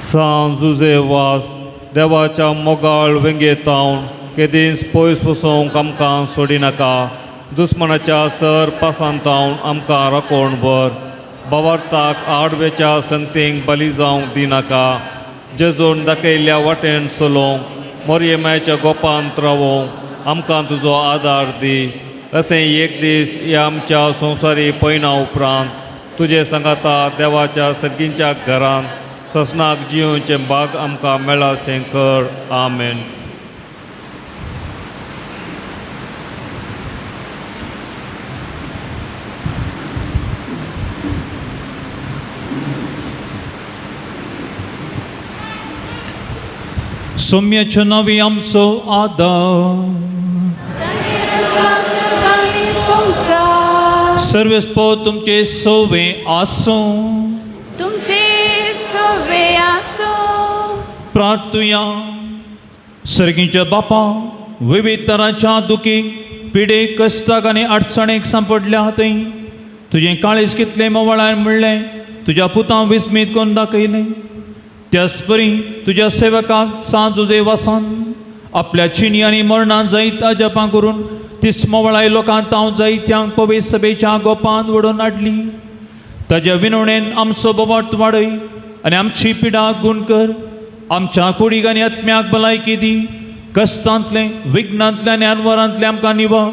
सांव जुजे वास देवाच्या मोगाळ वेंगेतावन केदींच पयस वचोंक आमकां सोडिनाका. दुस्मनाच्या सर पासांतावन आमकां राखोण भर. बावार्थाक आडवेच्या संगतींक बली जावंक दिनाका. जेजून दाखयल्ल्या वाटेन चलोवंक मोरये मायच्या गोपांत रावोंक आमकां तुजो आदार दी. अशें एक दीस ह्या आमच्या संवसारी पयणा उपरांत तुजे सांगाता देवाच्या सर्गींच्या घरांत ससनाक जियोवचें भाग आमकां मेळाशें कर. आमेन. सोम्याच्यो नवी आमचो आदार सर्वेस्पो तुमचे सोवे आसूं. तुमचे सोवे आसूं. प्रार्थुया. सर्गीच्या बापा विविध तरांच्या दुखी पिडे कश्टाक आनी अडचणेक सांपडल्या थंय तुजें काळीज कितलें मोवाळान म्हणलें तुज्या पुतां विस्मीत करून दाखयलें. त्याच परी तुज्या सेवकाक सांज जुजे वासान आपल्या चिनी आनी मरणान जायत अजापां करून तीस मोवळाय लोकांत हांव जायत्यांक पवित्र सभेच्या गोपान ओडून हाडली. ताज्या विनवणेन आमचो बोवाट वाडय आनी आमची पिडा गुण कर. आमच्या कुडीक आनी आत्म्याक भलायकी दी. कश्टांतलें विघ्नांतलें आनी अनवरांतलें आमकां निवा.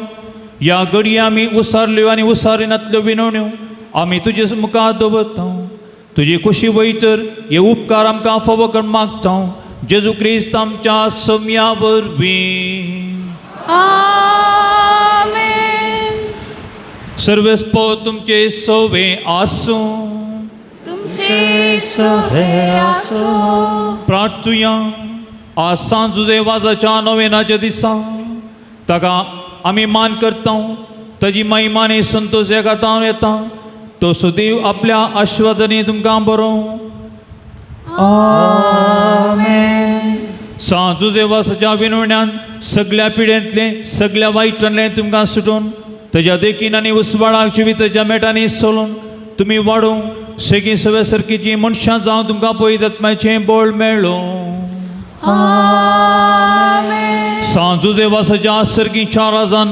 ह्या घडये आमी उसारल्यो आनी उसारिनातल्यो विनवण्यो आमी तुजे मुखार दवरता. तुजी खुशी वयतर हे उपकार आमकां फावो करून मागता जेजू क्रिस्त आमच्या सम्या वरवीं. आमेन. सर्वेस्पो तुमचे सोवे आसूं. तुमचे सोवे आसूं. प्रार्थुया. आज सांज जुजे वाजाच्या नोवेनाच्या दिसा ताका आमी मान करता. ताजी महिमा आनी संतोश एकातावन येता. तो सुदेव आपल्या आश्वादनी तुमकां बरोवं. सांज जुजे वासाच्या विनवण्यान सगळ्या पिड्यांतलें सगळ्या वायटांतलें तुमकां सुटून ताज्या देखीन आनी उसवाळाक जिविताच्या मेटांनी सोलून तुमी वाडूं सेगीं सवे सारकीचीं मनशां जावन तुमकां पयत आत्म्याचें बळ मेळ्ळो. सांज जुजे वासाच्या सर्गीच्या राजान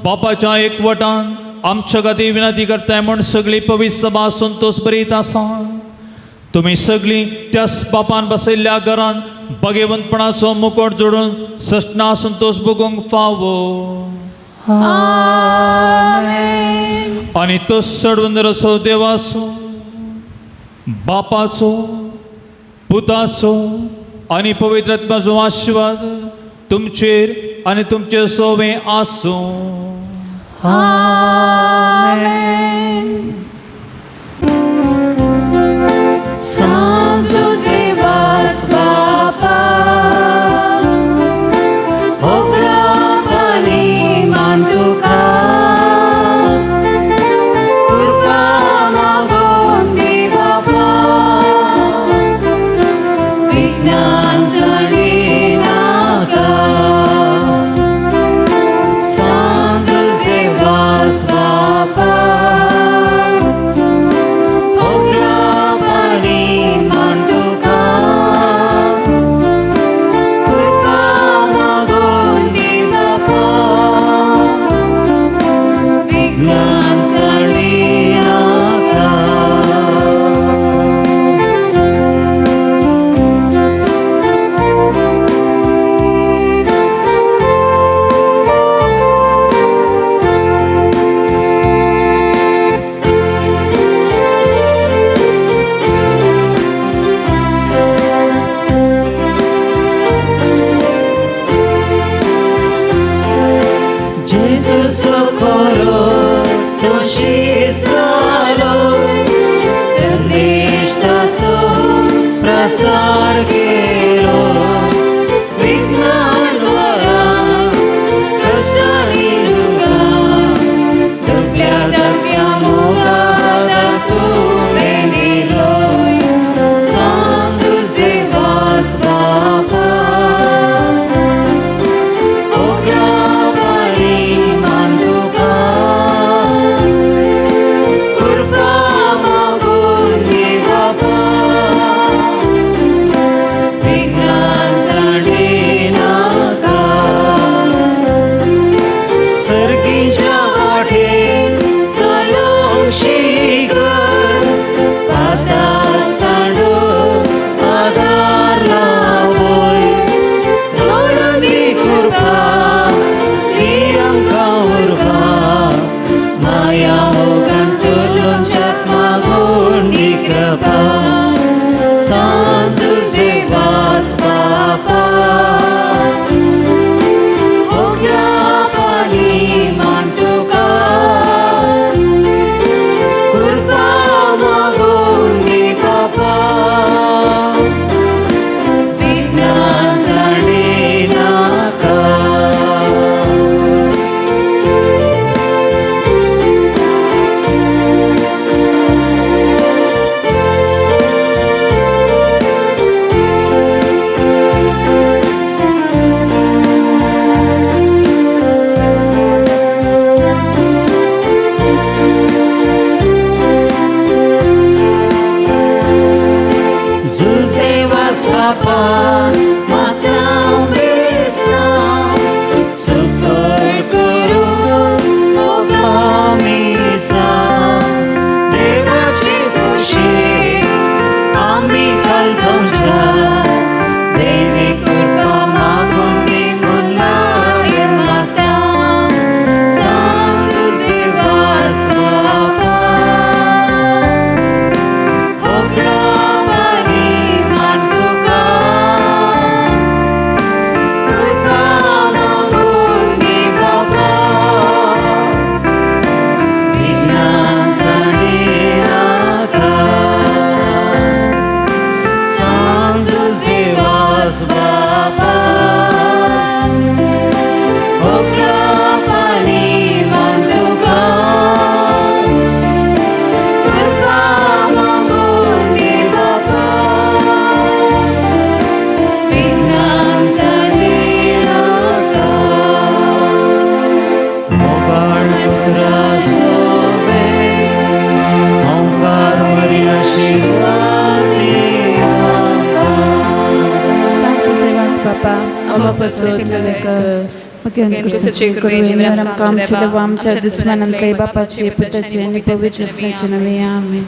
बापाच्या एकवटान आमच्या खातीर विनंती करताय म्हूण सगळी पवित्र सभा संतोष बरीत आसा. तुमी सगळीं त्याच बापान बसयल्ल्या घरान भगेवंतपणाचो मुकोट जोडून सस्ना संतोष भोगूंक फावो. आनी तो सडवंदराचो देवाचो बापाचो पुताचो आनी पवित्र आत्म्याचो आशिर्वाद तुमचेर आनी तुमचे सोवे आसूं. सांज जुजे वास बापा होगडापणी मान तुका कृपा मागून दी बापा विज्ञान नाका. सांज जुजे वास बापा होगडापणी मान तुका कृपा मागून दी बापा विज्ञान नाका. Gesù socorro, tu ci salo, Sernista sopra sarghero, Vignan vara, Kastani. बापा मागता बेसांव सुफळ करून मोगा मिसांव देवाची खुशी आमी खालजावच्या देवी कृपा मागून दी मुलागीर मागता सांग तुजी वास बापा खोकला पाणी मान तुका कृपा मागून दी बापा विघ्नां नाका सांग तुजी वास बापा खोकला पाणी मान तुका कृपा मागून दे बापा विघ्नां नाका मोगाळ पुत्रा सोबे ओंकार बरी आशिर्वाद सांसुसेवास बापा मुख्यमंत्री कृपेन आमकां आमच्या देवा आमच्या दुस्मनांतले बापाचे पुताचे आनी पवित्र आत्म्याचे नांवे आमेन.